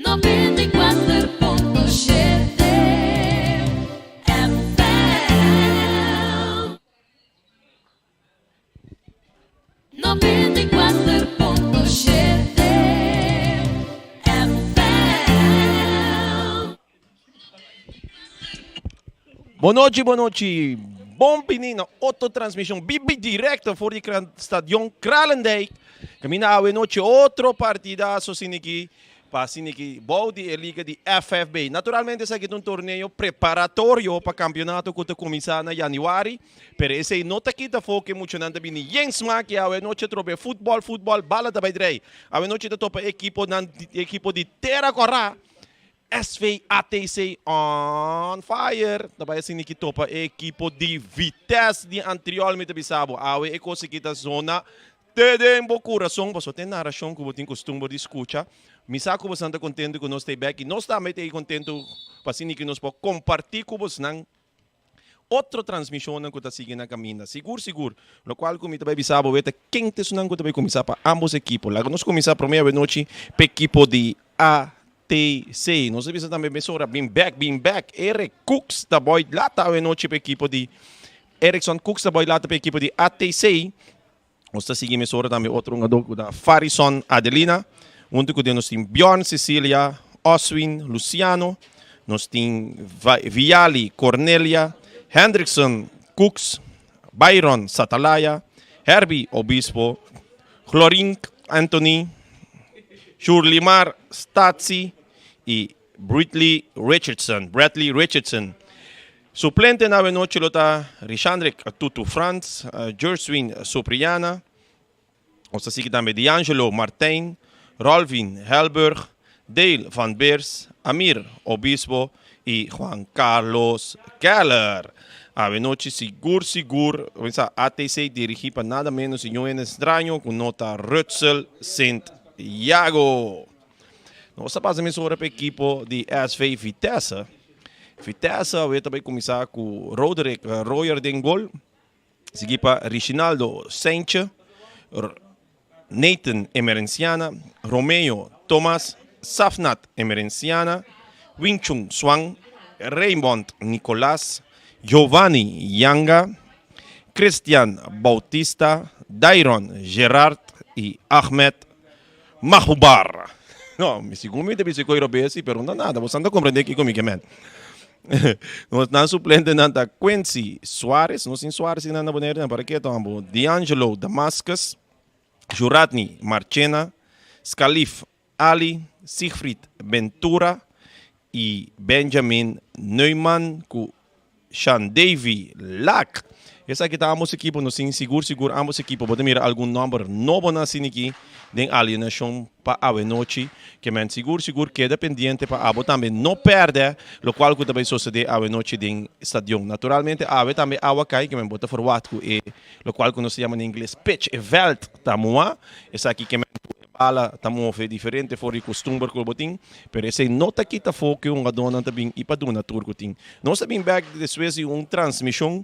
94.7 FM. 94.7 FM. Bon nochi, bon nochi. Bon bini na otro transmishon BB directo for di Stadion Kralendijk. Kaminda awe nochi otro partidazo siniki pa siniki bou di e liga di FFB. Naturalmente esaki ta un torneo preparatorio pa kampionato ku ta kuminsá na yanüari. Pero esei no ta kita afó ku e muchanan ta bini yen smak i awe nochi atrobe futbòl, futbòl, bala ta bai drei. Awe nochi ta topa ekiponan, ekipo di Tera Kòrá. SVATC on fire! Ta bai asina ki topa e ekipo di Vitesse di Antriol mi ta bisa bo. Awe e kos aki ta zona te den bo kurason pasobra ta e narashon ku bo tin kustumber di skucha. Mi sa ku bosan ta kontentu ku nos ta ei bek i nos tambe ta ei kontentu pa asina ki nos por kompartí ku bosnan Otro transmisionnan cu ta sigui na caminda. Sigur sigur. Locual cu mi ta bay bisa bo weta ken ta esunnan cu ta bay cuminsa pa ambos ekipo. Laga nos cuminsa prome awenochi p'e ekipo di ATC. Nos a bisa tambe mesora bin bek, bin bek. Eric Cooks ta boy lata awenochi p'e ekipo di Erickson Cooks ta boy lata p'e ekipo di ATC. Nos ta sigui mesora tambe otro hungador cu ta Farison Adelina. Hunto cu den nos tin Bjorn Cecilia, Oswin Luciano, nos tin Viali Cornelia, Hendrickson Cooks, Byron Satalaya, Herbie Obispo, Glorink Anthony, Shurlimar Statie y Bradley Richardson, Bradley Richardson. Suplente na awenochi lo ta Richandrik Tutu Frans, Jerswin Sopriana, nos ta sigui tambe D'Angelo Martijn, Rolvin Helburg, Dale van Beers, Amir Obispo y Juan Carlos Keller. Awenochi sigur sigur sa ATC dirigi pa nada menos y no hende straño cu no ta Rutsel Sint Jago. Nos ta pasa mesora pa ekipo di SV Vitesse. Vitesse awe ta bai kuminsá ku Roderick Royer den gol, sigui pa Richinaldo Seintje, Nathan Emerenciana, Romeo Thomas, Safnat Emerenciana, Winchun Swan, Raymond Nicolas, Giovanni Yanga, Christian Bautista, Dairon Gerard i Ahmed Mahubar. No, mi sigun mi ta bisa koe robes si, pero no nada, bosan ta comprende kiko mi ke men. Nos nan suplentenan ta Quincy Suarez, nos tin Suarez nan na Bonaire nan para ke ta ambo, D'Angelo Damascus, Juratni Marchena, Scalif Ali, Siegfried Ventura y Benjamin Neumann ku Shan Davy Lak. Esaki ta ambos ekipo, nos tin sigur sigur ambos ekipo. Bo ta mira algun nomber nobo na asina aki den alineacion pa awenochi. Ke men sigur sigur keda pendiente pa abo tambe no perde locual cu ta bay sosode awenochi den stadion. Naturalmente awe tambe awa cay, ke men bo ta verwacht cu e locual cu nos ta yama na ingles pitch, e veld ta mua. Esaki ke men cu e bala ta move diferente for di costumber cu bo tin. Pero esei no ta kita afó ku e hungadónan ta bin i pa duna tur ku tin. Nos ta bin bèk despues di un transmishon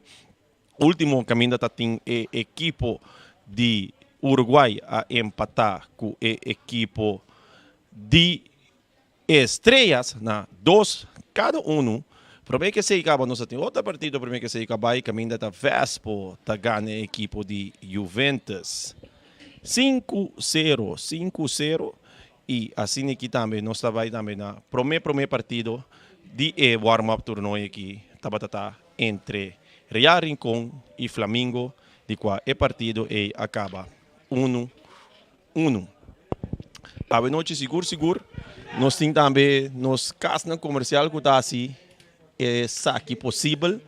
último kaminda ta tin e ekipo di Uruguay a empatá ku e ekipo di Estrellas na dos kada unu. Promé ku esei kaba nos a tin otro partido promé ku esei kaba i kaminda ta Vespo ta gana e ekipo di Juventus sinku sero, 5-0. I asina aki tambe nos ta bai tambe na prome prome partido di e warm up toernooi aki tabata ta entre Real Rincon i Flamingo di kua e partido ei a kaba unu unu. Awe nochi sigur sigur nos tin tambe nos kasnan komersial ku ta hasi esaki posibel.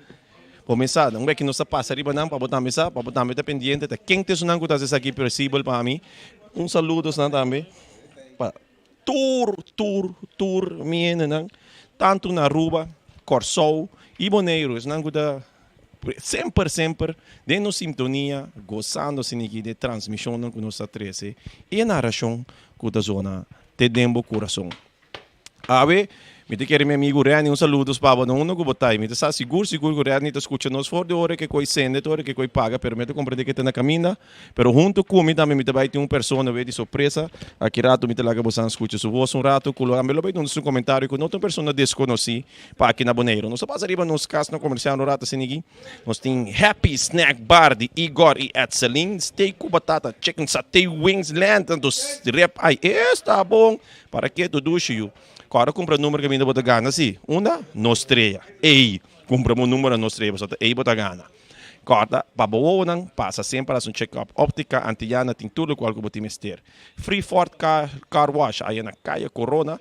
Bo mes sa, un beki nos ta pasa riba nan pa bo tambe sa, pa bo tambe ta pendiente ta ken ta esunnan ku ta hasi esaki posibel pa mi. Un saludo esnan tambe pa tur, tur, tur mi hendenan, tantu na Aruba, Kòrsou i Boneiru, esnan ku ta semper, semper den nos sintonia, gosando asin'aki di e transmishonnan ku nos ta trese i e narashon ku ta zona te den bo kurason. Awe. Mi ta kere mi amigu Renny un saludos pa bo na unda ku bo ta. I mi ta sa sigur sigur ku Renny ta skucha nos for di ora ke koi sende te ora ke koi paga, pero mi ta komprende ke ta na kaminda. Pero huntu ku mi tambe mi ta bai tin un persona wei di sorpresa. Aki ratu mi ta laga bosan skucha su vos un ratu ku lo tambe lo bai duna su komentario ku no ta un persona deskonosí pa aki na Boneiru. Nos ta pasa riba nos kasnan komersial un ratu asina aki. Nos tin Happy Snack Bar di Igor i Edselyn, steak ku batata, chicken satay, wings, lent, anto rib eye. Esta bon! Para ke tu dushi yu? Kòrda kumpra numero kaminda bo ta gana si. Unda? No strea. Ey! Kumpra bo numero na no strea pasobra ta ey bo ta gana. Kòrda pa bo wowonan pasa semper hasi un check up. Optica Antillana tin tur lokual ku bo tin mester. Free Ford Car Car Wash aya na Kaya Corona.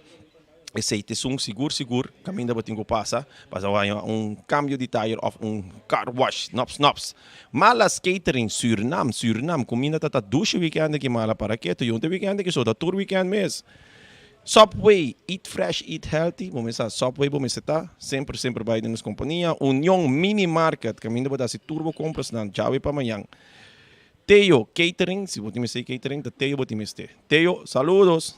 Esey ta esun sigur sigur kaminda bo tin ku pasa pasa bo haña un kambio di tire òf un car wash. Nòps nòps. Malas Catering Surinam Surinam kuminda ta ta dushi wikènd aki mala para ketu yonte wikènd aki so ta tur wikènd mes. Subway, eat fresh, eat healthy, bo mester sa Subway bo mester ta, semper semper bai den nos kompania. Union Mini Market, kaminda bo ta hasi tur bo komprasnan djawe pa mañan. Teo Catering, si bo tin mester catering ta Teo bo tin mester. Teo, saludos!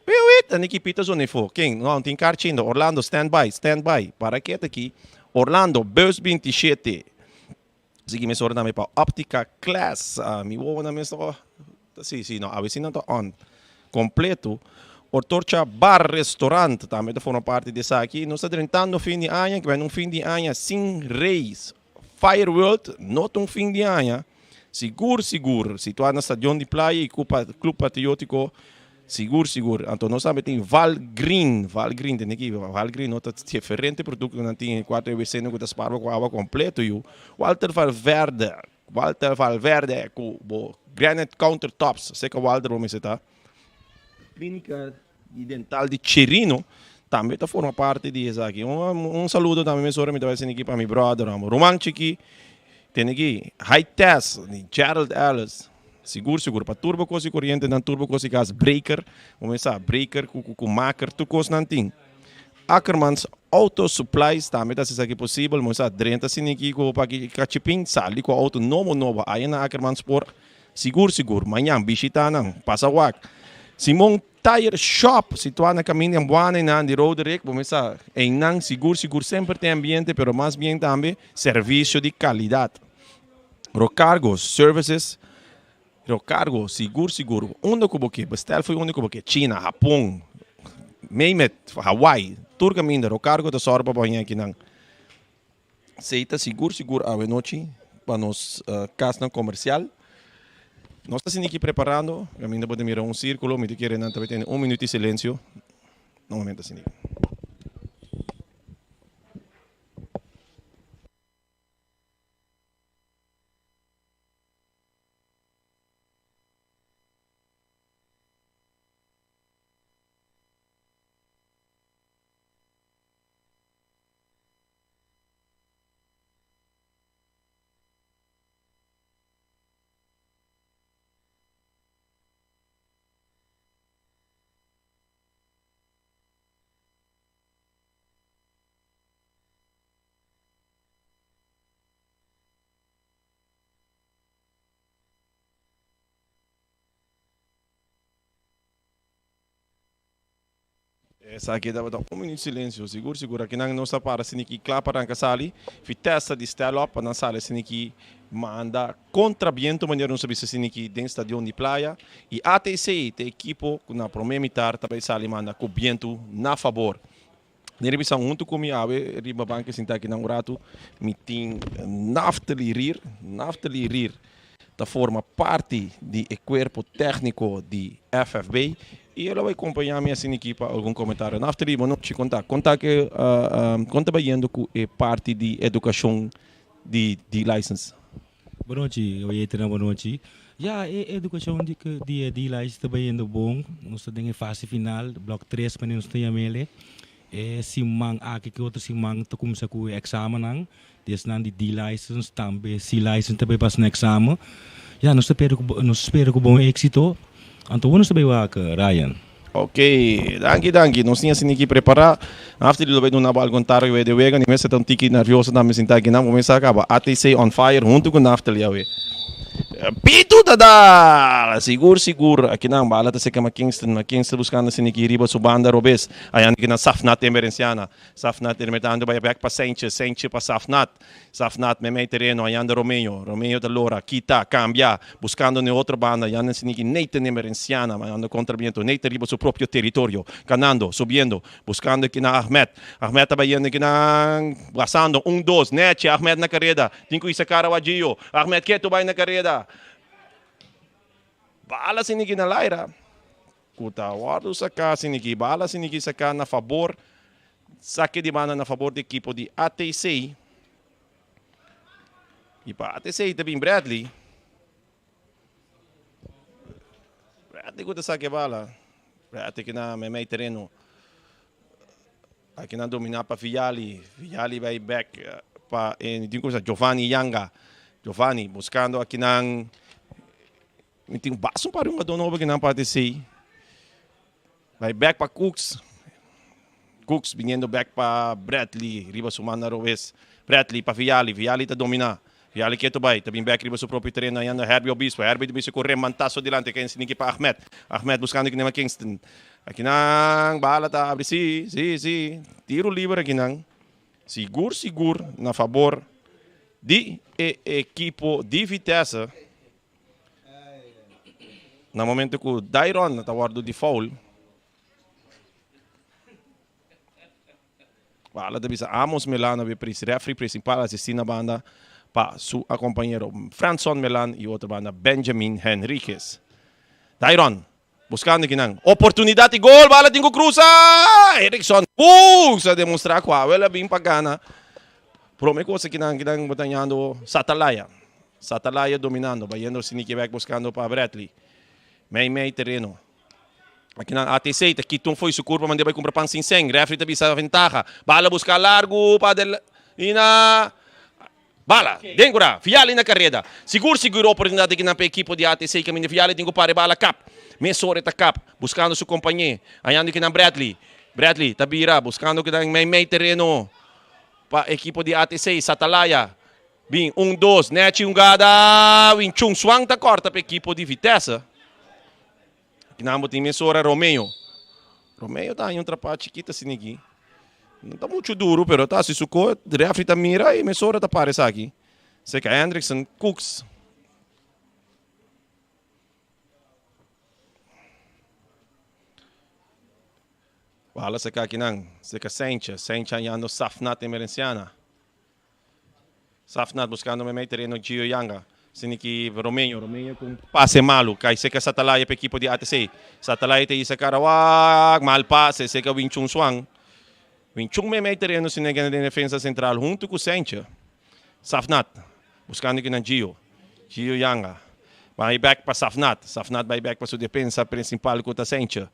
Piuit! A Niki Pita zona efo. Ken? No, tin karchi ainda. Orlando, stand by, stand by. Para ke ta aki? Orlando, bus 27. Sigui mesora tambe pa Optica Class. Mi wowonan mes ta Si, si, no, awe si nan ta on. Completo. Ortorcha Bar Restaurant tambe ta forma parti di esaki. Nos ta drentando fin di aña, ke un fin di aña sin race. Fire World no ta un fin di aña. Sigur, sigur, situá na Stadion di Playa i Club Patriótiko Sigur sigur. Anto nos tambe tin Val Green. Val Green tene ki Val Green no ta diferente productonan tin e cuatro EWC no cu ta sparba cu awa completo yu. Walter Valverde, Walter Valverde cu bo granite countertops seca Walter bo mester ta. Clinica di dental di Chirino tambe ta forma parti di esaki. Un un saludo tambe mesora mi ta bai haci aki pa mi brother amo Ruman Chiki tene ki High Test di Gerald Ellis. Sigur sigur pa tur bo kos di koriente nan tur bo kos di gas breaker bo mester sa breaker ku ku maker tur kos nan tin. Ackermans Auto Supplies tambe ta hasi esaki posibel bo mester sa drenta siniki ku bo paki kachipin sali ku auto nobo nobo aya na Ackermans por sigur sigur mañan bishita nan pasa wak. Simon Tire Shop situa na kaminda di Ambuana einan di Roderick bo mester sa einan sigur sigur semper tin ambiente pero mas bien tambe servisio di kalidat. Rocargo Services, Rocargo, sigur sigur, unda ku bo ke, bestel fo'i unda ku bo ke, China, Hapon, name it, Hawaii, tur kaminda Rocargo ta sòru pa bo haña akinan. Esei ta sigur sigur awe nochi pa nos kasnan komersial. Nos ta sinti aki preparando, kaminda bo ta mira un sirkulo, mi ta kere nan ta bai tene un minuut di silensio. Un momento asina. Esaki tabata un minuut silencio, sigur sigur akinan nos a para siniki kla pa ranka sali, Vitesse di stel op pa nan sali siniki manda kontra biento manera nos a bisa siniki den stadion di Playa y ATC ta e ekipo ku na prome mitar ta bai sali manda ku biento na fabor. Den revisa huntu ku mi awe riba banki sinta akinan un ratu mi tin Naftali Rier. Naftali Rier ta forma parti di e kuerpo tèkniko di FFB i el a bai kompañá mi asina aki pa algun komentario. Naftali, bo nochi, kon ta? Kon ta ke kon ta bayendo ku e parti di edukashon di di license? Bo nochi, oyetenan bo nochi. Ya, e edukashon di di e D-license ta bayendo bon. Nos ta den e fase final, blòk tres manera nos ta yam'el. E siman aki ku otro siman ta kuminsá ku e eksamennan. Di esnan di D-license tambe C-license ta bay pasa nan eksamen. Ya, nos ta pera ku nos ta spera ku bon éksito. Anto bo nos ta bay wak, Ryan. Ok, danki danki. Nos tin asina ki prepara. After di lo bay duna bo algun tarde we de wega. Ni mester ta un tiki nervioso tambe sinta aki nan. Bo mester a caba ATC on fire hunto cu Naftali awe. Pitu ta dal! Sigur sigur akinan bala ta seka McKinston, McKinston buskando Siniki riba su banda robes. Ayanda kinan Safnat Emerenciana. Safnat termetando bai bek pa Sanchez, Sanchez pa Safnat. Safnat meimei tereno ayanda Romeo, Romeo ta lora, kita, kambia, buskando n'e otro banda ayanda Siniki Nathan Emerenciana ayanda kontra biento. Nathan riba su propio teritorio, kanando, subiendo, buskando kinan Ahmed. Ahmed ta bayendo kinan basando un dos, nechi Ahmed na kareda, tin ku isa kara wak Gio. Ahmed ketu bai na kareda. Bala siniki na laira ku ta wòrdu saká siniki. Bala siniki saká na fabor sake di banda na fabor di ekipo di ATC. I pa ATC ta bin Bradley. Bradley ku ta saka e bala. Bradley ki na meimei tereno. Aki nan domina pa Viali. Viali bai bek pa e tin cosa Giovanni Yanga. Giovanni buscando aki nan mi tin basta un par di hungador nobo aki nan pa ATC. Bai bek pa Cooks. Cooks biniendo bek pa Bradley riba su manda robes. Bradley pa Viali. Viali ta domina. Viali ketu bai ta bin bek riba su propio tereno ayanda Herbie Obispo. Herbie ta bisa ku remantaso dilanti ken siniki pa Ahmed. Ahmed buscando kinan Kingston. Akinan bala ta abri si, si, si. Tiro liber akinan. Sigur, sigur na fabor di e ekipo di Vitesse. Na momento ku Dairon ta wordo di foul. Bala ta bisa Amos Melan a be referee principal asisti na banda pa su acompañero Franson Melan y otro banda Benjamin Henriquez. Dairon buscando kinan oportunidad y gol, bala tin cu cruza! Erickson Fuchs a demostra cu awel a bin pa gana. Prome cosa kinan kinan botañando Satalaya. Satalaya dominando, bayendo Sinikie bek buscando pa Bradley. Mei mei tereno. Akinan ATC ta kita un fo'i su kurpa mand'é bai kumpra pan sin sèn. Refri ta bisa ventaha. Bala buska largu pa del ina Bala den kura. Viali na kareda. Sigur sigur oportunidat akinan pa e ekipo di ATC kaminda Viali tin ku para e bala kap. Mesora e ta kap buskando su kompañé. Hañando kinan Bradley. Bradley ta bira buskando kinan mei mei tereno pa ekipo di ATC. Satalaya bin un dos nèchi un gada Winchun Swan ta kòrta pa ekipo di Vitesse. Kinan bo tin mesora Romeo. Romeo ta haña un trapá chikito asina aki. No ta muchu duru, pero ta hasi su ko. Refri ta mira i mesora ta para esaki. Seka Hendrickson, Cooks. Bala seka akinan. Seka Sanchez. Sanchez hañando Safnat Emerenciana. Safnat buscando meimei tereno Gio Yanga. Sini ki Romeño. Romeño cu un pase malo. Cay seca Satalaya pa equipo di ATC. Satalaya ta hisa cara wak. Mal pase. Seca Wing Chun Swan. Wing Chun meimei tereno sini den defensa central hunto cu Senche. Safnat buscando kinan Gio. Gio Yanga. Bay back pa Safnat. Safnat bay back pa su defensa principal cu ta Senche.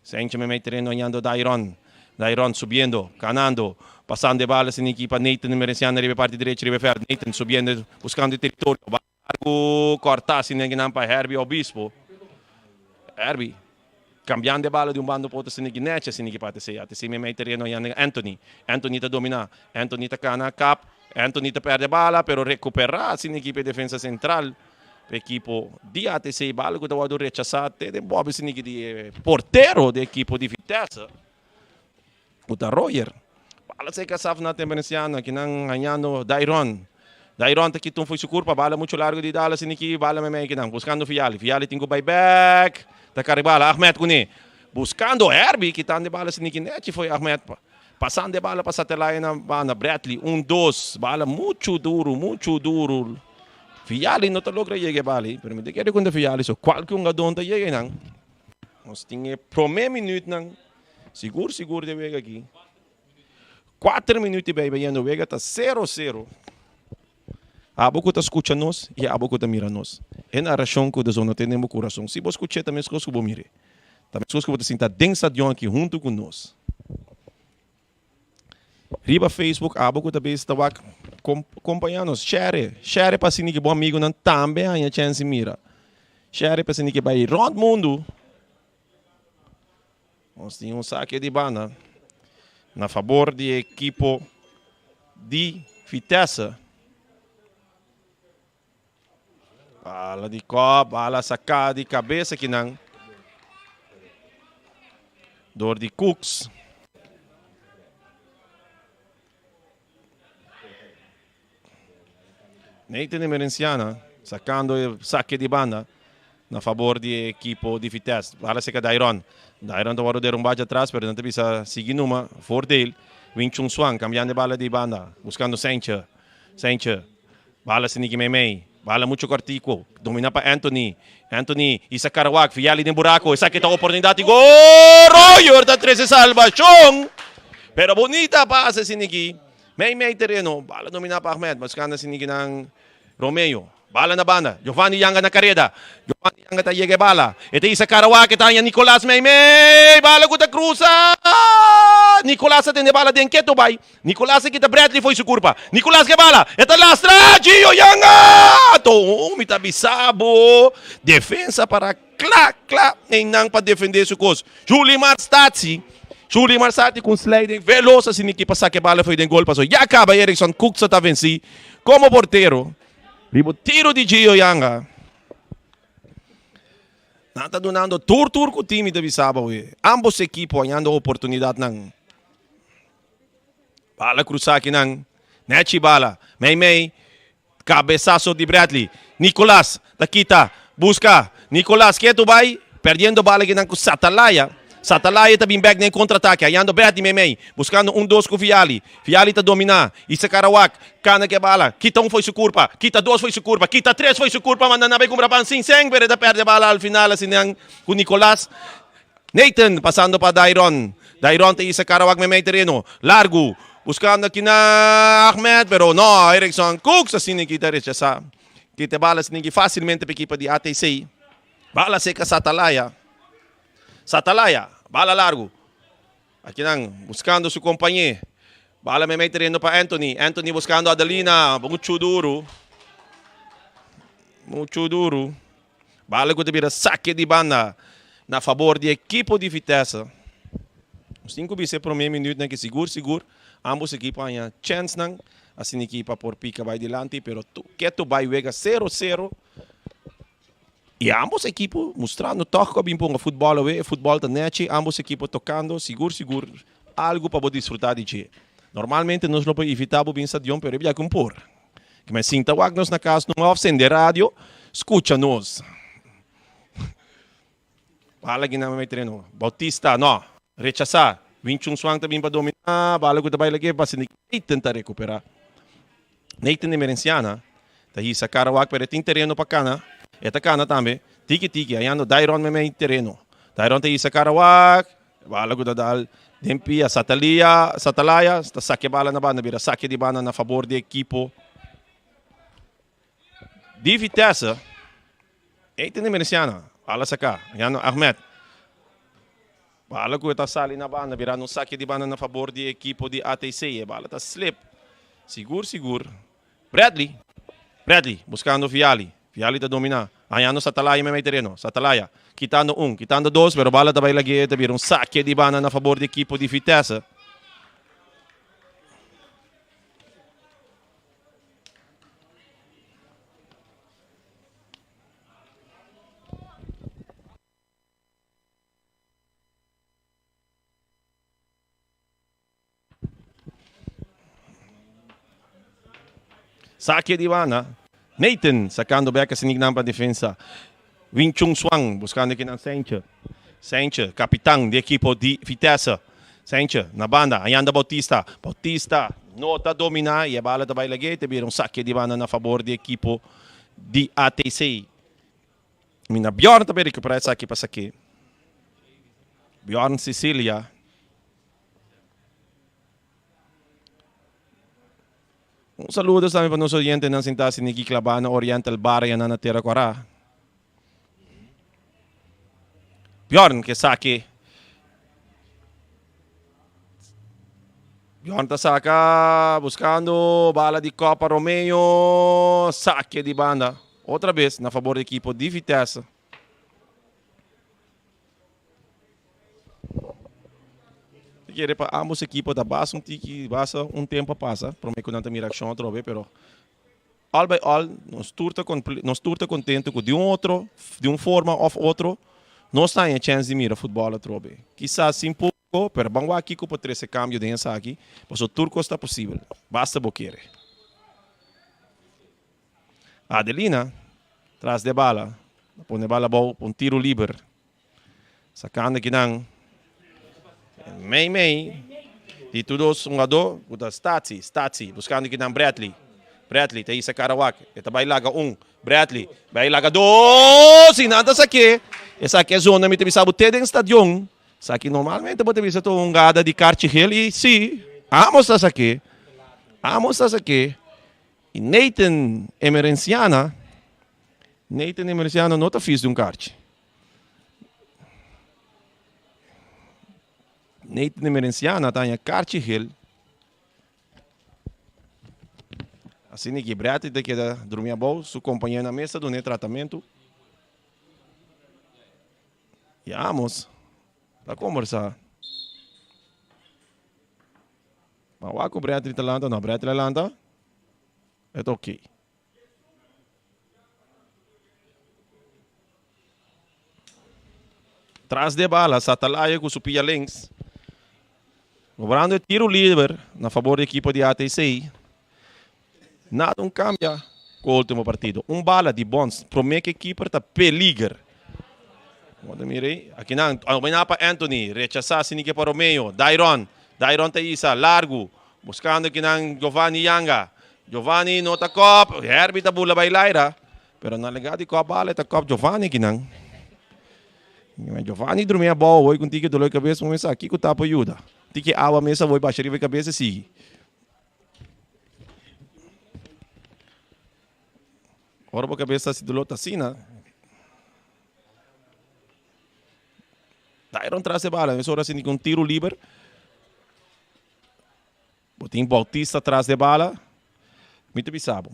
Senche meimei tereno hañando Dairon. Dairon subiendo, ganando, pasando e bala sin ekipa Nathan Emerenciano riba e parti derecho riba e veld. Nathan subiendo, buscando e teritorio. Bala largo, corta sin nan pa Herbie Obispo. Herbie cambiando e bala di un bando pa otro sin eki necha sin ekipa ATC. ATC meimei tereno hañando Anthony. Anthony ta domina. Anthony ta cana kap. Anthony ta perde bala pero recupera sin ekipa e defensa central. Ekipo di ATC bala ku ta wòrdu rechasá te den bòbi siniki di e portero di ekipo di Vitesse ku ta Royer. Bala seka saf na Temperenciano akinan hañando Dairon. Dairon ta kita un fo'i su kurpa bala muchu largu di dala siniki bala meimei akinan buskando Viali. Viali tin ku bai bèk ta kari bala Ahmed kuné buskando Herbie kitando e bala siniki nèchi fo'i Ahmed pasando e bala pa Satellite na banda Bradley un dos bala muchu duru muchu duru. Viali no ta logra yega e bala ei, pero mi ta kere ku ta Viali so kualke hungadó ta yega einan. Nos tin e promé minütnan sigur sigur di e wega aki. Kuater minüt i bai bayendo wega ta sero sero. Abo ku ta skucha nos i abo ku ta mira nos. E narashon ku Dazon a tene den bo kurason, si bo skuch'é ta meskos ku bo mir'é. Ta meskos ku bo ta sinta den stadion aki huntu ku nos. Riba Facebook abo ku ta bisa ta wak kompañá nos. Share, share pa asina ki bo amigunan tambe haña chèns di mira. Share pa asina ki bai rònt mundu. Nos tin un sake di banda na fabor di e ekipo di Vitesse. Bala di kop, bala saká di kabes akinan dor di Cooks. Nathan Emerenciana sakando e sake di banda na fabor di e ekipo di Vitesse. Bala seka Dairon. Dairon ta wòrdu derumba dje atras pero nan ta bisa sigui numa. Voordeel. Wing Chun Swan kambiando e bala di banda buskando Sentje. Sentje. Bala sinigi meimei. Bala mucho kortico. Domina pa Anthony. Anthony isa Karawak. Viali den buraco. Esaki ta oportunidad di gol. Royer ta trece salvacion. Pero bunita pase sinigi. Meimei tereno. Bala domina pa Ahmed. Buscando sinigi nan Romeo. Bala na banda. Giovanni Yanga na careda. Giovanni Yanga ta yega e bala. E ta isa Karawak. E ta haña Nicolas meimei. Bala cu ta cruza. Nicolas ta tende bala den keto bay. Nicolas a kita Bradley fo'i su kurpa. Nicolas ke bala, e ta lastra! Gio Yanga! Toon mi ta bisa bo! Defensa para kla kla einan pa defende su kos. Julimar Stati, Julimar Stati ku un sliding velos asina ki pa saka e bala fo'i den gol paso ya kaba Erickson Kuksa ta vensi komo portero riba tiro di Gio Yanga. Nan ta dunando tur tur ku tin mi ta bisa bo awe. Ambos ekipo hañando oportunidatnan. Bala cruza akinan. Nechi bala. Mei mei. Cabezazo di Bradley. Nicolas ta kita. Busca. Nicolas ketu bai. Perdiendo bala akinan cu Satalaya. Satalaya ta bin bek den contraataque. Hayando Bradley mei mei. Buscando un dos cu Viali. Viali ta domina. Isa Karawak. Cana ke bala. Kita un fo'i su curpa. Kita dos fo'i su curpa. Kita tres fo'i su curpa. Manda na bay cumpra pan sin seng. Pero e ta perde bala al final asinan cu Nicolas. Nathan pasando pa Dairon. Dairon ta isa kara wak meimei tereno. Largu. Buskando aki na Ahmed, pero no, Erickson Cooks asina ki ta rechasa. Kita e bala asina ki fasilmente pa ekipa di ATC. Bala seka Satalaya. Satalaya, bala largu. Akinan buskando su kompañé. Bala meimei tereno pa Anthony. Anthony buskando Adelina. Muchu duru. Muchu duru. Bala ku ta bira sake di banda na fabor di ekipo di Vitesse. Nos tin ku bisa e promé minütnan ke sigur sigur ambos ekipo haña chènsnan asina ekipa por pika bai dilanti pero ketu bai wega sero sero i ambos ekipo mustrando tòg ku a bin ponga futbòl awe e futbòl ta nèchi ambos ekipo tokando sigur sigur algu pa bo disfrutá di dje. Normalmente nos lo por invitá bo bin stadion pero e biaha ku un por. Ki men sinta wak nos na kas numa of sende radio, skucha nos. Bala ki nan mei treno. Bautista, no. Rechasá. Wing Chun Swan ta bin pa dominá. Bala ku ta bai lag'é pasa di Nathan ta rekuperá. Nathan Emerenciana ta hisa kara wak pero e tin tereno pa kana. E ta kana tambe. Tiki tiki hayando Dairon meimei tereno. Dairon ta hisa kara wak. Bala ku ta dal den pia Satalia, Satalaya ta sakia bala na banda bira sakia di banda na fabor di ekipo di Vitesse. Ey tene Mereciana, bala saka, Yano Ahmed. Bala ku ta sali na banda bira no sakia di banda na fabor di ekipo di ATC. E bala ta slip. Sigur sigur. Bradley, Bradley buscando Viali, Viali ta domina, hañando Satalaya meimei tereno, Satalaya kitando un, kitando dos, pero bala ta bay lag'e, ta bira un sake di banda na fabor di ekipo di Vitesse. Sake di banda. Nathan sacando bek a siniknan pa defensa. Wing Chung Swan buscando kinan Sentje. Sentje, capitan di ekipo di Vitesse. Sentje na banda, Ayanda Bautista. Bautista no ta domina y e bala ta bay lag'e. Ta bira un sake di banda na fabor di ekipo di ATC. Mina Bjorn ta bay recupera esaki pa sake. Bjorn Cecilia. Un saludo tambe pa nos oyentenan sintá siniki klabá na Oriental Bar i na Tera Kòrá. Bjorn ke saki. Bjorn ta saka buskando bala di Copa Romeo. Sake di banda. Otra bes na fabor di ekipo di Vitesse. Ta kere pa ambos ekipo ta basa un tiki, basa un tempo a pasa prome ku nan ta mira akshon atrobe, pero. All by all, nos tur ta nos tur ta contento cu di un otro, di un forma of otro, nos ta haña chens di mira futbol atrobe. Kisas sin publico, pero ban wak kico por trece cambio den esaki, pasobra tur cos ta posibel, basta bo kere. Adelina, tras di e bala, ta pone e bala abou pa un tiro liber. Sacando kinan mei mei di tur dos hungadó ku ta Statie, Statie buscando kinan Bradley, Bradley ta hisa cara wak, e ta bai laga un, Bradley bai laga dos y nan ta saké, esaki e zona mi ta bisa bo te den stadion, esaki normalmente bo ta bisa ta un hungada di karchi gel y si, amos ta saké, amos ta saké y Nathan Emerenciana, Nathan Emerenciana no ta fis di un karchi. Nathan Emerenciana ta haña karchi gel. Asina ki Bradley ta keda drumi abou, su kompañero na mesa duna e tratamentu. I Amos ta kombersá. Ma wak ku Bradley ta lanta, no, Bradley a lanta, e ta okey. Tras di e bala, Satalaya ku su pia links. Cobrando e tiro liber na fabor di ekipo di ATC. Nada un cambia ku ultimo partido. Un bala di Bons prome ku e keeper ta peliger. Bo ta mira ei. Akinan, dominá pa Anthony. Rechasá Sinike pa Romeo. Dairon. Dairon ta isa largu. Buskando akinan Giovanni Yanga. Giovanni no ta kòp, Herbie ta bula bai laira, pero na lugar di kòp bala e ta kòp Giovanni akinan. Giovanni drumi abou awor ku un tiki dolor di kabes, bo mester sa kiko ta por yuda. Tiki awa mes awor basha riba e kabes e sigui. Ora bo kabes ta hasi dolor ta asina. Dairon tras e bala, mesora sinti ku un tiru liber. Bo tin Bautista tras de bala. Mi ta bisa bo,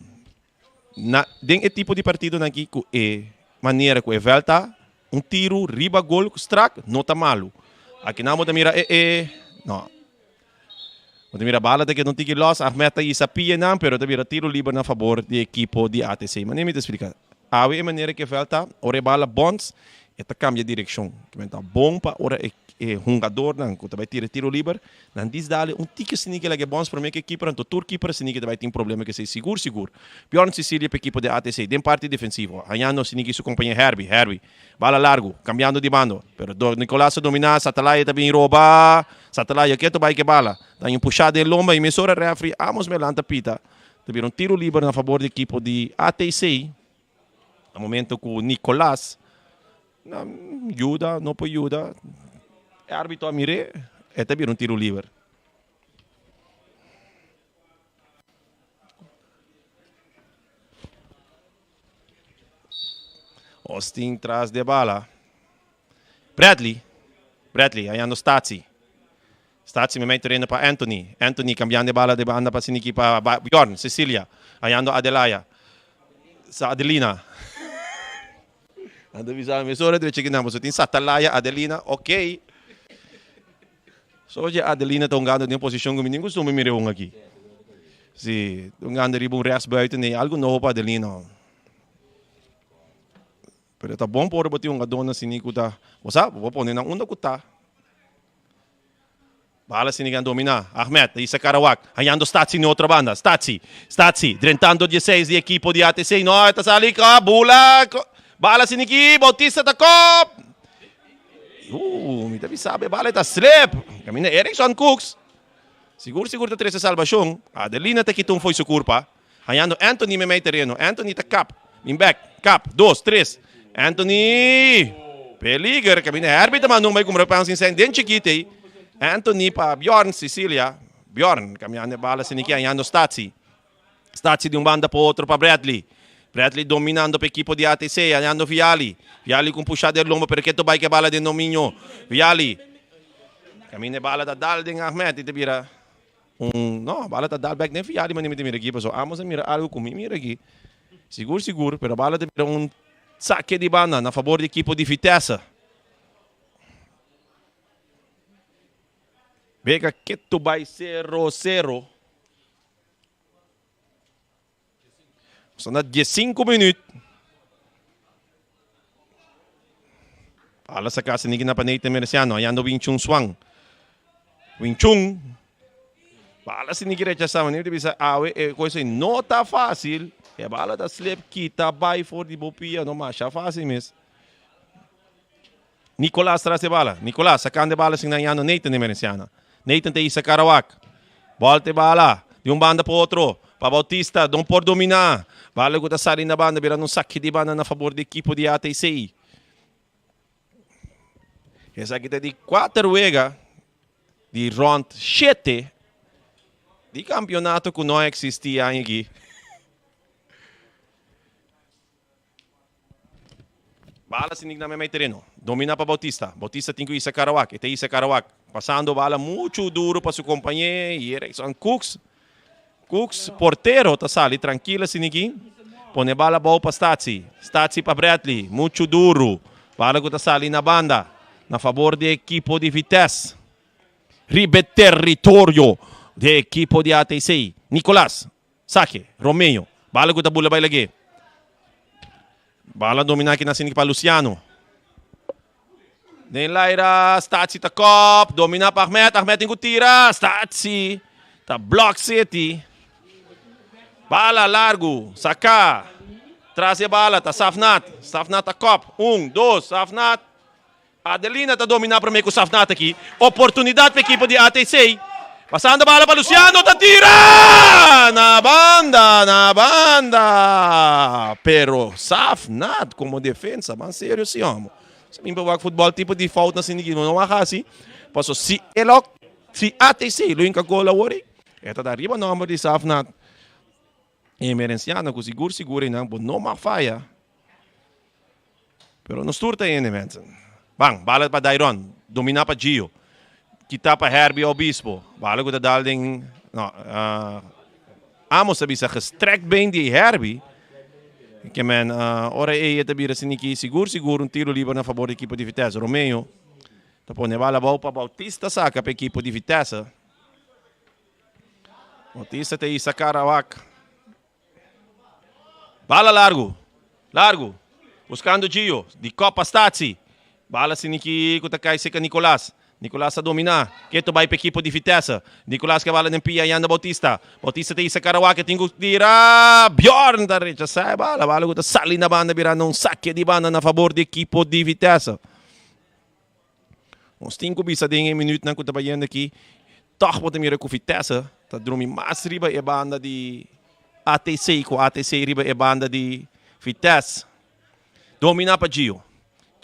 na den e tipo di partidonan aki ku e manera ku e vèlt ta, un tiru riba gol strak no ta malu. Akinan bo ta mira e e no. Bo ta mira bala ta keda un tiki lòs, Ahmed ta hisa pia nan pero ta bira tiru liber na fabor di ekipo di ATC. Manera mi ta splika, awe e manera ku e vèlt ta, ora e bala bòns e ta kambia direkshon. Ta bon pa ora e E hungadornan ku ta bai tira tiro liber, nan dis dale un tiki sneaky like e bons prome ku e keeper, anto tur keeper sneaky ta bai tin problema ku esei sigur sigur. Bjorn Cecilia pa ekipo di ATC den parti defensivo, hañando sneaky su kompañer Herbie, Herbie, bala largu, kambiando di bando, pero do Nicolas ta domina, Satalaya ta bin roba, Satalaya ketu bai ku e bala, ta haña un pushá den lomba i mesora refri Amos Melan ta pita, ta bira un tiro liber na fabor di ekipo di ATC, na momento ku Nicolas. Nan yuda, no por yuda. E arbitro a mir'é, e ta bira un tiro liber. Austin tras de bala. Bradley, Bradley hañando Statie. Statie memey tereno pa Anthony. Anthony cambiando e bala de banda pa Siniki pa Bjorn, Cecilia hañando Adelaya. Sa Adelina. Nan ta bisa mi mesora drecha kinan boso tin Satalaya Adelina ok. So dje Adelina ta hungando den posishon ku mi tin kustumber mira e hunga aki. Si, ta hungando riba un rechtsbuiten ei, algu nobo pa Adelina. Pero ta bon pa ora bo tin hungadónan asina ku ta, bo sa, bo por pone nan unda ku ta. Bala Sinigan domina. Ahmed ta hisa Karawak. Hañando Statie na otro banda. Statie. Statie. Drentando dieseis di ekipo di ATC. No, e ta sali. Ah, bula. Bala Siniki. Bautista ta kop. Mi ta bisa bo e bala e ta slip. Kaminda Erickson Cooks. Sigur sigur ta trese salbashon. Adelina ta kita un fo'i su kurpa. Hañando Anthony meimei tereno. Anthony ta kap. Bin bek. Kap. Dos. Tres. Anthony! Peliger. Kaminda Herbie ta manda un bai kumpra pan sin sèn den chikit ei. Anthony pa Bjorn Cecilia. Bjorn kamiando e bala siniki hañando Statie. Statie di un banda pa otro pa Bradley. Bradley dominando pa ekipo di ATC hañando Viali. Viali ku un pusha den lomba pero ketu bai ku e bala den dominio. Viali. Kaminda e bala ta dal den Ahmed i ta bira. Un no, bala ta dal bek den fiya di manera mi ta mira aki, pasobra amos a mira algo ku mi mira aki. Sigur sigur, pero bala ta bira un sake di banda na fabor di ekipo di Vitesse. Vega ketu bai sero sero. Nos ta na diesinku minüt. Bala saka sinigi na pa Nathan Mereciano. Ayando Wing Chun Swan. Wing Chun. Bala sinigi rechasa. Manera di bisa awe e cosa no ta fácil. E bala ta slip kita bai for di bo pia. No masha fácil mes. Nicolas tras e bala. Nicolas sacando e bala sin ayando Nathan de Merenciana. Nathan te isa Karawak. Volta e bala di un banda pa otro. Pa Bautista, don por domina. Bala ku ta sali na banda, bira un saki di banda na fabor di ekipo di ATC. Esaki ta di kuater wega di rond shete di kampionato ku no a eksistí aña aki. Bala sin na meimei tereno. Domina pa Bautista. Bautista tin ku isa Karawak. E ta isa Karawak. Pasando bala muchu duru pa su kompañé i Erickson Cooks. Cooks, portero, ta sali trankil asina aki. Pone bala abou pa Statie. Statie pa Bradley. Muchu duru. Bala ku ta sali na banda. Na fabor di ekipo di Vitesse. Riba e teritorio di e ekipo di ATC. Nicolas. Sake, Romeo. Bala ku ta bula bai lag'é. Bala dominá ki na sinti pa Luciano. Den laira, Statie ta kòp, dominá pa Ahmed, Ahmed tin ku tira, Statie ta blòk City. Bala largu, saká, tras e bala ta Safnat, Safnat ta kòp, un, dos, Safnat. Adelina ta dominá promé ku Safnat aki. Oportunidat pa ekipo di ATC. Pasando bala pa Luciano ta tira! Na banda, na banda! Pero Safnat komo defensa, ban serio si homo. Si bin pa wak futbòl tipo di fout na sinti ki no wak hasi. Paso si e lo, si ATC lo hinka gol awor ei, e ta da riba nòmber di Safnat. Emerenciano ku sigur sigur einan bo no mag faya. Pero nos tur ta hende mensen. Ban, bala pa Dairon, domina pa Gio. Kita pa Herbie Obispo. Bala ku ta dal den, no, uh, Amos ta bisa gestrekt been di Herbie. Ke men, uh, ora ei e ta bira siniki sigur sigur un tiro liber na fabor di ekipo di Vitesse. Romeo ta pone bala abou pa Bautista saka pa ekipo di Vitesse. Bautista ta isa Karawak. Bala largu, largu, buskando Gio, di kòp pa Statie. Bala siniki ku ta kai serka Nicolas. Nicolas ta dominá, ketu bai pa ekipo di Vitesse. Nicolas ke bala den pia yanda Bautista. Bautista ta isa Karawak, e tin ku tira. Bjorn ta rechasá e bala, bala ku ta sali na banda birando un sake di banda na fabor di ekipo di Vitesse. Nos tin ku bisa den e minütnan ku ta bayendo aki, tòg bo ta mira ku Vitesse ta drumi mas riba e banda di ATC ku ATC riba e banda di Vitesse. Dominá pa Gio.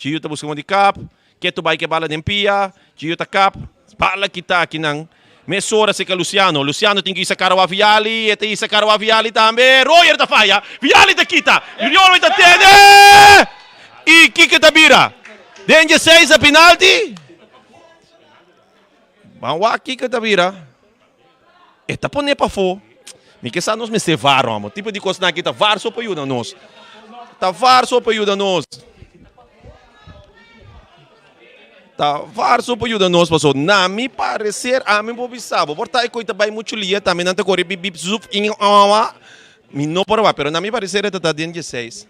Gio ta buska un di kap, ketu bai ku e bala den pia, Gio ta kap, bala kita akinan. Mesora seka Luciano, Luciano tin ku isa kara wak Viali, e ta isa kara wak Viali tambe, Royer ta faya, Viali ta kita, Royer ta tene! I kiko ta bira? Den dje seis a penalti? Ban wak kiko ta bira. E ta pone pafó. Mi ke sa nos mester var homo. Tipo di kosnan aki ta var so pa yuda nos. Ta var so pa yuda nos. Ta var so pa yuda nos paso na mi parecer ami por bisa bo por ta e koi ta bai muchu lia tambe nan ta kore bip bip zup in awa mi no por wak pero na mi parecer e ta ta den dje seis.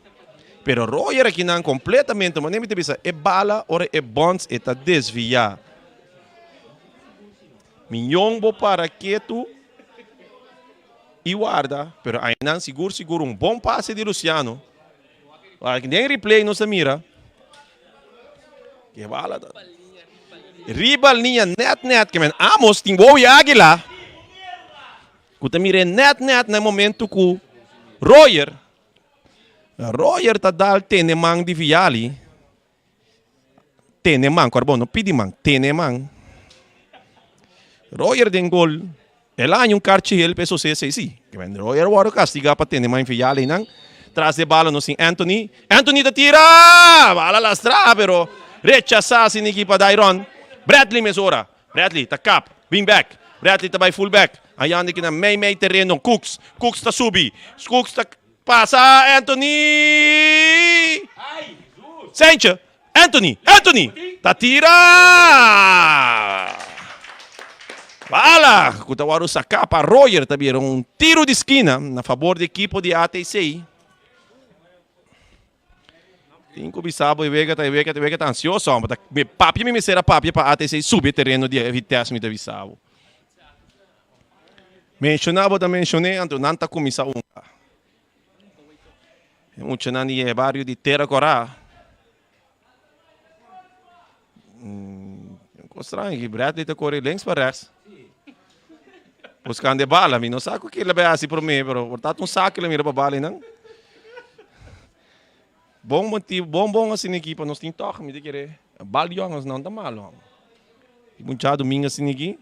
Pero Roger akinan completamente, manera mi ta bisa, e bala ora e bounce e ta desvia. Miyon bo para ketu y warda, pero ainan sigur sigur un bon pase di Luciano. Den replay nos a mira e bala ta riba liña net net, ke men Amos tin wou y Aguila ku ta mira net net na e momento ku Roger Roger ta dal tene man di Viali. Tene man, kor bon, no pidi man, tene man. Roger den gol. El a haña un karchi hel pa e sosé esei sí. Roger a wòrdu kastigá pa tene man Viali einan. Tras di e bala nos tin Anthony. Anthony ta tira! Bala lastrá pero rechasá sin ekipa Dairon. Bradley mesora. Bradley ta kap, bin bek. Bradley ta bai full back. Ayanda ki na mei mei tereno Cooks. Cooks ta subi. Cooks ta pasa Anthony! Sentje! Anthony! Anthony! Ta tira! Bala ku ta wòrdu saká pa Royer ta bira un tiru di skina na fabor di ekipo di ATC. Tin ku bisa bo e wega ta e wega ta e wega ta ansioso homber ta mi papia mi mester a papia pa ATC subi e tereno di e Vitesse mi ta bisa bo. Menshoná bo ta menshoné anto nan ta kuminsá hunga. E muchanan di e bario di Tera Kòrá. Un kos straño aki Bradley ta kore links pa rechts buskando e bala. Mi no sa ku kila bai hasi promé pero por ta un saki lo mira pa bala einan. Bon motibu, bon bon asina aki pa nos tin tòg mi ta kere bal yònges nan ta malu amo. E mucha domingo asina aki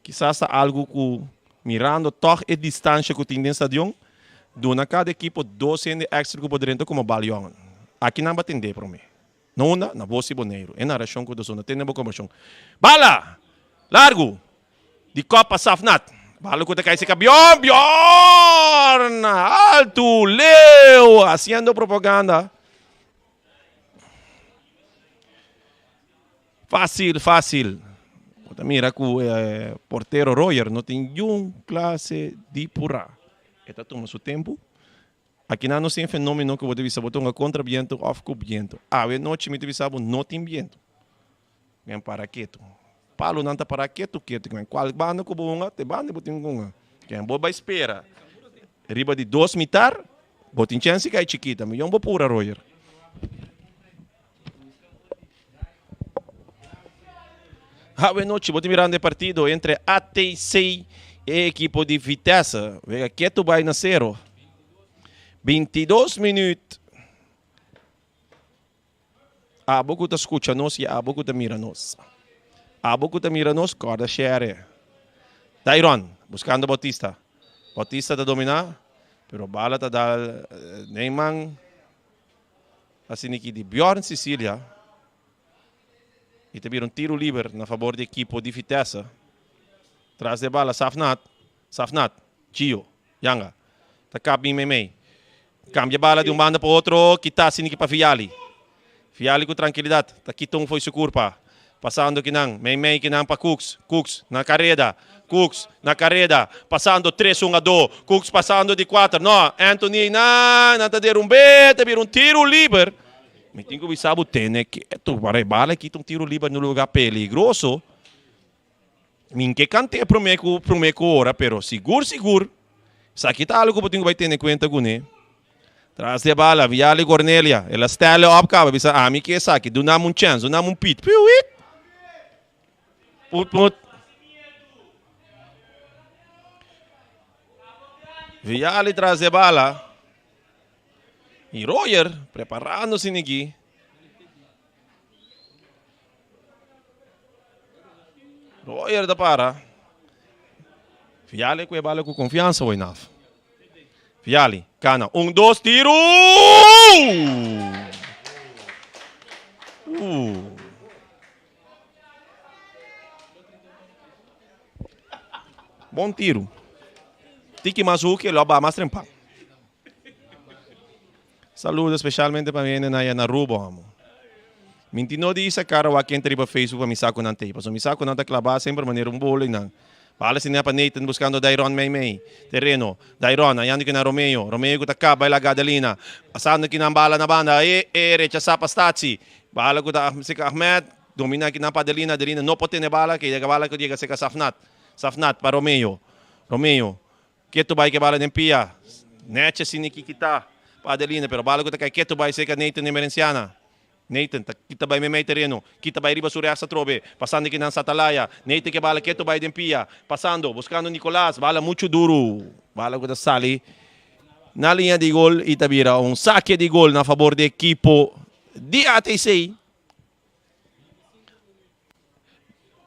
kisas ta algu ku mirando tòg e distansha ku tin den stadion duna kada ekipo dos hende èkstra ku por drenta komo bal yòngen. Aki nan batendé promé. Na unda? Na Bos di Boneiru. E narashon ku ta sona tende bo kombershon. Bala! Largu! Di kòp pa Safnat. Bala ku ta kai seka Bjorn! Bjorn! Altu! Leu! Hasiendo propaganda. Fásil, fásil. Bo ta mira ku e portero Royer no tin niun klase di purá. E ta tuma su tempu. Akinan nos tin e fenomeno ku bo ta bisa bo ta hunga kontra bientu òf ku bientu. Awe nochi mi ta bisa bo no tin bientu. Men para ketu. Palunan ta para ketu ketu. Men kual banda ku bo hunga te banda bo tin ku hunga. Ken bo bai spera riba di dos mitar bo tin chèns di kai chikita. Miyon bo pura Roger. Awe nochi bo ta mirando e partido entre ATC e ekipo di Vitesse. Wega ketu bai na sero. 22 minuut. Abo ku ta skucha nos i abo ku ta mira nos. Abo ku ta mira nos, kòrda share. Dairon buskando Bautista. Bautista ta dominá, pero bala ta dal den man. Asina ki di Bjorn Cicilia y ta bira un tiro liber na fabor di ekipo di Vitesse. Tras di e bala Safnat, Safnat, Gio, Yanga ta kap bin meimei. Kambia bala di un banda pa otro, kita asina ki pa Viali. Viali ku trankilidat ta kita un fo'i su kurpa. Pasando kinan, meimei kinan pa Cooks, Cooks na kareda, Cooks na kareda, pasando tres un a do, Cooks pasando di kuater, no, Anthony einan, nan ta derumb'é, ta bira un tiru liber. Mi tin ku bisa bo tene ketu, para e bala kita un tiru liber na un lugar peligroso. Mi ke kant'é promé ku promé ku ora, pero sigur sigur esaki ta algu ku bo tin ku bai tene kuenta kuné. Tras di e bala, Viale Cornelia, el a stèl'e òp kaba, bisa, Ami ke esaki, dunami un chèns, dunami un pit. Piuit! Put put. Viale tras di e bala. I Roger preparando sinigi. Royer ta para. Viale ku e bala ku konfiansa hoy naf. Viale, kana. Un, dos, tiru! Uh. Bon tiru. Tiki mas hoek, lo ba mas trempan. Saludo specialmente pa mi hende na ya na Aruba amo. Minti no di isa cara wak entra riba Facebook pa mi sa cu nan tey. Pasobra mi sa cu nan ta claba semper manera un bolo y nan. Bala siña pa Nathan buscando Dairon mey mey. Tereno. Dairon hayando ki nan Romeo. Romeo cu ta caba y laga Adelina. Pasando ki nan bala na banda. E e rechasa pa Staci. Bala cu ta seca Ahmed. Domina ki nan pa Adelina. Adelina no por tene bala. Ke yega bala cu yega seca Safnat. Safnat pa Romeo. Romeo. Ketu bai ke bala den pia. Nechi asina ki kita pa Adelina, pero bala ku ta kai ketu bai serka Nathan Emerenciana. Nathan ta kita bai meimei tereno, kita bai riba su rèks atrobe, pasando kinan Satalaya. Nathan ke bala ketu bai den pia, pasando, buskando Nicolas, bala muchu duru. Bala ku ta sali na liña di gol i ta bira un sake di gol na fabor di ekipo di ATC.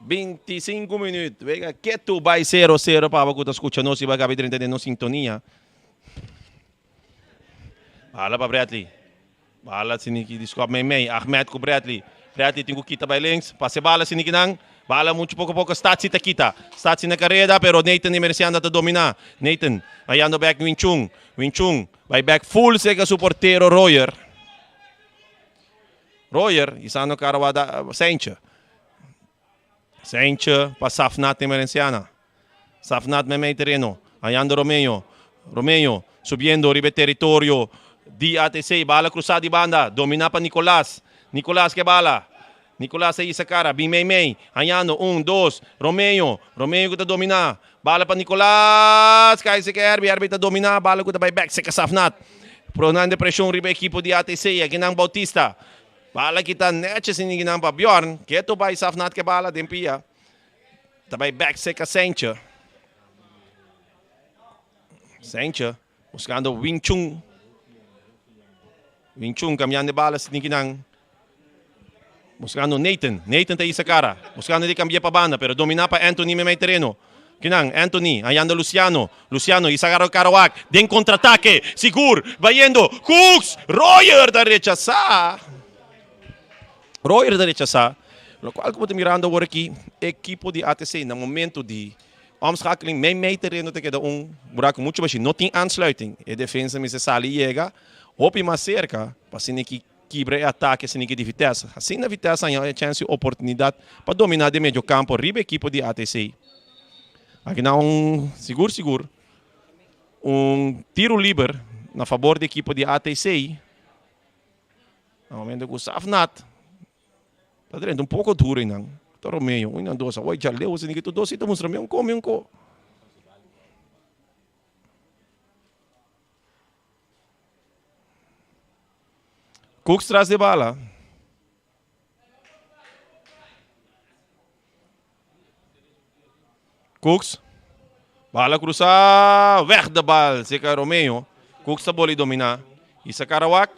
25 minuut. Wega ketu bai 0 0 pa abo ku ta skucha nos i bai drenta den nos sintonia. Bala pa Bradley. Bala siniki di skop mei mei. Ahmed ku Bradley. Bradley tin ku kita bai links. Pase bala siniki nan. Bala muchu poko poko. Statsi ta kita. Statsi na kareda pero Nathan di Mercianda ta domina. Nathan bayando bek Wing Chun. Wing Chun bai bek full seka su portero Royer. Royer, isando kara wada Seintje. Seintje pa Safnat Emerenciana. Safnat meimei tereno, hayando Romeo. Romeo subiendo riba e teritorio. Di ATC, bala cruzá di banda, dominá pa Nicolas. Nicolas ke bala. Nicolas a hisa cara, bin mei mei, hañando, un, dos, Romeo, Romeo ku ta dominá, bala pa Nicolas, kai seka Herbie, Herbie ta dominá, bala ku ta bai bek seka Safnat. Pronando preshon riba ekipo di ATC, akinan Bautista. Bala kita netjes iniginan pa Bjorn, keto bai Safnat ke bala den pia. Ta bai bek seka Sentje. Sentje. Buscando Wing Chun. Wing Chun cambiando de bala sneaky nan. Buscando Nathan. Nathan ta isa cara. Buscando de cambia pa banda, pero domina pa Anthony me terreno. Kinan, Anthony, hallando Luciano. Luciano, isa cara Karawak. Den contraataque. Sigur, bayendo. Cooks, Royer ta rechazá. Royer ta rechazá. Lo cual como te mirando awor aki, equipo di ATC na momento di Omschakeling mei mei tereno ta keda un buraco mucho bashi. No tin aansluiting. E defensa mester sali y yega hopi mas cerca pa asina ki kibra e atake asina ki di Vitesse. Asina Vitesse haña e chance y oportunidad pa domina den medio campo riba ekipo di ATC. Aki nan un sigur sigur un tiro liber na fabor di ekipo di ATC. Na momento cu Safnat Ta drenta un poko duro einan. Ta Romeo, un einan dos. Awor dja leu esei tur dos si ta mustra mi un ko, mi un ko. Cooks tras di bala. Cooks. Bala cruza. Weg de bal. Seca Romeo. Cooks ta boli domina. Isa Karawak.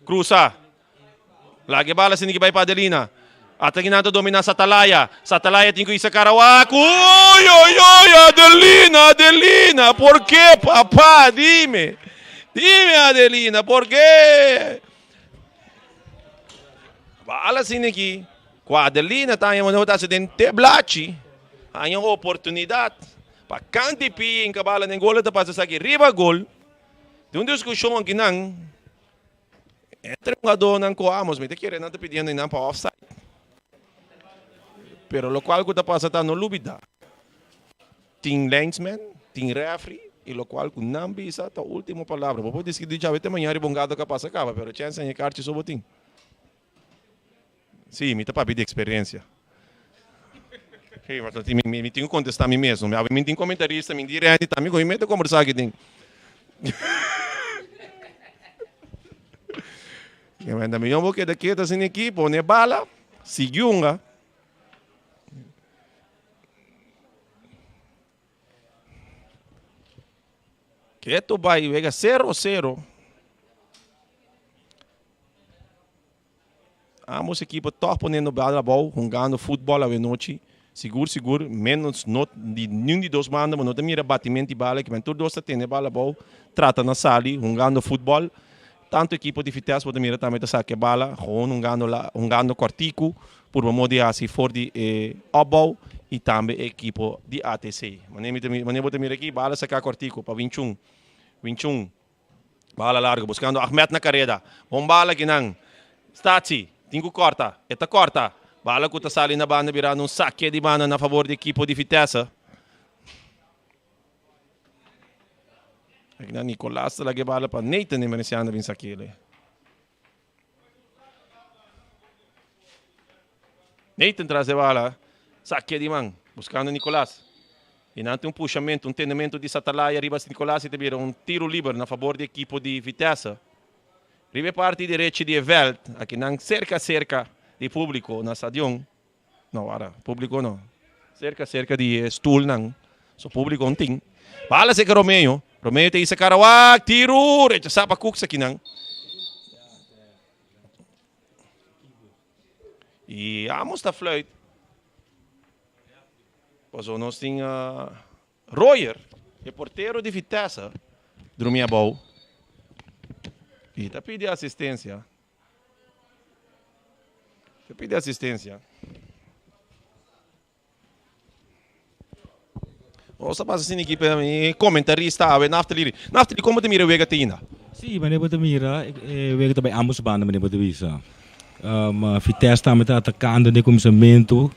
Cruza. Laga e bala sin ki bai pa Adelina. Ata ki nan ta domina Satalaya. Satalaya tin ku Isa Karawak. Uy, uy, uy, Adelina, Adelina. Por qué, papá? Dime. Dime, Adelina, por qué? Bala sin aki. Ku Adelina ta haña manera ta hasi den te blachi, haña oportunidat pa kanti pia i kabala den gol ta pasa esaki riba gol. Den un diskushon akinan entre hungadónan ku amos mi ta kere nan ta pidiendo einan pa offside. Pero lokual ku ta pasa ta no lubida tin linesman, tin refri i lokual ku nan bisa ta ultimo palabra. Bo por diskutí djawe te mañana riba un gato ku a pasa kaba pero chèns haña karchi so bo tin. Sí, mi ta papia di experiencia. Sí, ma mi, mi, mi tin ku kontestá mi mes. Mi, mi tin komentarista, mi tin Randy tambe, ku mi mete kombersá aki den. Mi manda mi bo keda keto asina aki, pone bala, sigui hunga. Keto bai wega sero sero. Ambos ekipo tòg poniendo bal abou, hungando futbòl awenochi. Sigur sigur menos no di niun di dos banda bo no ta mira batimento di bala aki, tur dos ta tene bal abou, trata na sali hungando futbòl. Tanto ekipo di Vitesse bo ta mira tambe ta saka e bala, gewoon hungando la hungando kòrtiku purba modo di hasi for di e opbou i tambe e ekipo di ATC. Manera mi ta manera bo ta mira aki bala saka kòrtiku pa Winchun. Winchun. Bala largo buscando Ahmed na careda. Bon bala kinan. Staci tin cu corta. E ta corta. Bala cu ta sali na banda birando un saque di banda na favor di equipo di Vitesse. Akinan Nicolas ta laga e bala pa Nathan Emerenciano bin saquele. Nathan tras e bala, sakia di man, buscando Nicolas. Y nan tin un pushamento, un tenimento di Satalaya riba Nicolas y ta bira un tiro liber na fabor di ekipo di Vitesse. Riba e parti derechi di e veld, aki nan cerca cerca di publico na stadion, no wara, publico no, cerca cerca di e stoelnan, so publico no tin. Bala cerca Romeo, Romeo ta hisa cara wak, tiro, rechasa pa Cooks aki nan. Y amos ta fluit. Paso nos tin uh, Royer, e portero di Vitesse, drumi abou. Y ta pidi asistencia. Ta pidi asistencia. Nos ta pasa sin ekipo mi comentarista awe Naftali. Naftali, como te mira wega te inda? Sí, manera bo ta mira, e wega ta bai ambos banda manera bo ta bisa. Um, Vitesse tambe ta atacando den kuminsamentu.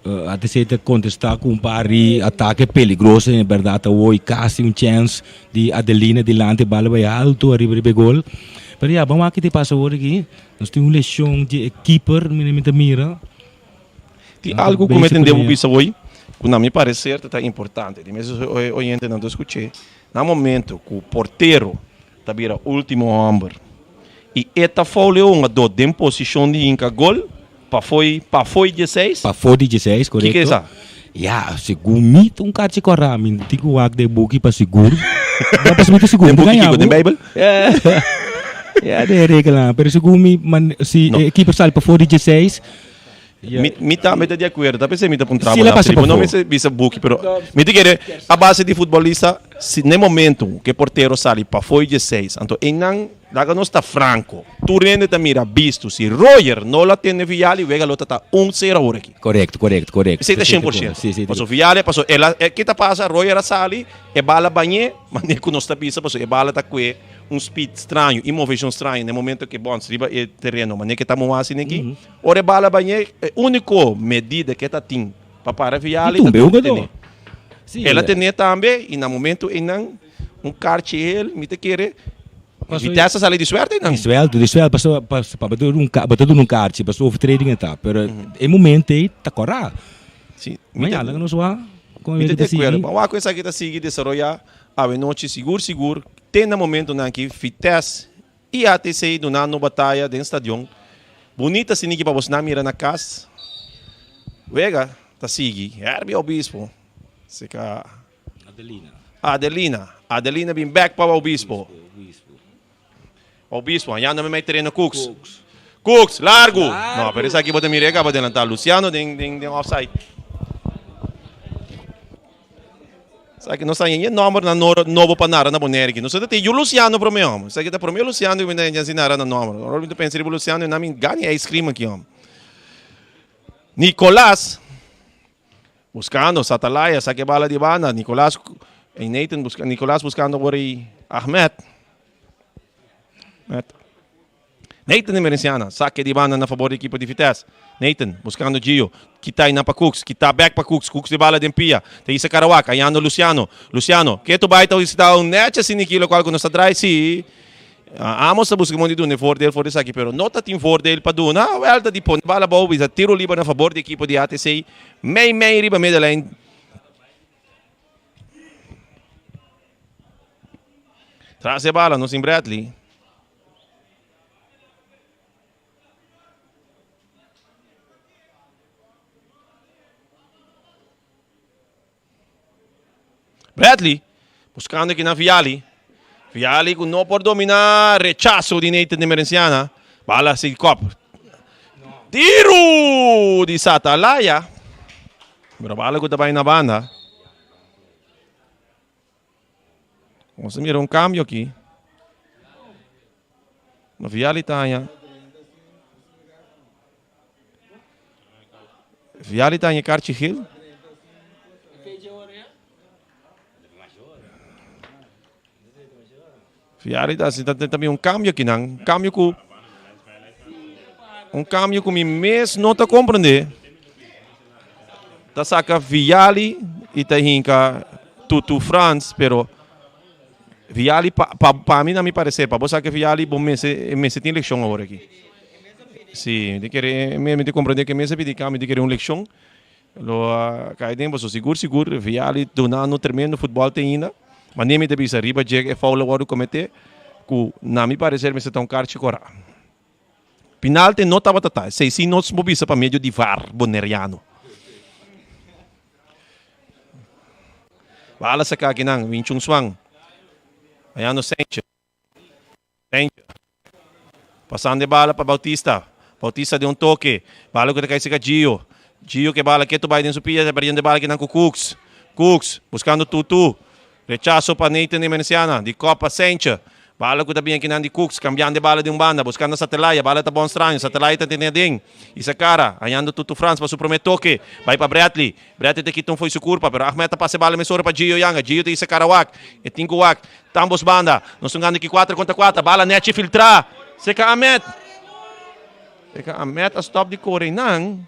ATC ta contesta cu un par di atake peligroso en berdad awo y casi un chance di Adelina dilanti bala bay alto ariba riba e gol. Pero ya, ban wak ki ta pasa awor aki. Nos tin un lesion di e keeper, mi mi ta mira. Tin algo cu mi tende bo bisa hoy cu na mi parecer ta ta importante. Di mes e oyentenan ta scuche. Na momento cu portero ta bira ultimo homber y e ta fouleo un ado den posicion di hinca gol pafoi pafoi dieseis. Pafo di dieseis, Kiko korekto. esa? Ya, segun mi ta un karchi kòrá. Mi no tin ku wak den buki pa sigur. No, pasobra mi ta sigur Den mi ta buki gaña kiko? bo. Den Bijbel? Ya, den e regelnan. Pero segun mi, man, si No. e keeper sali pafó di dieseis, ya. Mi, mi tambe ta di akuerdo. Ta p'esei mi ta puntra Si bo el a na pasa Filipo. No pafó. mester bisa buki, pero mi ta kere a base di futbolista, si n'e momento ku e portero sali pafó di dieseis, anto einan Laga nos ta franco, tur hende ta mira bisto si Royer no lo a tene Vialli wega lo ta ta un sero awor aki. Correcto, correcto, correcto. Esey ta 100%. Sí, sí. Paso Vialli, paso el a, ke ta pasa Royer a sali, e bala bañ'é, manera cu nos ta bisa paso e bala ta cue un speed straño y movecion straño na e momento ke bons riba e tereno manera ke ta moa asina aki, ora e bala bañ'é e unico medida ke ta tin pa para Vialli ta tene. El a tene tambe y na momento eynan un karchi hel mi ta kere Vitesse a sali di suerte einan. Di suelto, di suelto, paso pa bo ta duna bo ta duna un karchi paso overtreding e ta, pero e momento ei ta kòrá. Si, mi ta, nos wak kon mi ta e di ta sigui. akuerdo. Ban wak ku esaki ta sigui desaroyá awe nochi sigur sigur te na momentonan ki Vitesse i ATC dunando bataya den stadion. Bunita siniki pa bosnan mira na kas. Wega ta sigui. Herbie Obispo seka. Adelina. Adelina. Adelina bin bek pa Obispo. Obispo, allá no me mete terreno Cooks. Cooks, largo. No, pero esaki bo ta mira e caba adelanta. Luciano den den den offside. Esaki no sa yen nomber na nobo pa nara na Bonaire aki. No sa ta tin yu Luciano prome homber. Esaki ta prome Luciano ku mi ta hasi nara na nomber. Ora mi ta pensa riba Luciano e na mi gani ice cream aki homber. Nicolas. Buscando Satalaya, saca e bala di banda. Nicolas y Nathan busca, Nicolas buscando por ahí Ahmed. Ahmed. Nathan de Merenciana, saque di banda na favor di equipo di Vitesse. Nathan buscando Gio, kita na pa Cooks, kita back pa Cooks, Cooks di bala den pia. Te isa Karawak, ayando Luciano. Luciano, keto bai ta visita un necha sin kilo cual ku no sta draai si. Amos ta buska mondi duna e voordeel for esaki, pero no ta tin voordeel pa duna. Wel ta di pone bala abou, bisa tiro liber na fabor di ekipo di ATC. Mei mei riba middenlijn. Tras e bala, nos tin Bradley. Bradley buscando aki na Viali. Viali cu no por domina rechazo di Nathan de Merenciana. Bala si kop. Tiro di Satalaya. Pero bala cu ta bay na banda. Nos a mira un cambio aki. No Viali ta haña. Viali ta haña karchi geel. Viali ta hasi ta un cambio aki nan. Un cambio ku un cambio ku mi mes no ta comprende. Ta saka Viali y ta hinka Tutu Frans, pero Viali pa pa pa mi na mi parecer pa bo saka Viali bo mester mester tin leccion awor aki. Si, mi ta kere mi ta comprende ke mester pidi cambio mi ta kere un leccion lo a cay den pasobra sigur sigur Viali dunando tremendo futbol te ainda mane mi ta bisa riba dje e foul a wordo comete cu na mi parecer mester ta un karchi cora. Pinalte no tabata ta esey si nos bo bisa pa medio di var boneriano. Bala saka akinan, Win Chun Swan. Ayano Sanchez. Sanchez. Pasando e bala pa Bautista. Bautista den un toke. Bala ku ta kai seka Gio. Gio ke bala ketu bai den su pia, ta perdiendo e bala kinan ku Cooks. Cooks buscando Tutu. Rechaso pa Nathan Emerenciana, di kop pa Sanchez. Bala ku ta bin akinan di Cooks, kambiando e bala di un banda, buskando Satelaya. Bala ta bon straño, Satelaya ta tene aden. Isakara, hañando Tutu Frans pa su promé toke. Bai pa Bradley. Bradley ta kita un fo'i su kurpa, pero Ahmed ta pasa e bala mesora pa Gio Yanga. Gio ta Isakara wak. E tin ku wak. Tambos banda. Nos ta gana aki kuater kontra kuater. Bala nèchi filtrá. Seka Ahmed. Seka Ahmed a stòp di kore einan.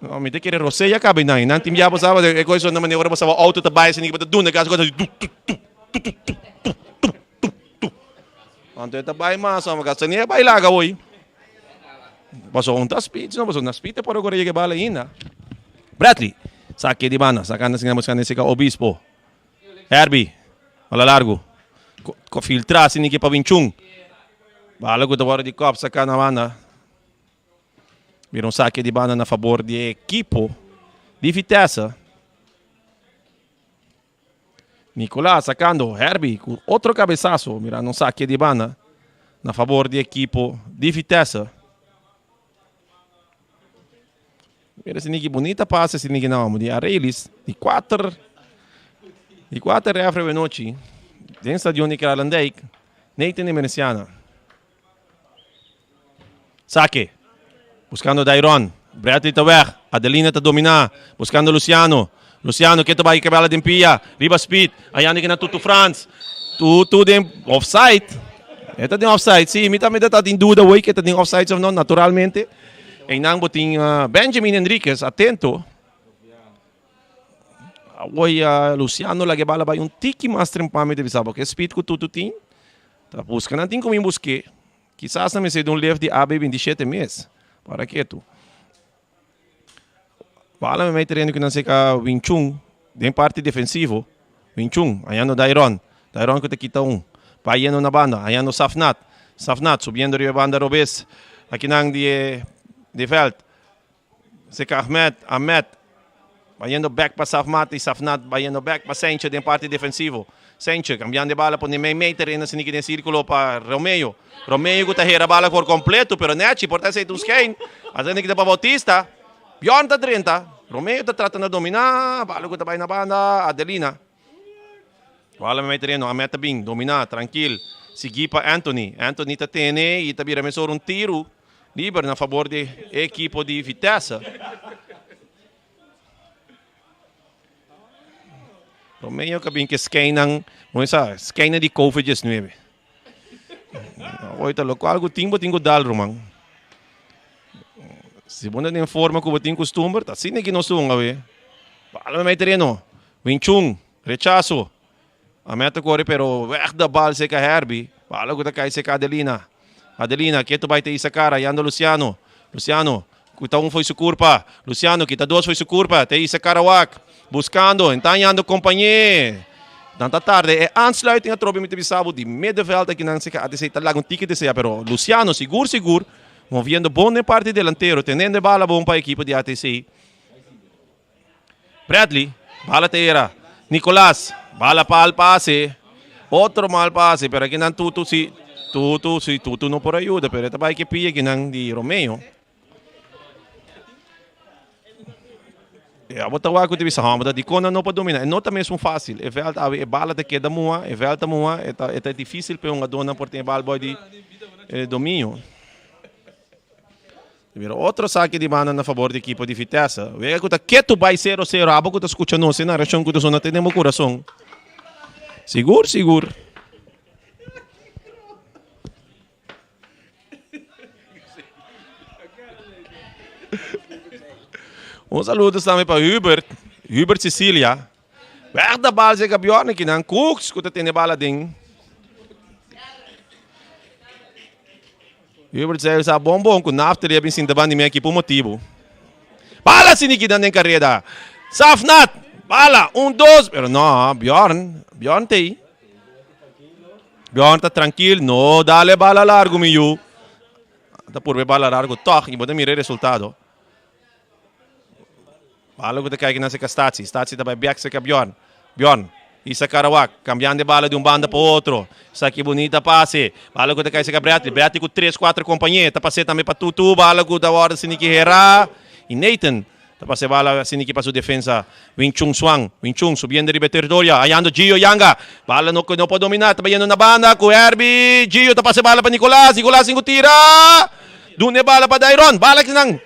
No, mi ta kere Rosé ya caba einan. Einan tin bia bo sa, e cosa na manera ora bo sa bo auto ta bai asina bo ta duna gas cosa tu tu tu tu tu tu tu tu tu tu. Anto e ta bai mas amo gasolina e bai laga hoy. Paso un ta speed no, paso na speed e por agora yega e bala ainda. Bradley, sake di banda, sacando asina buscando esey ka Obispo. Herbie, bala largo. Ko filtra asina ke pa Winchun. Bala ku ta wòrdu di kòp saka na banda. Mira un sake di banda na fabor di e ekipo di Vitesse. Nicolas sacando Herbie ku otro cabezazo. Mirando un sake di banda na fabor di ekipo di Vitesse. Mira si niki bonita pase si niki na di Arelis di 4 di 4 refre nochi den stadion di Kralendijk Nathan Emerenciana. Sake. Buscando Dairon. Bradley ta weg. Adelina ta domina. Buscando Luciano. Luciano ke ta bai ke bala den pia. Riba speed. Ayando ke na Tutu Frans. Tutu den offside. E ta den offside. Si, mi tambe ta tin duda hoy ke ta den offside of no. Naturalmente. Einan bo tin Benjamin Enriquez. Atento. Awor Luciano laga e bala bai un tiki mas trempa mi ta bisa bo. Ke speed ku Tutu tin. Ta buska nan tin ku mi busk'é. Kisas nan mester di un lef di AB 27 mes. Para ketu. Bala mi mei tereno ku nan seka Wing Chun den parti defensivo. Wing Chun hañando Dairon. Dairon ku ta kita un. Bai yendo na banda hañando Safnat. Safnat subiendo riba e banda robes. Akinan di e di vèlt. Seka Ahmed, Ahmed bayendo bek pa Safmat y Safnat bayendo bek pa Senche den parti defensivo. Senche cambiando e bala pone mei mei tereno asina den circulo pa Romeo. Romeo cu ta hera bala por completo pero nechi por ta esey un skein. Asina kita pa Bautista. Bjorn ta drenta. Romeo ta trata na domina. Bala cu ta bay na banda Adelina. Bala mei tereno Ahmed ta bin domina trankil. Sigui pa Anthony. Anthony ta tene y ta bira mesora un tiro. Liber na fabor di e ekipo di Vitesse. Romeo ka bin ke skeinan, bo sa, skeinan di Covid 19. Oita, lokual ku tin bo tin ku dal, ruman. Si bo no den forma ku bo tin kustumber, ta asina ki nos ta hunga awe. Bala mei tereno. Wing Chun, rechaso. A meta kore pero weg de bal seka Herbie. Bala ku ta kai seka Adelina. Adelina ketu bai ta Isakar ayando Luciano. Luciano ku ta un foi su kurpa. Luciano kita dos foi su kurpa. Te Isakar awak. Buskando en ta ayando kompañé. Dan ta tarde e aansluiting atrobe mi ta bisa bo di middenveld akinan seka ATC ta laga un tiki desea pero Luciano sigur sigur moviendo bon den parti delantero tenendo e bala bon pa ekipo di ATC. Bradley, bala ta era. Nicolas, bala pa al pase. Otro mal pase, pero akinan Tutu si, Tutu si, Tutu no por ayuda, pero e ta bai ke pia akinan di Romeo. E abo ta wak ku ta bisa, hòmber ta dikon nan no por domina. E no ta mesmu fásil. E vèlt awe e bala ta keda mua, e vèlt ta mua, e ta e ta difísil pa e hungadónan por tin e bal bòi di dominio. Mira otro saki di banda na fabor di ekipo di Vitesse. Wega ku ta ketu bai sero sero. Abo ku ta skucha nos e narashon ku ta sona te den bo kurason. Sigur sigur. Un saludo tambe pa Hubert, Hubert Cecilia. Weg de bal zeka Bjorn kinan Cooks ku ta tene bala den. Hubert zei sa bon bon ku Naftali a bin sinta banda di mi aki pa un motibu. Bala sini kinan den kareda. Safnat! Bala! Un, dos! Pero no, Bjorn, Bjorn ta ei. Bjorn ta trankil. No dale bala largu mi yu. Ta purba e bala largu tòg i bo ta mira e resultado. Bala ku ta kai kinan seka Statie. Statie ta bai bèk seka Bjorn. Bjorn, Isa Karawak, kambiando e bala di un banda pa otro. Esaki bunita pase. Bala ku ta kai seka Bradley. Bradley ku tres, kuater kompañé. Ta pas'é tambe pa Tutu. Bala ku ta wòrdu siniki herá. I Nathan ta pasa e bala siniki pa su defensa. Wing Chun Swan. Wing Chun subiendo riba e teritorio. Hayando Gio Yanga. Bala no no por dominá. Ta bayendo na banda ku Herbie. Gio ta pasa e bala pa Nicolas. Nicolas sin ku tira. Duna e bala pa Dairon. Bala kinan.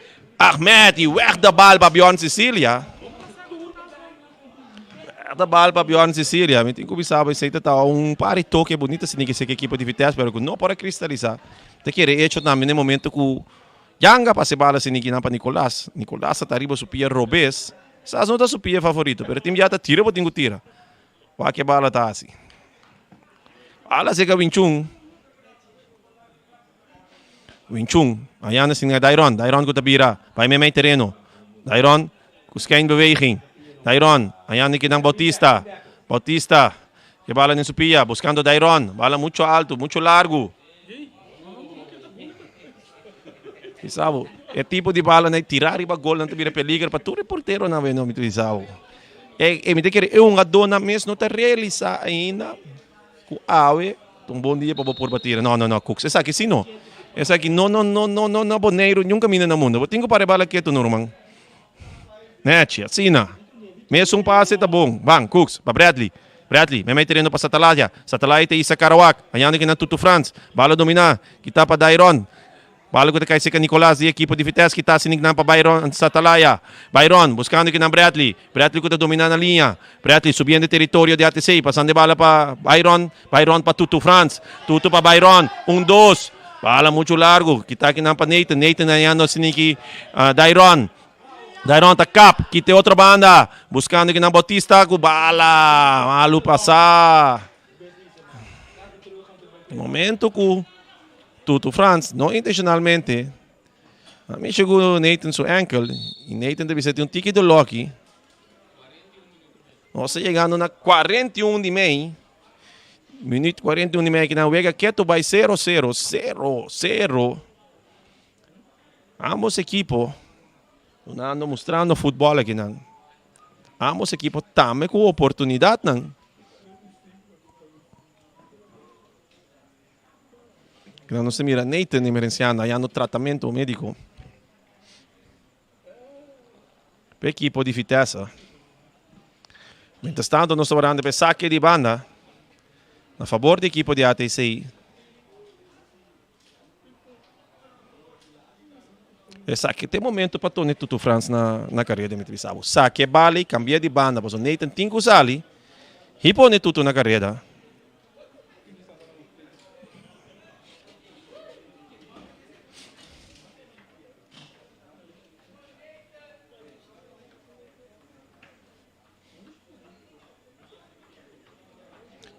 Ahmed y weg de bal pa Bjorn Cecilia. Weg de bal pa Bjorn Cecilia. Mi tin ku bisa bo esei ta ta un par di toke bunita si ni ke seki ekipo di Vitesse pero ku no por a kristalisa. Ta kere hecho tambe na e momento ku. Yanga pasa e bala sinikinan pa Nicolas. Nicolas ta riba su pia robes. Sas no ta su pia favorito, pero tin bia ta tira bo tin ku tira. Wak e bala ta hasi. Bala seka Winchun. Winchun. Ayana sin Dairon. Dairon ku ta bira. Bai meimei tereno. Dairon ku schijnbeweging. Dairon. Ayana kinan Bautista. Bautista. E bala den su pia. Buscando Dairon. Bala mucho alto, mucho largo. Bisabo, e tipo di bala na tira riba gol nan ta bira peligro pa tur e porteronan weno mi ta bisabo. E e mi ta kere e hungadónan mes no ta realisá ainda ku awe ta un bon dia pa bo por tira. No no no Cooks esaki si no. Esaki no no no no no na Boneiru niun kaminda na mundu. Bo tin ku para e bala ketu no ruman. Nechi, asina. Mesun pase ta bon. Ban, Cooks, pa Bradley. Bradley, meimei tereno pa Satalaya. Satalaya ta isa Karawak. Hañando kinan Tutu Frans. Bala dominá. Kita pa Dairon. Bala ku ta kai serka Nicolas di ekipo di Vitesse. Kita siniknan pa Byron, Satalaya. Byron, buskando kinan Bradley. Bradley ku ta dominá na liña. Bradley subiendo teritorio di ATC. Pasando e bala pa Byron. Byron pa Tutu Frans. Tutu pa Byron. Un, dos. Bala muchu largu. Kita kinan pa Nathan. Nathan hañando siniki Dairon. Dairon ta kap, kita e otro banda, buscando kinan Bautista ku bala, malu pasa. Momento ku Tutu Frans, no intencionalmente, a mishi ku Nathan su enkel, y Nathan ta bisa tin un tiki dolor aki. Nos ta yegando na 41 di mei, minuut 41 di mei kinan wega keto bai 0 0, 0 0. Ambos ekipo dunando mustrando futbol akinan. Ambos ekipo tambe ku oportunidatnan. Kinan nos ta mira Nathan Emerenciano hayando tratamento mediko. P'e ekipo di Vitesse. Mientras tanto nos ta warando p'e sake di banda na fabor di ekipo di ATC. Esaki ta e momento pa Tony Tutu Frans na na kareda mi ta bisa bo. Saki e bala i kambia di banda pasobra Nathan tin ku sali i pone Tutu na kareda.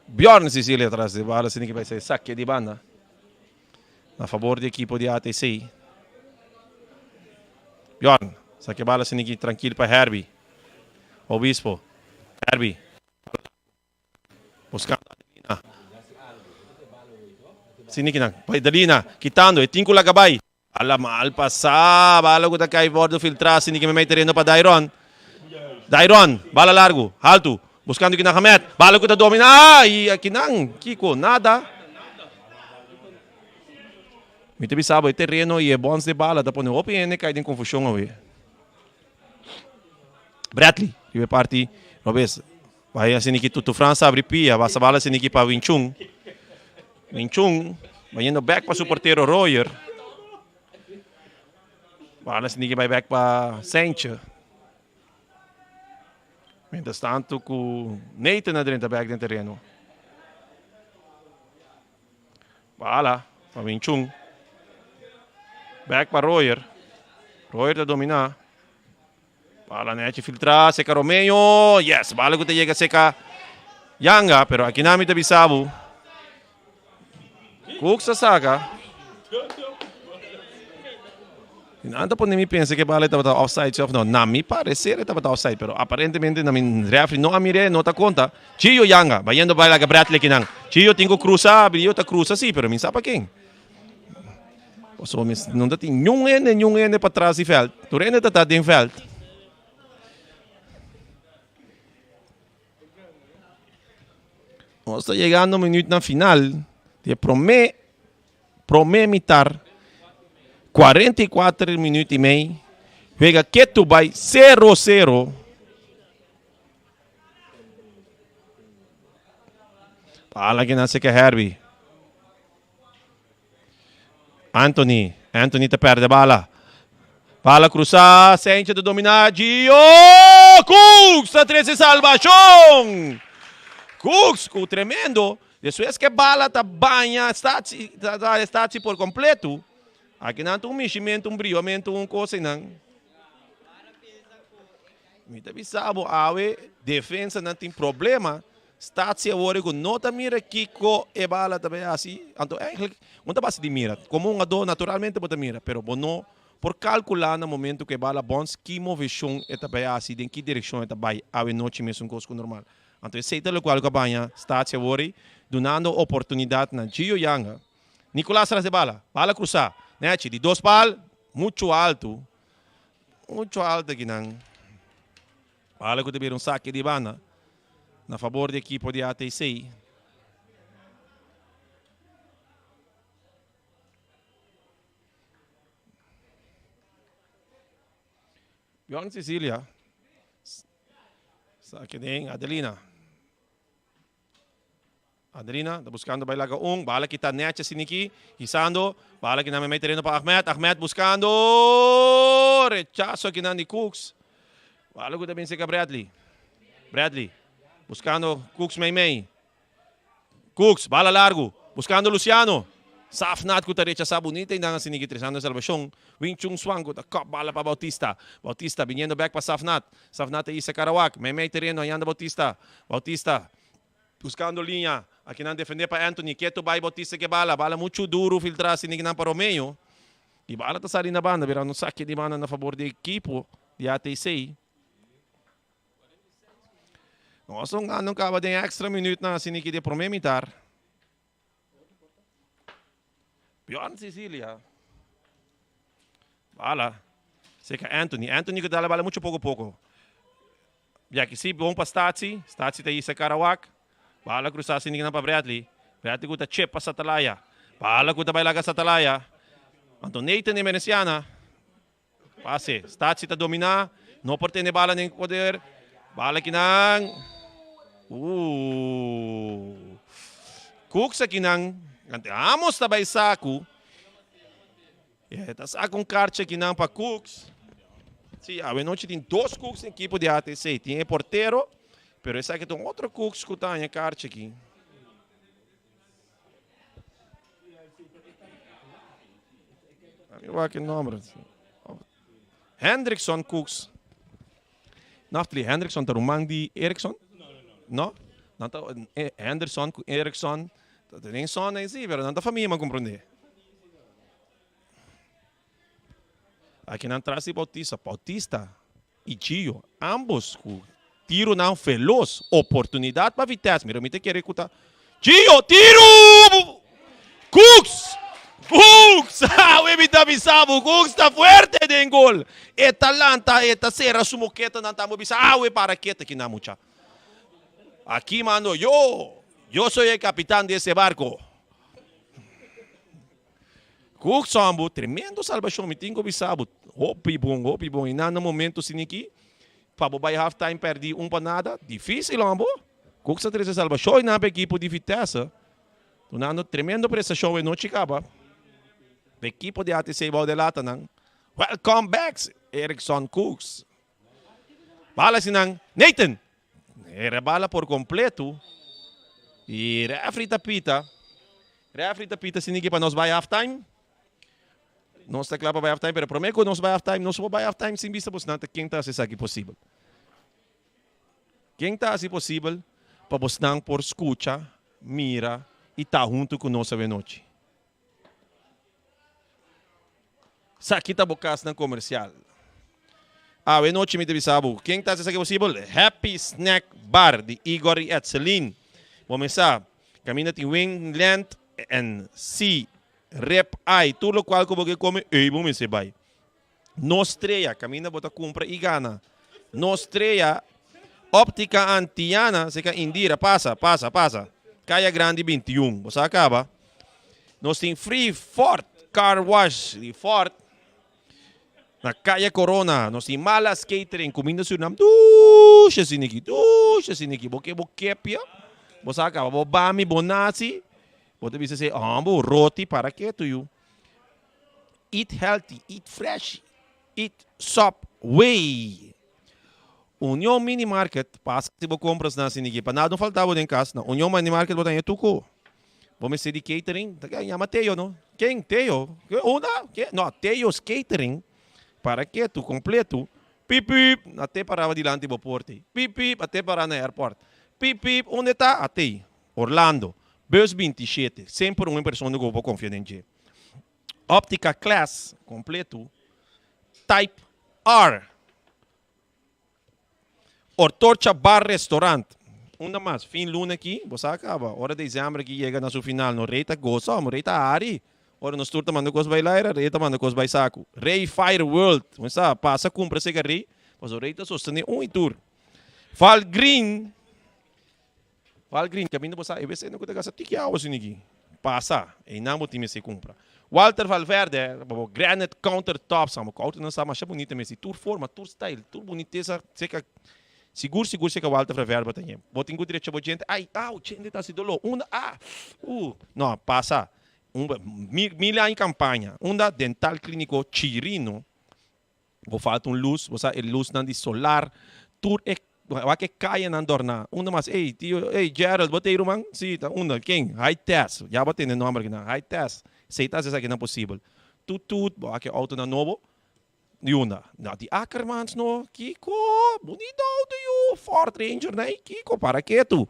Bjorn Cecilia tras di bala asina ki bai ser sake di banda na fabor di ekipo di ATC. Bjorn sake bala asina ki trankil pa Herbie Obispo. Herbie buscando Adelina. Asina ki nan bai Adelina kitando e tin ku laga bai. Bala mal pasá, bala ku ta kai wordo filtrá sin di ke mei tereno pa Dairon. Dairon, bala largu, haltu, buskando kinan Hamed, bala ku ta dominá i akinan, kiko, nada. Mi ta bisa bo e tereno i e bòns di bala ta pone hopi hende kai den konfushon awe. Bradley, riba e parti robes, bai asina ki Tutu Frans abri pia, basa bala asina ki pa Winchun. Minchun bayendo bek pa su portero Royer. Bala sinti ki bai bek pa Sentje. Mientras tanto ku Nathan a drenta bek den tereno. Bala pa Minchun. Bek pa Royer. Royer ta domina. Bala nechi filtra seka Romeo. Yes, bala ku ta yega seka Yanga, pero akinan mi ta bisa bo. Cooks a saka. Nan ta pone mi pensa ke bala tabata offside si of no. Na mi parecer e tabata offside, pero aparentemente na mi referee no a mir'é, no ta konta. Chio Yanga, bayendo bai laga Bradley kinan. Chio tin ku krusa, Chio ta krusa si, pero mi sa pa ken. Pasobra mi no ta tin niun hende, niun hende patras di vèlt. Tur hende ta ta den vèlt. Nos ta yegando minütnan final di e promé promé mitar. 44 minüt i mei. Wega ketu bai sero sero. Bala kinan seke Herbie. Anthony, Anthony ta perde bala. Bala cruzá, Sanchez ta dominá, Gio Cooks ta trece salvacion. Cooks cu tremendo, despues que bala ta baña Statie, ta Statie por completo. Akinan ta un mishimentu, un briomentu, un kos einan. Mi ta bisa bo awe defensanan tin problema. Statie awor ku no ta mira kiko e bala ta bay hasi. Anto eigenlijk bo ta basa di mira. Komo hungadó naturalmente bo ta mira, pero bo no por kalkulá na momento ku e bala bòns ki moveshon e ta bay hasi, den ki direkshon e ta bay awe nochi mesun kos ku normal. Anto esei ta lokual ku a baña Statie awor ei, dunando oportunidat na Gio Yanga. Nicolas tras e bala, bala krusá, nèchi di dos pal, muchu altu, muchu altu akinan. Bala ku ta bira un sake di banda na fabor di ekipo di ATC. Bjorn Cecilia. Sake den Adelina. Adelina ta buscando bay laga un. Bala kita nechi asiniki. Hisando. Bala kinan mei tereno pa Ahmed. Ahmed buscando. Rechazo kinan di Cooks. Bala ku ta bin seka Bradley. Bradley. Buscando Cooks mei mei. Cooks, bala largu. Buscando Luciano. Safnat ku ta rechasá bunita i nan a sinigi tresando salbashon. Wing Chun Swan ku ta kòp bala pa Bautista. Bautista biniendo bèk pa Safnat. Safnat ta hisa Karawak. Meimei tereno ayanda Bautista. Bautista buscando liña. Aki nan defendé pa Anthony. Ketu bai Bautista ke bala. Bala muchu duru filtrá sinigi nan pa Romeo. I bala ta sali na banda birando un sake di banda na fabor di ekipo di ATC. Nos un gana caba den extra minuutnan asina ki di prome mitar. Bjorn Cecilia. Bala. Seca Anthony. Anthony que dala bala mucho poco poco. Jackie si bon pa Stazi. Stazi ta isa Karawak. Bala cruza asina pa Bradley. Bradley ku ta chip pa Satalaya. Bala ku ta bailaga Satalaya. Anto Nathan Emerenciana. Pase. Statie ta dominá. No por tene bala den poder. Bala kinan. Uh. Cooks akinan. Amos ta bai saku. E ta saka un karchi akinan pa Cooks. Sí, awenochi tin dos Cooks den ekipo di ATC. Tin e portero, pero esaki ta un otro Cooks ku ta haña karchi aki. Mi wak e nomber. Hendrickson Cooks. Naftali, Hendrickson ta ruman di Erickson? No? Nan ta Henderson ku Erickson ta den son ahí sí, pero nan ta famia mi a komprondé. Aki nan tras di Bautista, Bautista y Gio, ambos cu tironan veloz, oportunidad pa Vitesse, mira mi ta kere cu ta Gio, tiro! Cooks! Cooks! Awe mi ta bisa bo, Cooks ta fuerte den gol. E ta lanta, e ta cera su moketanan tambe bisa, awe para keta kinan mucha. Aki mando yo, yo soy el capitán de ese barco. Ku sombo, tremendo salbashon, mi tin ku bisa bo, hopi bon, hopi bon. I nan na momento siniki, pa bo bai half time pèrdí un pa nada, difísil hombo. Kuk sa trese salbashon i nan pa ekipo di Vitesse, dunando tremendo prestashon e nochi kaba. Pa ekipo di ATC bou de latanan. Welcome back, Erickson Cooks. Bala sinan, Nathan! E rebala por completo. Y referee ta pita. Referee ta pita sinigi pa nos bay half time. Nos ta kla pa bay half time, pero prome ku nos bay half time, nos por bay half time sin bisa bosnan ta ken ta hasi esaki posibel. Ken ta hasi posibel pa bosnan por skucha, mira y ta hunto ku nos awenochi. Esaki ta bo kasnan komersial. Awe nochi mi ta bisa bo, ken ta hasi esaki posibel? Happy Snack Bar di Igor i Etseline. Bo mesa, kaminda tin wing, lent en sea, rib eye, tur lokual ku bo ke kome, ey bo mester bai. No Strea, kaminda bo ta kumpra i gana. No Strea, Optica Antiana, seka Indira, pasa, pasa, pasa. Kaya Grandi 21, bo sa kaba. Nos tin Free Ford Car Wash di Ford na Kaya Corona. Nos tin Malas Catering, kuminda Surinam dushi asina aki, dushi asina aki. Bo ke bo kepia, bo sa kaba, bo bami, bo nasi, bo ta bisa sey, hombo, roti para ketu yu. Eat healthy, eat fresh, eat Subway. Union Mini Market, pasa si bo compras na asina aki. Pa nada no falta bo den cas. Na Union Mini Market bo ta haña tuco. Bo mester di catering, ta yama Teo no. Ken? Teo? Unda? Ke? No, Teo's Catering. Para ketu, kompletu. Pip pip, ate paraba dilanti bo porta ei. Pip pip, ate para na airport. Pip pip, unda e ta? Ate. Orlando. Bus 27. Semper un persona ku bo por konfia den dje. Optica Class, kompletu. Type R. Ortorcha Bar Restaurant. Unda mas? Fin luna aki, bo sa caba. Ora december aki yega na su final, no rey ta goza, amo rey ta hari. Ora nos tur ta manda cos bay laira, rey ta manda cos bay sacu. Rey Fire World, bo sa, pasa cumpra seca rey, pasobra rey ta sostene un y tur. Val Green. Val Green, caminda bo sa e wc no cu ta gasta tiki awa asina aki. Pasa, einan bo tin mester cumpra. Walter Valverde, pa bo granite counter tops, amo cu autonan sa masha bunita mester, tur forma, tur style, tur bunitesa, seca, sigur sigur seca Walter Valverde bo ta ñe. Bo tin cu drecha bo djente, ay, au, djente ta haci dolor, unda, ah, uh, no, pasa, un, mil aña campaña, unda Dental Clinico Chirino, Bo falta un lus, bo sa e lusnan di solar, tur e wak e kayanan dorná. Unda mas, ey tio, ey Gerald, bo ta ei ruman? Si, ta unda? Ken? High Test, ya bo tende nomber akinan, High Test, esei ta hasi esakinan posibel. Tut tut, bo wak e outonan nobo, di unda? Na di Ackermans no, kiko? Bunita outo yu, Ford Ranger nan, ey kiko, para ketu.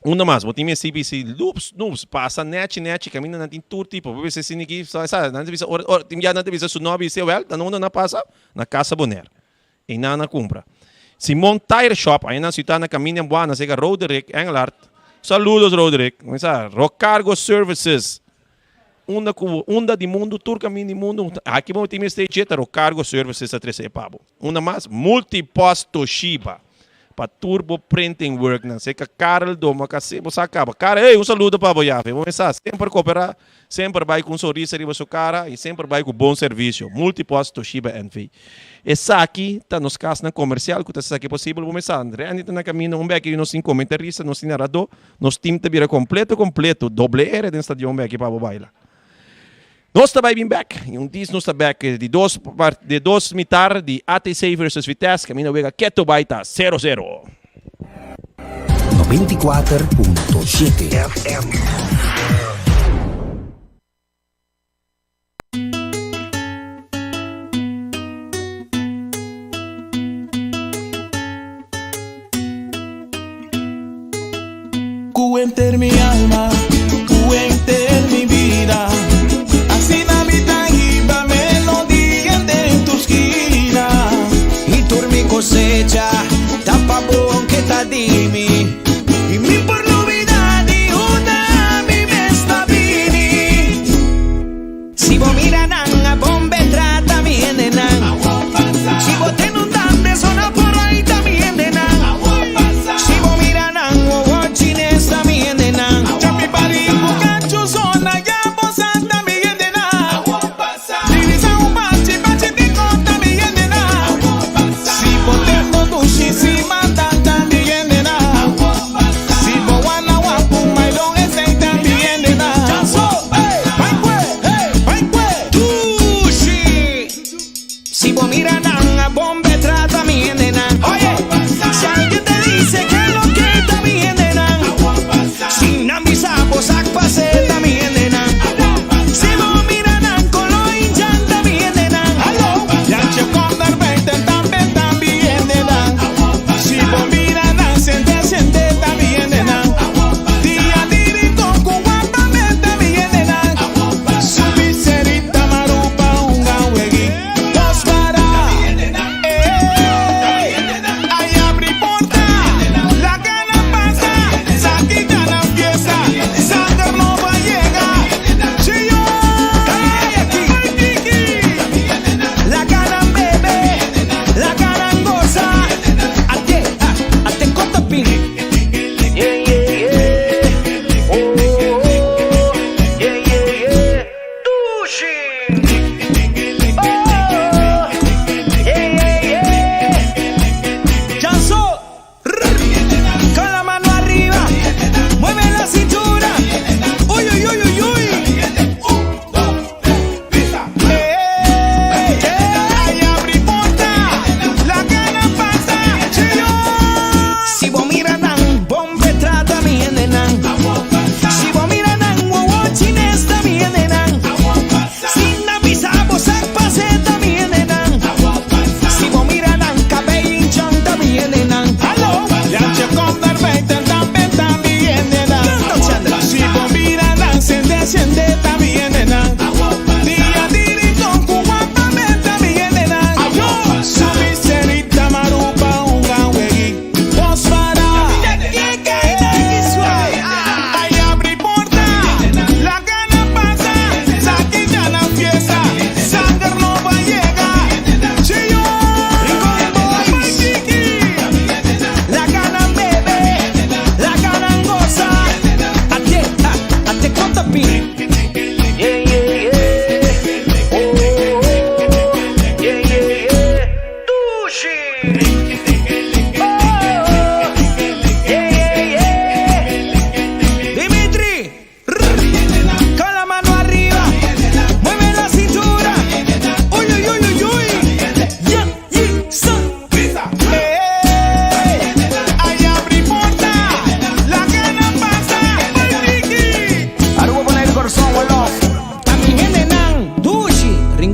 Unda mas bo tin mester bisa loops noops pasa nechi nechi caminda nan tin tur tipo bo bisa esini ki sa sa nan ta bisa ora ora tin bia nan ta bisa su no bisa wel ta unda nan pasa na casa Bonaire eynan nan cumpra Simon Tire Shop ayi nan situa na caminda en Buana cerca Roderick Engelhard saludos Roderick sa Rocargo Services unda cu unda di mundo tur caminda di mundo aki bo tin mester dje ta Rocargo Services ta trece pa bo. Unda mas, Multipost Toshiba pa tur bo printing worknan. Seka Karel Doma ka si bo sa kaba. Karel, hey, un saludo pa bo yafe. Bo mesa semper koopera, semper bai ku un sonrisa riba su kara i semper bai ku bon servisio. Multipost Toshiba NV. Esaki ta nos kasnan komersial ku ta hasi esaki posibel. Bo mesa, Randy ta na kaminda un beki, nos tin komentarista, nos tin naradó, nos team ta bira kompleto kompleto, doble R den stadion beki pa bo baila. Nos ta bai bin bek y un dis nos ta bek di dos di dos mitar di ATC versus Vitesse caminda wega keto bai ta sero sero. 94.7 FM. Ku henter mi alma, ku henter mi bida, asina mi ta hiba melodia den tur skina. I tur mi kosecha ta pa bo ke ta di mi, i mi por lubida di unda mi mes ta bini. Si bo mira nan a bombe trata mi hendenan. Si bo ten un dande zona por ahí ta mi hendenan. Si bo mira nan wowo chines ta mi hendenan.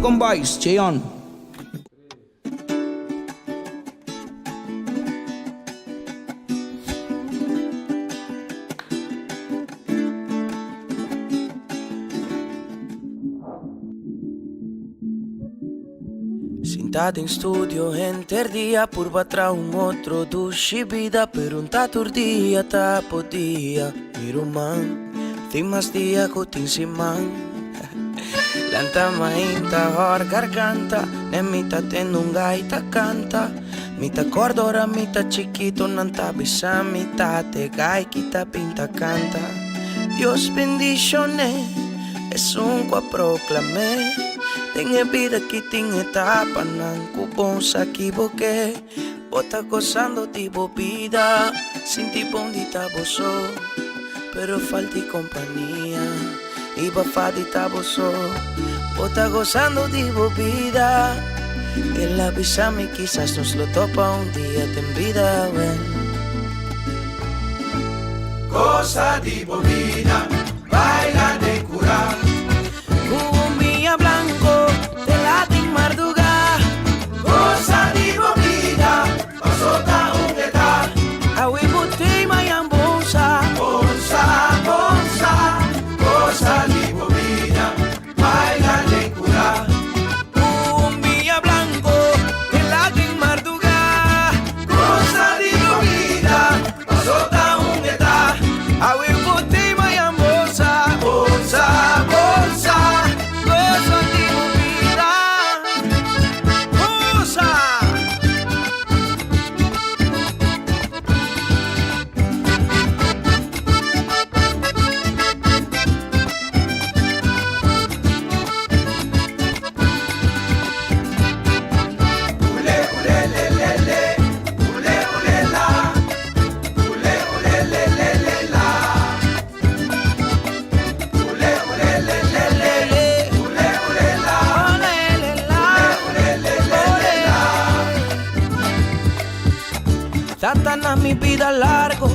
Rincon Boys, Cheon. Sinta den studio henter dia purba tra un otro dushi bida pero un ta tur dia ta podia mi ruman tin mas dia ku tin siman Lanta mainta hor garganta ne mi ta tende un gaita canta mi ta corda ora mi ta chikito nan ta bisa mi tate gai kita pinta canta Dios bendicione esun ku a proclame den e bida ki tin etapanan ku bon sa kiboke bo ta gozando di bo bida sinti bon di ta bo so pero falti compania. I pa fati ta bo so Bo ta gozando di bo bida El a bisa mi kisas nos lo topa un dia den bida Well. Goza di bo bida, baila den cura. Cu un biña blanco te latin marduga. Goza di bo bida, paso ta un eta. Awe bo tei mayan bonsa. Bonsa, bonsa, goza di bo bida, baila den cura. Cumbia blanco te latin marduga. Goza di bo bida, paso ta un eta. Awe bo tei mayan bonsa. Bonsa, bonsa, goza di bo bida. Goza. Ule, ule, le, le, le. Ule, ule, la. Ule, ule, le, le, le, la. Ule, ule, le, le, le. Ule, ule, la. Ole, le, la. Ule, le, le, le, la. Tata mi vida largo,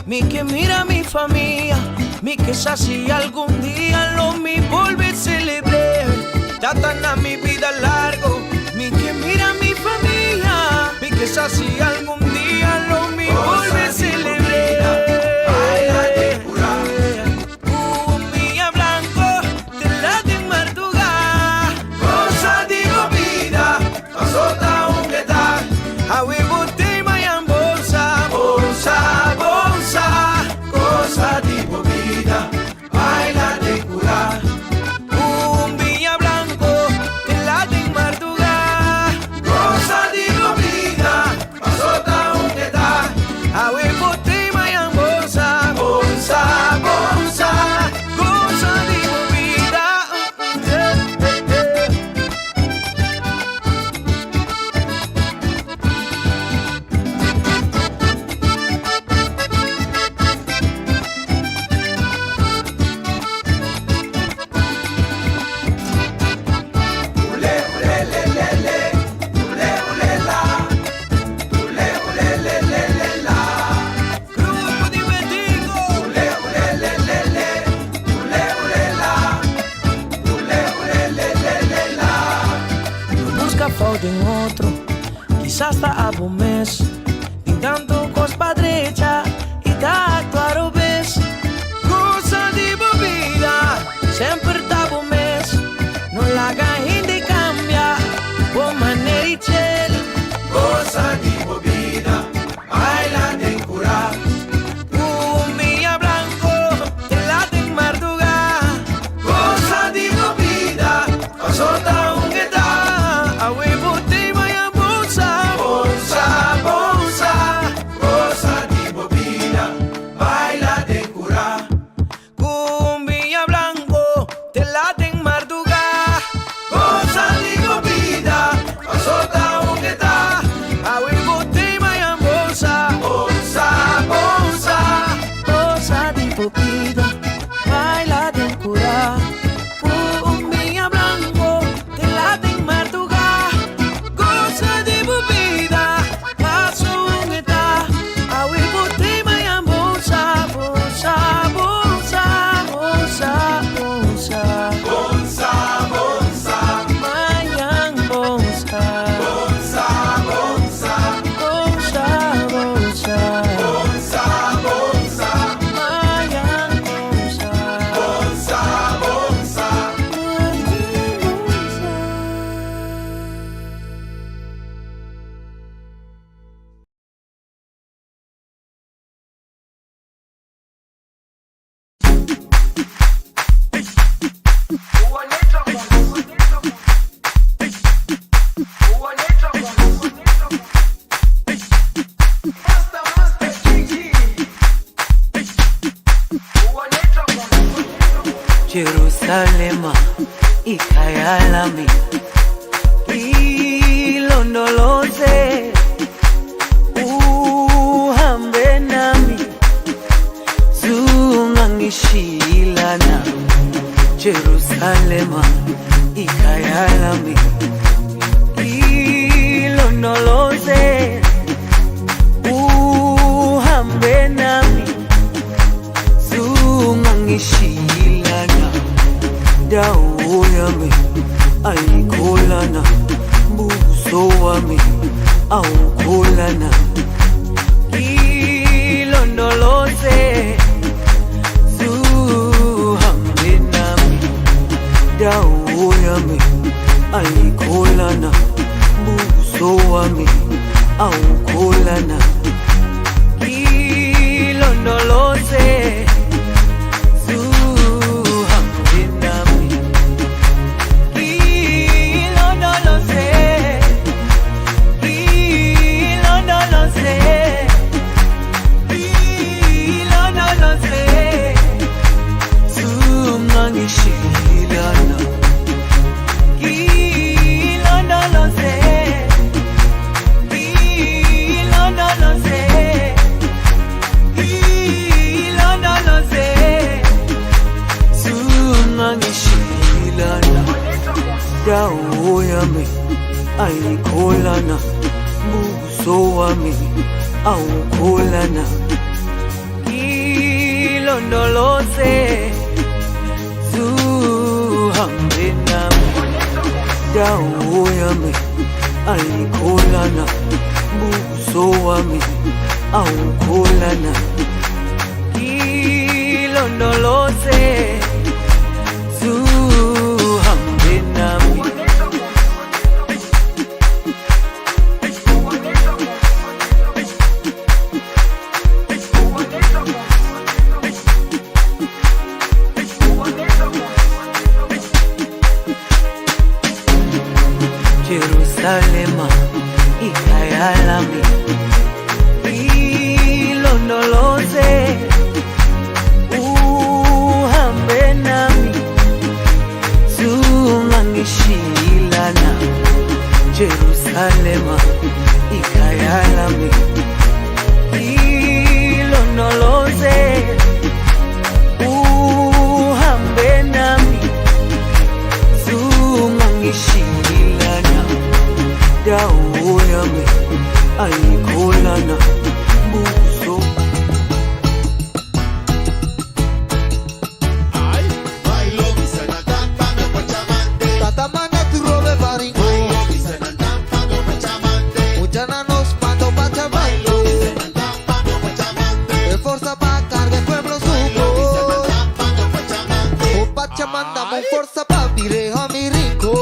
mi que mira mi familia, mi que si algún día lo mi volve celebré. Tata mi vida largo, mi que mira mi familia, mi que si algún día lo mi volve celebré. Baila den cura. Cumbia blanco, te la de marduga. Goza di bo bida, paso ta un eta. Awe bo tei mayan bonsa, Bonsa, bonsa, goza di bo bida, baila den cura. Cumbia blanco, te la de marduga. Goza di bo bida, paso ta un eta. Awe bo tei mayan bonsa, Bonsa, bonsa, goza di bo bida. Eh, eh, eh. Ule, ule, le, le, le. Ule, ule, la. Ule, ule, le, le, le, la. Grupo di Betico. Ule, ule, le, le, le. Ule, ule, la. Ule, ule, le, le, le, la. No busca fout den otro, quizás ta abo mes. Tin tanto cos pa drecha y ta actua robes. Goza di bo bida, semper ta bo mes. No laga hende cambia, bo manera di chill. Goza di bo bida, baila den cura. Cumbia blanco, te latin marduga. Goza di bo bida, paso ta un eta. Awe bo tei mayan bonsa, Bonsa, bonsa, goza di bo bida, baila den cura. Cumbia blanco, te Jerusalema ikhaya lami ilondoloze uhambe nami zungangishilana dawo yami ayikholana buso wami awukholana ilondoloze zuhambe nami dawo yami ayikholana buso wami awukholana ilondoloze zuhambe nami ilondoloze ilondoloze ilondoloze zungangishilana ilondoloze ilondoloze ilondoloze zungangishilana dawo yami ayikholana buso wami awukholana ilondoloze zuhambe nami dawo yami ayikholana buso wami awukholana ilondoloze zuhambe nami. Jerusalema ikhaya lami ilondoloze uhambe nami zungangishilana Jerusalema ikhaya lami ilondoloze uhambe nami zungangishilana dawo yami ayikholana buso. Tata mana tu robe baringo. Ujana nos mando pachamando. E forza pa carga pueblo supo. O pachamanda mo forza pa mireja mi rico.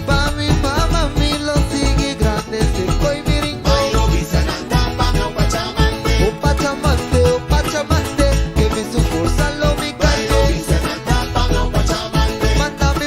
Pa mi mamá mi lo sigue grande seco y mi rico. O pachamante, o pachamante, que mi su forza lo mi calle. Manda mi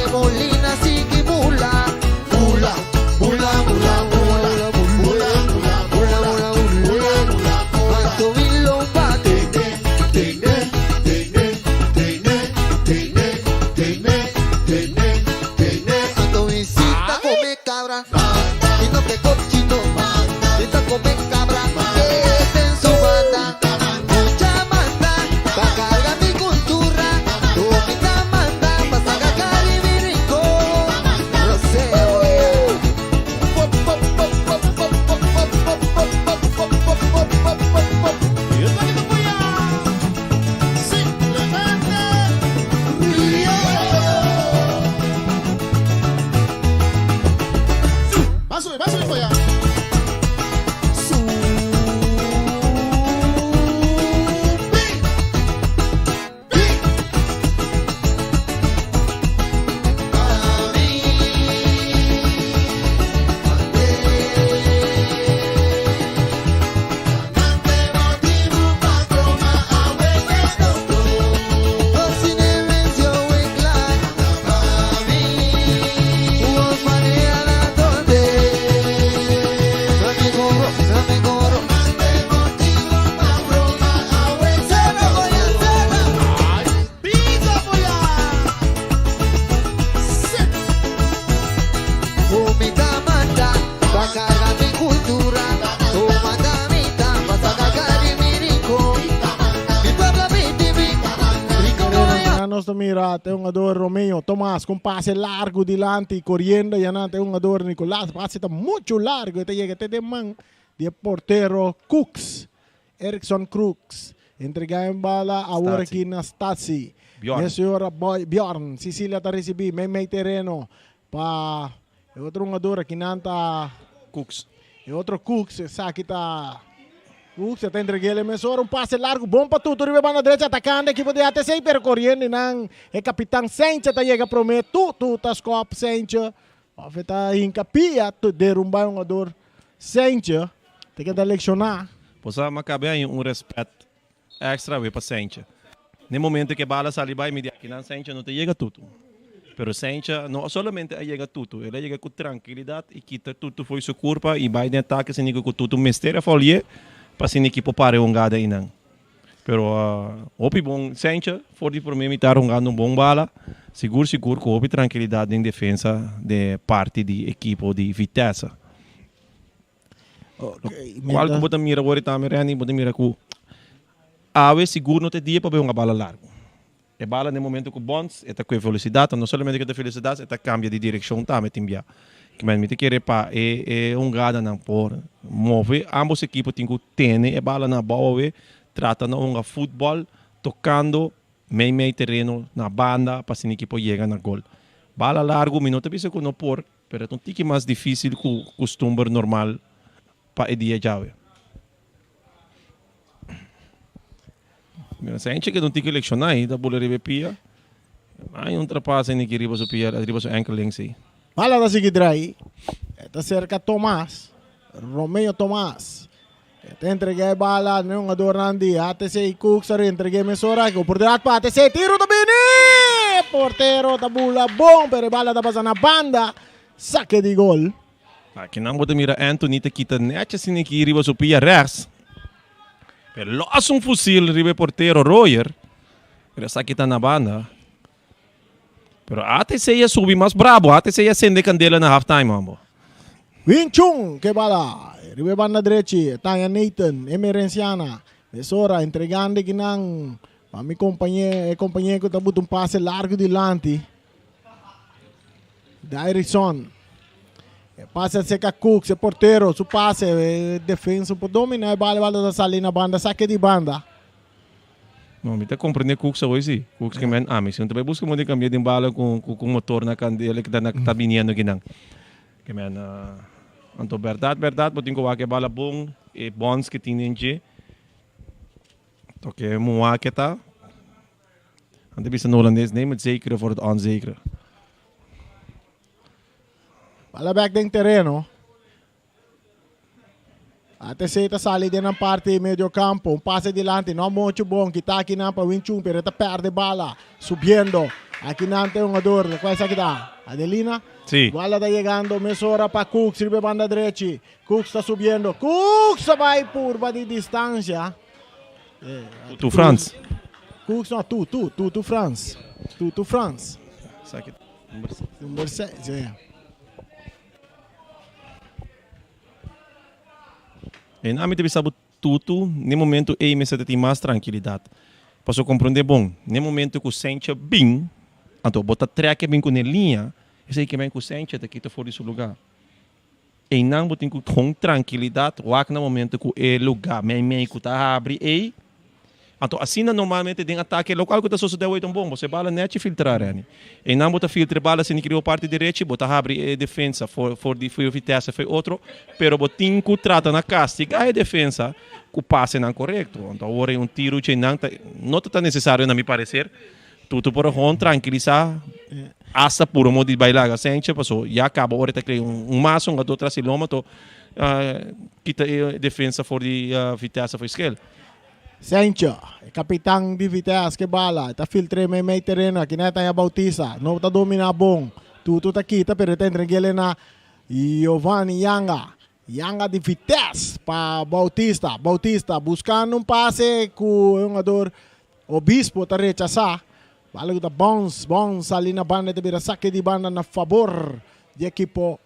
Remolina sigui bula. Bula, bula, bula, bula, bula, bula, bula, bula, bula. Anto mi lomba tene, tene, tene, tene, tene, tene, tene, tene. Anto mi si ta come cabra, mi no ke cochino, mi ta come cabra, kete en su banda. Mucha manda pa carga mi cultura, mi ta manda pa saca Caribe rincón. Roseo. Nos ta mira te hungador Romeo Tomas con pase largo dilanti corriendo ya te hungador Nicolás pase ta mucho largo te llega te de man de portero Cooks Erickson Crooks entrega en bala awor Stasi. aki na Stasi. Bjorn. Señora Boy, Bjorn Cecilia ta recibi mei mei tereno pa e otro hungador aki nan ta Cooks. E otro Cooks, esaki ta Cooks ta entreg'é mesora un pase largo bon pa Tutu riba banda derecha atacando ekipo di ATC pero corriendo y nan e capitan Sencha ta yega prome Tutu ta skop Sencha of ta hinca pia derumba e hungador Sencha ta keda lecciona. Posa makabe aí un respet extra we pa Sencha. No momento cu bala sali bay midi aki nan Sencha no ta yega Tutu. Pero Sencha no solamente a yega Tutu, el a yega cu trankilidad y kita Tutu for di su curpa y bay den atake sin cu Tutu mester a folie pa sin ekipo pare hungada einan. Pero hopi bon Sencha for di prome mitar hungando un bon bala, sigur sigur cu hopi trankilidad den defensa de parti di ekipo di Vitesse. Cual cu bo ta mira awor tambe Randy, bo ta mira cu awe sigur no ta e dia pa bay hunga bala largo. E bala den momento cu bonds e ta cu e velocidad, no solamente cu e ta velocidad, e ta cambia di direccion tambe tin bia. Kimen mi ta kere pa e e hungadanan por move, ambos ekipo tin cu tene e bala na abao awe, trata na hunga futbol tocando mei mei tereno na banda pa asina ekipo yega na gol. Bala largo mi no ta bisa cu no por, Pero e ta un tiki mas difícil ku kustumber normal pa e dia djawe. Mira, Senchi keda un tiki lekshoná i ta bula riba e pia. Ai un trapasa ei niki riba su pia, riba su enkel links ei. Bala ta sigui drai. E ta serka Tomas, Romeo Tomas. E ta entregá e bala na e hungadornan di ATC Cooks a rentreg'é mesora. Ku oportunidat pa ATC. Tiro ta bini! Portero ta bula bon, pero e bala ta pasa na banda. Sake di gol. Akinan bo ta mira Anthony ta kita nèchi asina aki riba su pia rèks. Pero lòs un fusil riba e portero Royer. Pero esaki ta na banda. Pero ATC a subi mas brabo. ATC a sende candela na half time ambo. Wing Chun ke bala riba e banda drechi Tanya Nathan Emerenciana mesora entregando kinan pa mi compañe e compañe ku ta buta un pase largo dilanti Dairison e pase acerca Cooks e portero su pase e defensa por domina e bala e bala ta sali na banda sake di banda. No, mi ta comprende Cooks awor si. Cooks ke men ami. Si un ta bai busca modo di cambia den bala cu cu motor na candela ki ta na ta biniendo kinan. Ke men anto berdad berdad bo tin cu wak e bala bon, e bonds ki tin den dje. Toke muha ke ta. Nan ta bisa na holandes neem het zekere voor het onzekere. Bala bek den tereno. ATC ta sali den nan parti medio campo. Un pase dilanti, no mucho bon. Kita aki nan pa Wing Chun, pero ta perde bala. Subiendo. Aki nan ta hungador. Cual esaki ta? Adelina? Si. Bala ta yegando mesora pa Cooks riba e banda drechi. Cooks ta subiendo. Cooks a bay purba di distancia. Tutu Frans. Cooks no, Tutu. Tutu Frans. Tutu Frans. Esaki number 6. Number 6, E na mi ta bisa bo Tutu, n'e momento ei mester ta tin mas trankilidat. Pasobra komprondé bon, n'e momento ku Sencha bin, anto bo ta trèk e bin ku n'e liña, esei ke men ku Sencha ta kita for di su lugá. Einan bo tin ku kon trankilidat wak na momento ku e lugá meimei ku ta habri ei. Anto asina normalmente den atake lokual ku ta sosodé awor ta un bon, bo se bala nèchi filtrá Renny. Einan bo ta filtra e bala asina ki riba parti derechi bo ta habri e defensa for for di for Vitesse for e otro, pero bo tin ku trata na kastigá e defensa ku pasenan korekto. Anto awor ei un tiru dje nan ta no ta tan nesesario na mi pareser. Tutu por hon trankilisá hasta puro mo di bai laga senche paso ya kaba ora e ta krei un mas un hungador tras di loma to kita e defensa for di Vitesse for e skel. Sencho, e kapitan di Vitesse ke bala, e ta filtr'é mei mei tereno, aki nan e ta haña Bautista, no ta dominá bon, Tutu ta kita pero e ta entreg'é na Giovanni Yanga, Yanga di Vitesse pa Bautista, Bautista buskando un pase ku e hungador Obispo ta rechasá. Bala ku ta bounce, bounce sali na banda i ta bira sake di banda na fabor di ekipo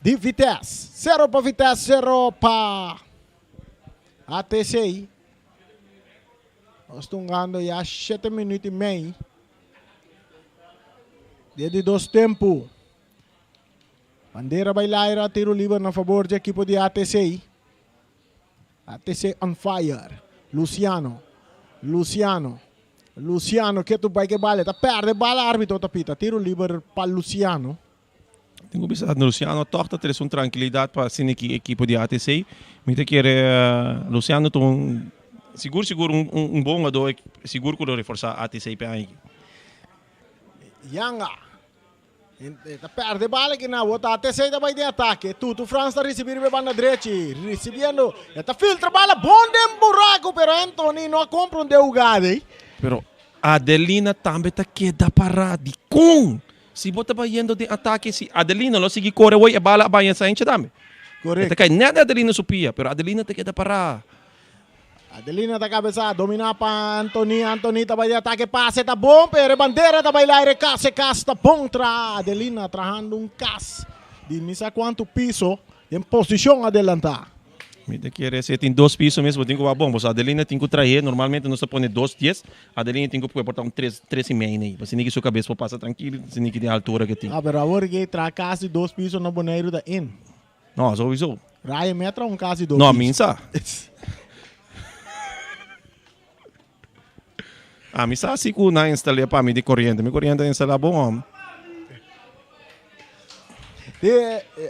di Vitesse. Sero pa Vitesse, sero pa ATC. Nos ta hungando ya shete minuut i mei di e di dos tempu. Bandera bai laira, tiro liber na fabor di ekipo di ATC. ATC on fire. Luciano. Luciano. Luciano ke tu bai ke bala. Ta perde bala arbitro ta pita. Tiro liber pa Luciano. Tin ku bisa Luciano tòg ta trese un trankilidat pa asina ki ekipo di ATC. Mi ta kere Luciano ta un sigur sigur un bon hugador sigur ku lo reforsá ATC p'e aña aki. Yanga. Ta perde bala ki na wota ATC ta bai den atake. Tutu Frans ta risibi riba e banda drechi. Risibiendo. E ta filtra bala bon den buraku pero Anthony no a kompronde hugada ei. Pero Adelina tambe ta keda para. Dikon? Si bo ta bayendo den atake si Adelina lo sigui kore woi e bala a baña Sainche tambe. E ta kai net Adelina su pia pero Adelina ta keda para. Adelina ta kabesá, dominá pa Anthony, Anthony ta bai di atake, pase ta bon, pero e bandera ta bai laire, kas e kas ta bon traha, Adelina trahando un kas di mi sa kuantu piso den posishon adelantá. Mi ta kere si e tin dos piso mes bo tin ku wak bon, pasobra Adelina tin ku trahe, normalmente nos ta pone dos dies, Adelina tin ku por ta un tres, tres i mei nei, pasobra niki su kabes por pasa trankil, si niki den altura ke tin. Ah, pero awor ke traha kas di dos piso na Boneiru ta in. No, sowieso. Raya mi a traha un cas di dos No, mi sa. Ah, mi sa si cu nan instale pa mi di corriente. Mi corriente a instala bon, hom. Di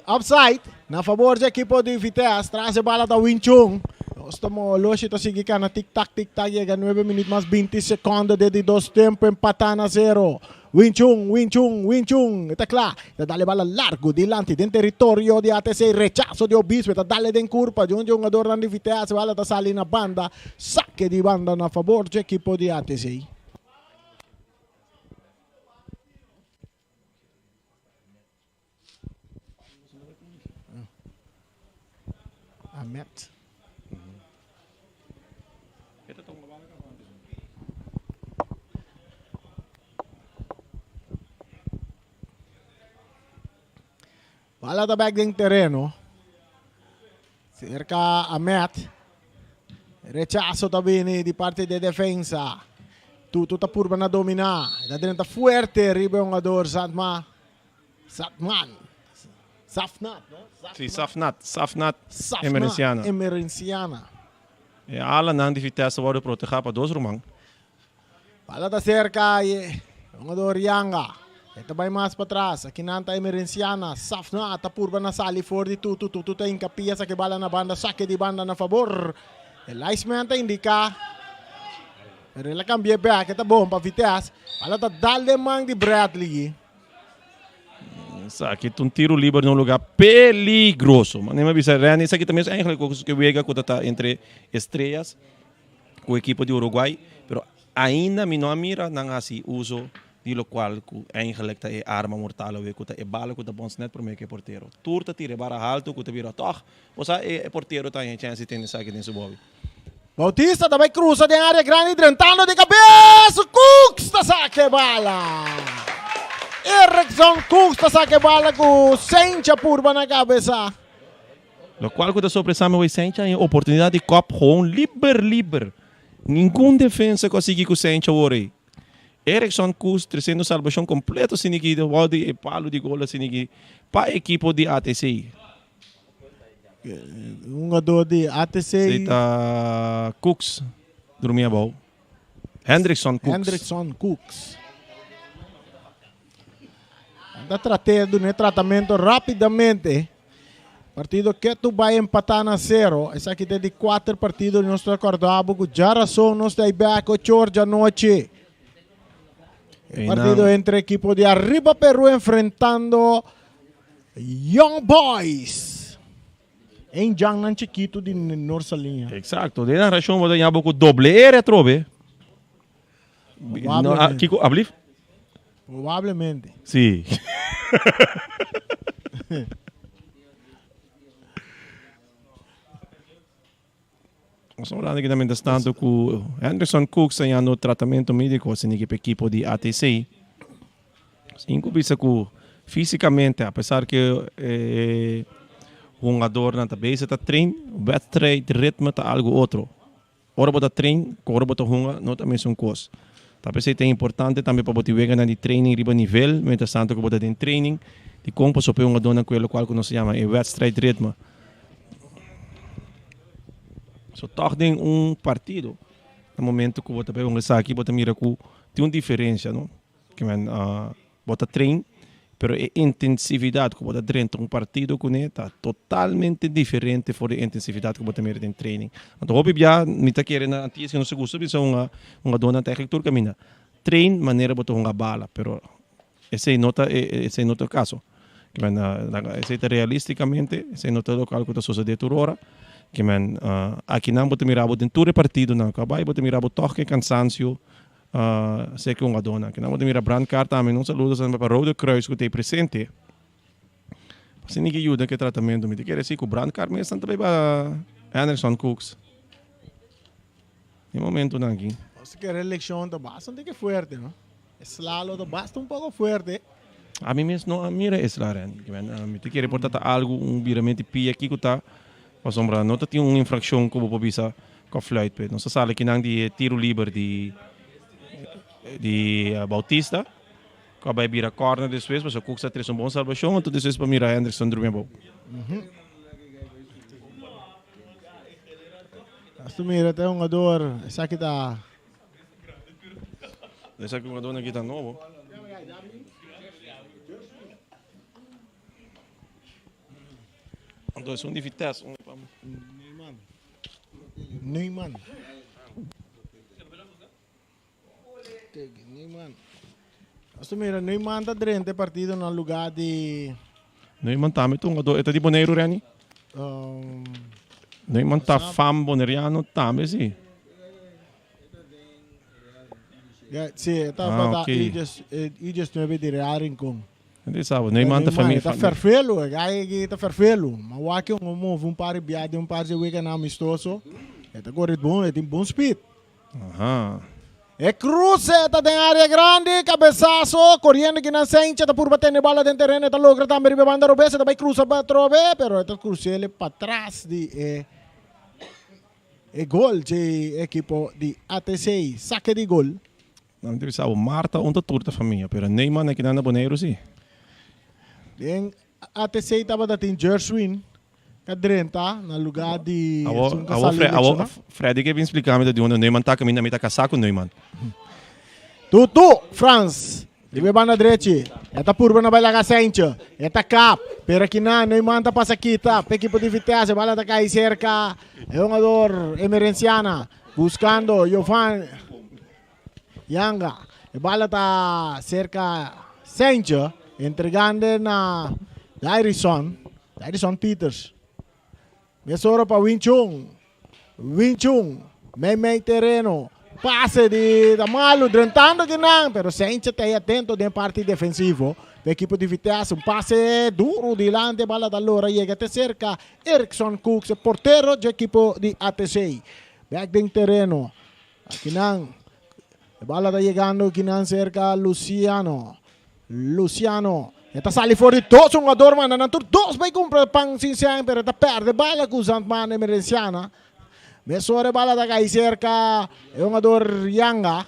offside na favor di equipo di Vitesse. Tras e bala ta Wing Chun. Nos ta mo Loshi ta sigui cana tic tac tic tac yega nuebe minuut mas binti secondo de di dos tempo empata na zero. Wing Chun, Wing Chun, Wing Chun, e ta kla, e ta dal e bala largu dilanti den teritorio di ATC, rechaso di Obispo, e ta dal e den kurpa di un djongadornan di Vitesse, e bala ta sali na banda, sake di banda na fabor dje ekipo di ATC. Ahmed. Bala ta bek den tereno. Cerca Ahmed. Rechazo ta bini di parte de defensa. Tutu ta purba na domina. Ta drenta fuerte riba e hungador Zandma. Zatman. Zafnat, no? Si, Zafnat. Zafnat Zafnat Emerenciana. Emerenciana. E alanan di Vitesse wordo proteha pa dos ruman. Bala ta cerca e hungador Yanga. E ta bay mas patras. Akinan ta Emerenciana. Zafnat ta purba na sali for di Tutu. Tutu ta hinca pia saki bala na banda. Sake di banda na fabor. E linesman ta indica. Pero el a cambia bek. E ta bon pa Vitesse. Bala ta dal den man di Bradley. Esaki ta un tiro liber na un lugar peligroso. Manera mi a bisa Renny, esaki ta mes eigenlijk ook ke wega ku ta ta entre Estrellas ku ekipo di Uruguay, pero ainda mi no a mira nan hasi uso di lokual ku eigenlijk ta e arma mortal awe ku ta e bala ku ta bons net prome ku e portero. Tur ta tira e bara haltu ku ta bira tòg bo sa e portero ta haña chèns di tene esaki den su bòbi. Bautista ta bai cruza den area grandi drentando di cabes. Cooks ta saca e bala. Erickson Cooks ta saca e bala cu Sencha purba na cabeza. Locual cu ta sorpresa mi hoy Sencha haña oportunidad di kop gewoon liber liber. Ningun defensa cu a sigui cu Sencha awor ey. Erickson Cooks treciendo salbacion completo sinigi wou di e palo di gol sinigi pa ekipo di ATC. Hungador di ATC. Esei ta Cooks drumi abou. Hendrickson Cooks. Hendrickson Cooks. Ta trat'é duna e tratamento rapidamente. Partido ketu bai empatá na sero. Esaki ta e di kuater partido di nos ta kòrda bo ku djarason nos ta ei bèk ocho or djanochi. E partido entre ekipo di Arriba Peru enfrentando Young Boys. Ein djangnan chikitu di Norsaliña. Exacto. Den narracion bo ta ña bo cu doble R atrobe. Probablemente. Kiko, ablief? Probablemente. Si. Nos ta hablando aki mientras tanto cu Henderson Cooks ta yando tratamento medico asina ki pa ekipo di ATC. Sin cu bisa cu fisicamente apesar cu e hungadornan ta bezig ta train, wedstrijd ritme ta algo otro. Ora bo ta train cu ora bo ta hunga no ta mesun cos. Ta pesey ta importante tambe pa bo tin weganan di training riba nivel mientras tanto cu bo ta den training dicon pasobra e hungadornan cu e locual cu nos ta yama e wedstrijd ritme. So tòg den un partido na momento ku bo ta bai hunga esaki bo ta mira ku tin un diferensia no. Ke men bo ta train pero e intensividat ku bo ta drenta un partido kuné ta totalmente diferente for di e intensividat ku bo ta mira den training. Anto hopi bia mi ta kere na antes ku nos ta gusta bisa hunga hungadónan ta eigenlijk tur kaminda train manera bo ta hunga bala pero Esei no ta esei no ta e kaso. Ke men esei ta realisticamente, esei no ta lokual ku ta sosodé tur ora. Ke men akinan bo ta mira bo den tur e partidonan ku a bai, bo ta mira bo tòg ke kansansio serka e hungadónan. Kinan bo ta mira Brandkaart tambe, un saludo tambe pa Rode Kruis ku ta ei presente. Asina ke yuda ku e tratamentu. Mi ta kere si ku Brandkaart mes nan ta bai pa Anderson Cooks. E momentunan aki. Nos kere elekshon ta bastante ke fuerte, no? E sla lo ta basta un poco fuerte. Ami mes no a mira e sla Randy. Mi ta kere por ta ta algo un biramento di pia kiko ta pasobra no ta tin un infraccion ku bo por bisa ku a fluit pe. Nos a sali kinan di e tiro liber di di Bautista ku a bai bira corner despues pasobra Cooks a trese un bon salbacion anto despues pa mira Hendrickson drumi abou. As tu mira ta e hungador esaki ta. Esaki hungadornan aki ta nobo. Anto esun di Vitesse. Neyman. Neyman. Neyman. As tu mira Neyman ta drenta e partido na lugar di. Neyman tambe ta hungador. E ta di Boneiru Renny? Neyman ta fam boneriano tambe si. Si, e ta ah, okay. I-19 di Real Rincon. Hindi sabe, Neyman ta famia. Ta fervelo, e gai aki ta fervelo. Ma wak un move un par di bia den un par di weekend amistoso. E ta corre bon, e tin bon speed. Aha. E cruce ta den area grandi, cabezazo, corriendo kinan Sencha ta purba tene bala den terreno, e ta logra tambe riba e banda robes, e ta bay cruza pa atrobe, pero e ta crucele patras di e e gol dje ekipo di ATC. Saque di gol. Nan ta bisa bo Marta un ta tur ta famia, pero Neyman a kinan na Boneiru si. Den ATC tabata tin Jershwin ta drenta na lugar di Awo, esun ka awo, sali Fre, awo, lesioná. Freddy ke bin splika mi ta di unda Neyman ta kaminda mi ta kasá ku Neyman. Tutu Frans riba e banda drechi. E ta purba na bai laga Sentje. E ta kap. Pero akinan Neyman ta pasa kita p'e ekipo di Vitesse. Bala ta kai serka e hungador Emerenciana buskando Jovan Yanga. E bala ta serka Sentje. Entregando na Dairison. Dairison Peters. Mesora pa Wing Chun. Wing Chun. Mei mei tereno. Pase di Damalu, drentando kinan, pero Sanchez ta ahí atento den parti defensivo. E ekipo di Vitesse, un pase duro dilante, bala ta lora, yega te cerca Erickson Cooks, e portero dje ekipo di ATC. Back den tereno. Akinan, e bala ta yegando kinan cerca Luciano. Luciano, e ta sali for di dos hungador, manda nan tur dos bay cumpra pan sin sen, pero e ta perde bala cu Zandman Emerenciana. Mesora e bala ta cay cerca e hungador Yanga.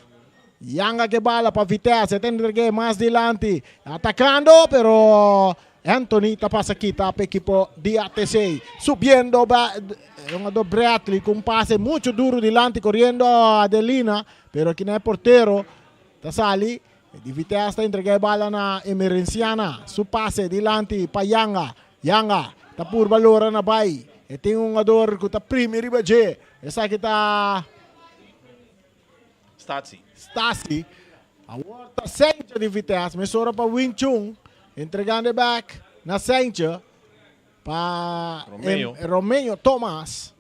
Yanga ke bala pa Vitesse, e ta entregue mas dilanti, atacando, pero Anthony ta pasa kita pa ekipo di ATC. Subiendo ba e hungador Bradley cu un pase mucho duro dilanti, coriendo Adelina, pero aki na e portero ta sali. Di Vitesse ta entrega e bala na Emerenciana. Su pase dilanti pa Yanga. Yanga ta purba lora na bai. E tin un hungador cu ta primi riba dje. Esaki ta. Stasi. Stasi. Awor ta Sentje di Vitesse. Mesora pa Wing Chun. Entregando e back na Sentje. Pa Romeo. Romeo Thomas.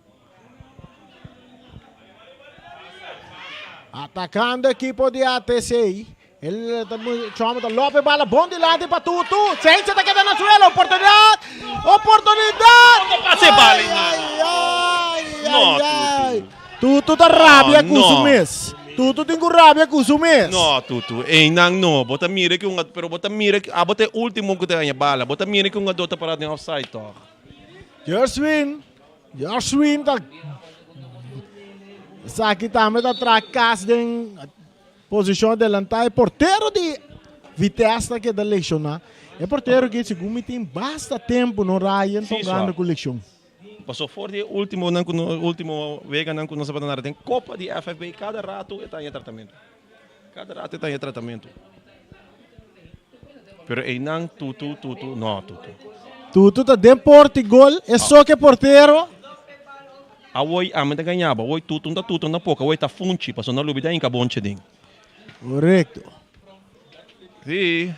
Atacando equipo di ATC. El chamo ta López bala bon dilanti pa Tutu. Sense ta queda na suelo. Oportunidad. Oportunidad. No pase bala, Ay, ay, ay, No, ay. Tutu ta rabia No, cu su no. mes. Tutu tin cu rabia cu su mes. No, Tutu. Einan no. Bo ta mira cu un pero bo ta mira cu abo ta e ultimo cu ta haña bala. Bo ta mira cu un gador ta para den offside toch. Gershwin. Gershwin ta Esaki tambe ta traha kas den posishon adelantá. E portero di Vitesse ta keda lekshoná. E portero aki segun mi tin basta tempu no Ryan tongando ku lekshon. Paso for di e ultimo nan ku no ultimo weganan ku nos a tabata den kopa di FFB kada rato e ta haña tratamentu. Kada rato e ta haña tratamentu. Pero einan tutu tutu no tutu. Tutu ta den porta y gol e so ke portero. Awoi ami ta gañaba awoi tutu no ta tutu no ta poco awoi ta funchi paso no lubida hinka bonche den. Korekto. Si.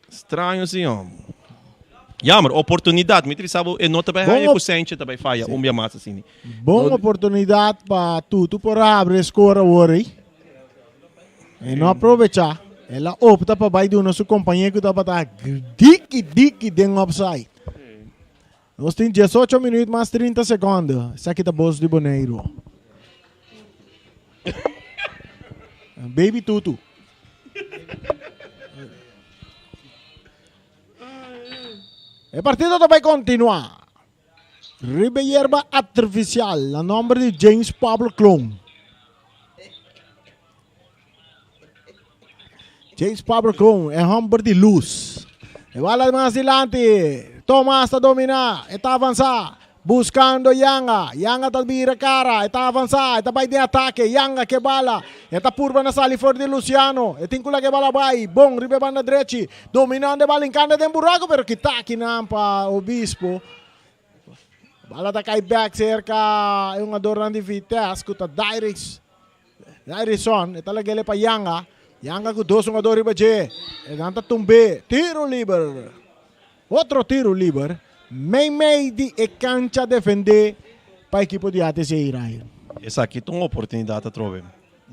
Straño si hom. Jammer, oportunidad. Mi trisa bo e no ta bay Bon haya op cu Sanchez ta bay faya un bia mas asini. Bon oportunidad pa Tutu por abre e score awor ey. E no aprovecha. El a opta pa bay duna su compañero cu tabata diki diki den offside. Nos tin diesocho minuut mas 30 seconde. Esaki ta Bos di Boneiru. Baby Tutu. E partido ta bay continua. Riba yerba artificial na nomber di James Pablo Kloon. James Pablo Kloon e homber di luz. E bala mas dilanti. Thomas ta domina. E ta avansa. Buscando Yanga. Yanga ta bira cara. E ta avansa. E ta bay den atake. Yanga ke bala. E ta purba na sali for di Luciano. E tin cu laga e bala bay. Bon riba e banda drechi. Dominando e bala hincando den buraco pero kita akinan pa Obispo. Bala ta cay back cerca e hungadornan di Vitesse cu ta Dairis. Dairison e ta lag'ele pa Yanga. Yanga cu dos hungador riba dje. E nan ta tumbe. Tiro liber. Otro tiro liber. Mei mei di e cancha defende pa ekipo di ATC Ryan. Esaki ta un oportunidad atrobe.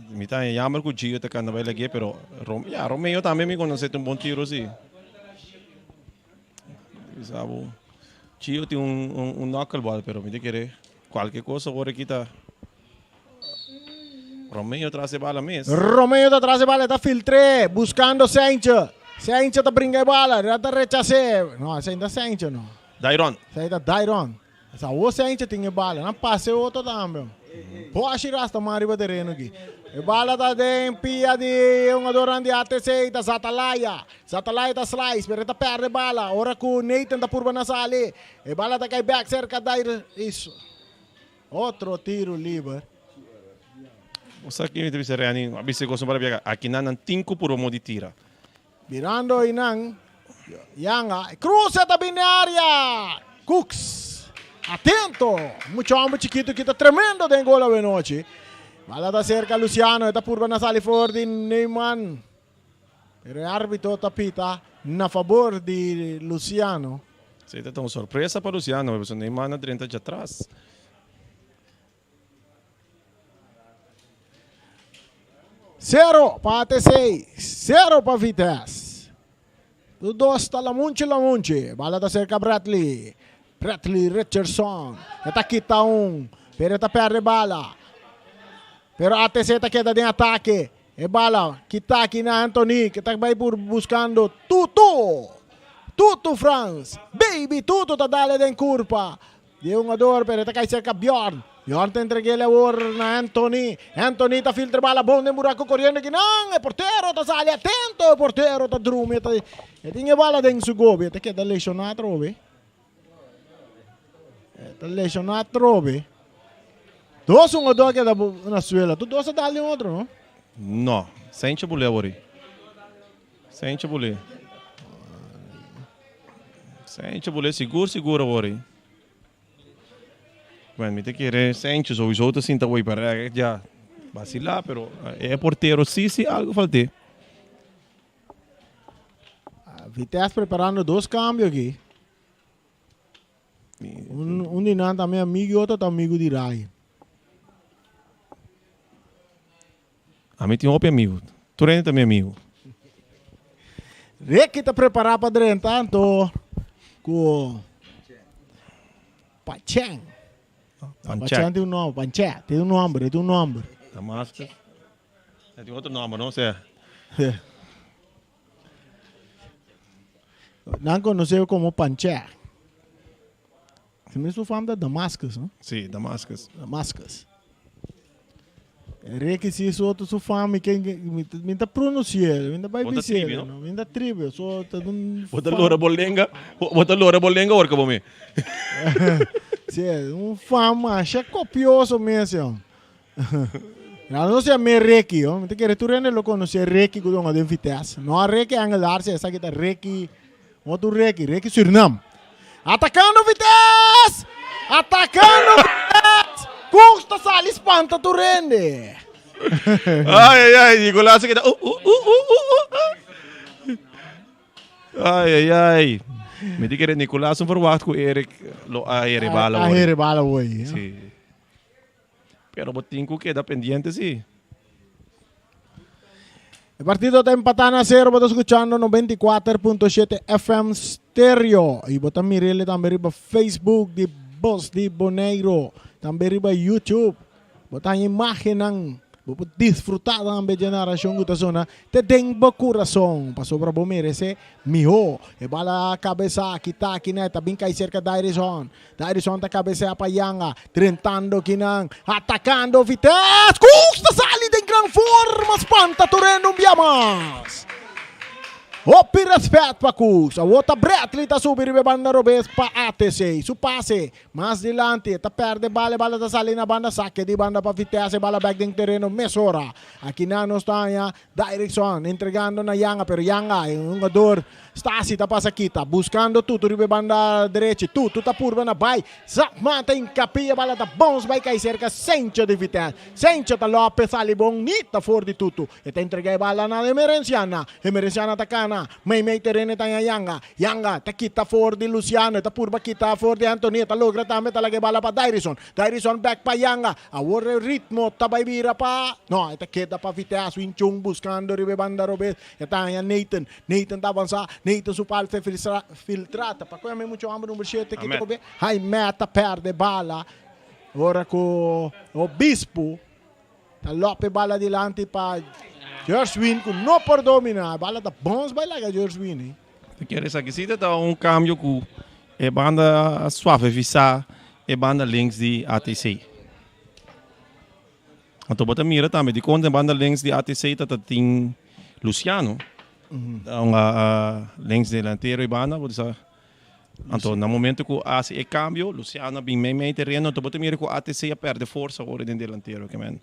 Mi ta haña jammer cu Gio ta canta bay lag'e pero ya Romeo tambe mi conoce ta un bon tiro si. Bisa bo Gio tin un knuckleball pero mi ta kere cualke cosa awor aki ta. Romeo tras e bala mes. Romeo ta tras e bala, e ta filtr'é, buscando Sentje. Sentje ta bringa e bala, e ta rechas'é. No, esei no ta Sentje no. Dairon. Esei ta Dairon. Esa awor Sentje tin e bala. Nan pasa e otro tambe. Boshi rasta man riba tereno aki. E bala ta den pia di e hungadornan di ATC, ta Zatalaya. Zatalaya ta slice, pero e ta perde e bala. Ora cu Nathan ta purba na sali, e bala ta cay back cerca Dairon. Otro tiro liber. Bo sa ki mi ta bisa Reni, a bisa e kos no para biaha. Aki nan nan tin ku puro mo di tira. Mirando einan, Yanga, cruza ta bini area! Cooks, atento! Mucha homber chikitu ki ta tremendo den gol awenochi. Bala ta cerca Luciano, e ta purba na sali for di Neyman. Pero e arbitro ta pita na fabor di Luciano. Si, ta un sorpresa pa Luciano, pasobra Neymar a drenta djatras. Sero pa ATC, sero pa Vitesse. Tur dos ta lamunchi lamunchi. Bala ta serka Bradley. Bradley Richardson. E ta kita un, pero e ta perde bala. Pero ATC ta keda den atake. E bala kita aki na Anthony ke ta bai por buskando Tutu. Tutu Frans. Baby Tutu ta dale den kurpa di e hungador pero e ta kai serka Bjorn. Bjorn ta entreg'el awor na Anthony. Anthony ta filtra bala bon den buraku koriendo kinan. E portero ta sali atento. E portero ta drumi. E ta e tin e bala den su gobi. E ta keda lesioná atrobe. E ta lesioná atrobe. Dos hungador a keda na suela. Tur dos a dal den otro, no? No. Senche bule awor. Senche bule. Senche bule sigur sigur awor. Bueno, mi ta kere Senche sowieso ta sinta awor para ya vacila, pero e portero si si algo falté. Vitesse preparando dos cambio aki. Un, un di nan ta mi amigo y otro ta amigo di Ryan. A mi tin hopi amigo. Tur hende ta mi amigo. Ricky ta prepara pa drenta anto cu Pachen. Pachen tin un nomber, Panche, tin un nomber, tin un nomber. Damascus. Tin otro nomber, no? Sea. Nan conoce como Panche. Si mi su fam ta Damascus, no? Sí, Damascus. Damascus. Ricky si su otro su fam mi ken mi ta pronuncié, mi ta bai bisé, no? Mi ta tribi, so ta un Bo ta lora bo lenga, bo ta lora bo lenga ora bo mi. Sí, un fam masha copioso mes, jong. Ya no sea me Ricky, oh. Mi ta kere tur hende lo conoce Ricky ku donga den Vitesse. No a Ricky Angelaar, si esaki ta Ricky, otro Ricky, Ricky Surinam. Atacando Vitesse! Atacando Vitesse! Koos ta sali spanta tur hende. Ai, ai, ai, Nicolas a keda, uh, uh, uh, uh, uh, uh. Ai, ai, ai. Mi ta kere Nicolas no verwacht ku Eric lo a herebala A hoy. herebala hoy. Sí. Pero bo tin ku keda pendiente si. E partido ta empatá na sero, bo ta skuchando 94.7 FM Stereo. I bo ta mir'el tambe riba Facebook di Bos di Boneiru, tambe riba YouTube. Bo ta haña imágennan, bo por disfrutá tambe dje narashon ku ta sona te den bo kurason, pasobra bo meresé mihó. E bala kabesá kita aki na e ta bin kai serka Dairison. Dairison ta cabecea pa Yanga, drentando kinan, atacando Vitesse, Koos ta sali den gran forma, spanta Torendo un bia mas. Hopi respet pa Koos, awor ta Bradley ta subi riba e banda robes pa ATC, su pase mas dilanti, e ta perde bala, e bala ta sali na banda, sake di banda pa Vitesse, e bala bek den tereno mesora. Akinan nos ta haña Dairison entregando na Yanga, pero Yanga, e hungador Stasi ta pasa kita, buscando Tutu riba e banda derechi. Tutu ta purba na bai. Zapman ta hincapia, bala ta bons bai cay cerca Sencho di Vitesse. Sencho ta lope sali bonita for di Tutu. E ta entrega e bala na Emerenciana. Emerenciana ta cana. Mei mei tereno e ta haña Yanga. Yanga ta kita for di Luciano. E ta purba kita for di Anthony. E ta logra tambe ta laga e bala pa Dairison. Dairison bek pa Yanga. Awor e ritmo ta bai bira pa. No, e ta keda pa Vitesse. Winchung buscando riba e banda robes. E ta haña Nathan. Nathan ta avansa, Nathan su pal ta filtra, ta pa koe mucho homber number 7 ki ta kobe, Jaime ta perde bala, ora ku Obispo ta lop e bala dilanti pa Gerswin ku no por domina, bala ta bons bai laga Gerswin. Ta kere esaki si ta ta un cambio ku e banda a suavevisa e banda links di ATC. Anto bo ta mira tambe dikon den banda links di ATC ta ta tin Luciano. Ta un links delantero y banda bo ta sa. Anto na momento ku hasi e cambio Luciano a bin mei mei tereno anto bo ta mira ku ATC a perde forsa ora den delantero ke men.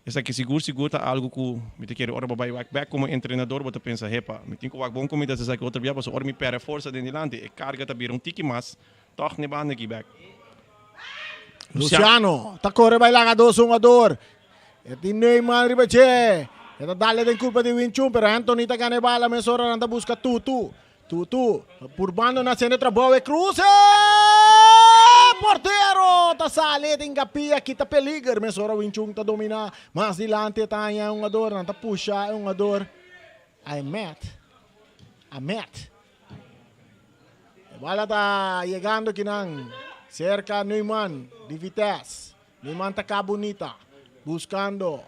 Esaki sigur sigur ta algo ku mi ta kere ora bo bai wak bek komo entrenador bo ta pensa hepa mi tin ku wak bon ku mi ta hasi esaki otro bia pasobra ora mi perde forsa den dilanti e karga ta bira un tiki mas tog n'e banda aki bek. Luciano ta kore bai laga dos hungador. E tin Neymar riba dje. E ta dale den curpa di Wing Chun, pero Anthony ta gana e bala mesora nan ta busca Tutu. Tutu, purbando na haciendo trabou e cruce! Portero ta sali den gapia, kita peliger. Mesora Wing Chun ta domina. Mas dilanti e ta haña e hungador, nan ta pusha e hungador. Ahmed. Ahmed. E bala ta yegando kinan cerca Neumann di Vitesse. Neumann ta ka bunita, buscando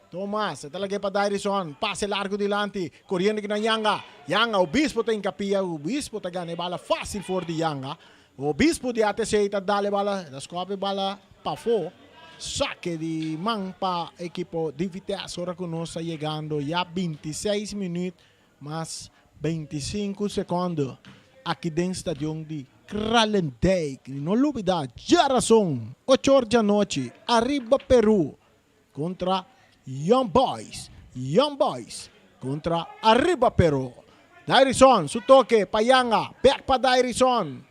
Thomas, e ta lag'é pa Dairison, pase largo dilanti, coriendo kinan Yanga. Yanga, Obispo ta hincapia, Obispo ta gana e bala facil for di Yanga. Obispo di ATC ta dal e bala, ta scop e bala pafó. Saque di man pa ekipo di Vitesse ora cu nos ta yegando ya 26 minuut mas 25 secondo aki den stadion di Kralendijk. No lubida, djarason, ocho or djanochi, ariba Peru contra Young Boys. Young Boys contra Arriba Peru. Dairison su toque pa Yanga, bek pa Dairison.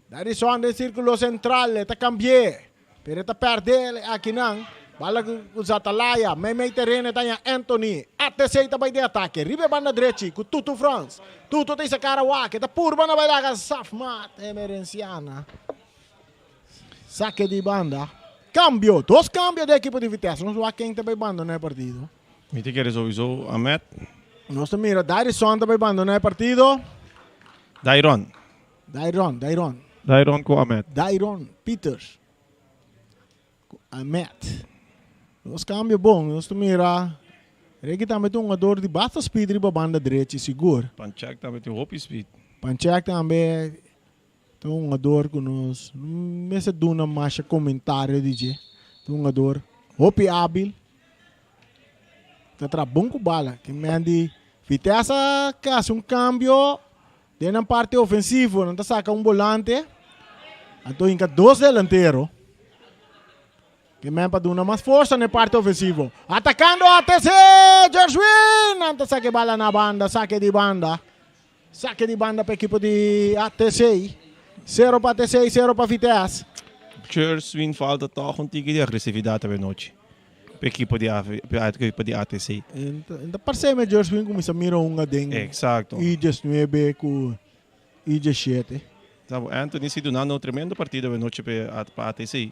Dairison den circulo central, e ta cambi'é, pero e ta perde akinan. Bala cu Zatalaya, meimei tereno e ta haña Anthony. ATC ta bay den atake, riba e banda drechi cu Tutu Frans. Tutu ta isa cara wak, e ta purba na bay laga Safmat Emerenciana. Sake di banda. Cambio, dos cambio den ekipo di Vitesse. Nos wak ken ta bay bandona e partido. Mi ta kere souiso Ahmed. Nos ta mira Dairison ta bay bandona e partido. Dairon. Dairon, Dairon. Dairon ku Ahmed. Dairon Pieters ku Ahmed. Dos cambio bon. Nos ta mira Ricky tambe ta un hungador di basta speed riba banda drechi sigur. Panchek tambe tin hopi speed. Panchek tambe Ta un hungador ku nos no mester duna masha komentario di dje. Ta un hungador hopi ábil. Ta traha bon ku bala. Ke men di Vitesse a hasi un kambio den nan parti ofensivo. Nan ta saka un bolante, anto hinka dos delantero. Ke men pa duna mas forsa na e parti ofensivo. Atakando ATC! Gerswin! Nan ta saka e bala na banda, sake di banda. Sake di banda pa ekipo di ATC. Sero pa ATC, sero pa Vitesse. Gerswin falta tòg un tiki di agresividat awe nochi pa ekipo di pa ekipo di ATC. En ta parse me Gerswin kuminsá mira hunga den Exacto. I diesnuebe ku I diesshete. Sabo Anthony si dunando un tremendo partido awe nochi pa ATC.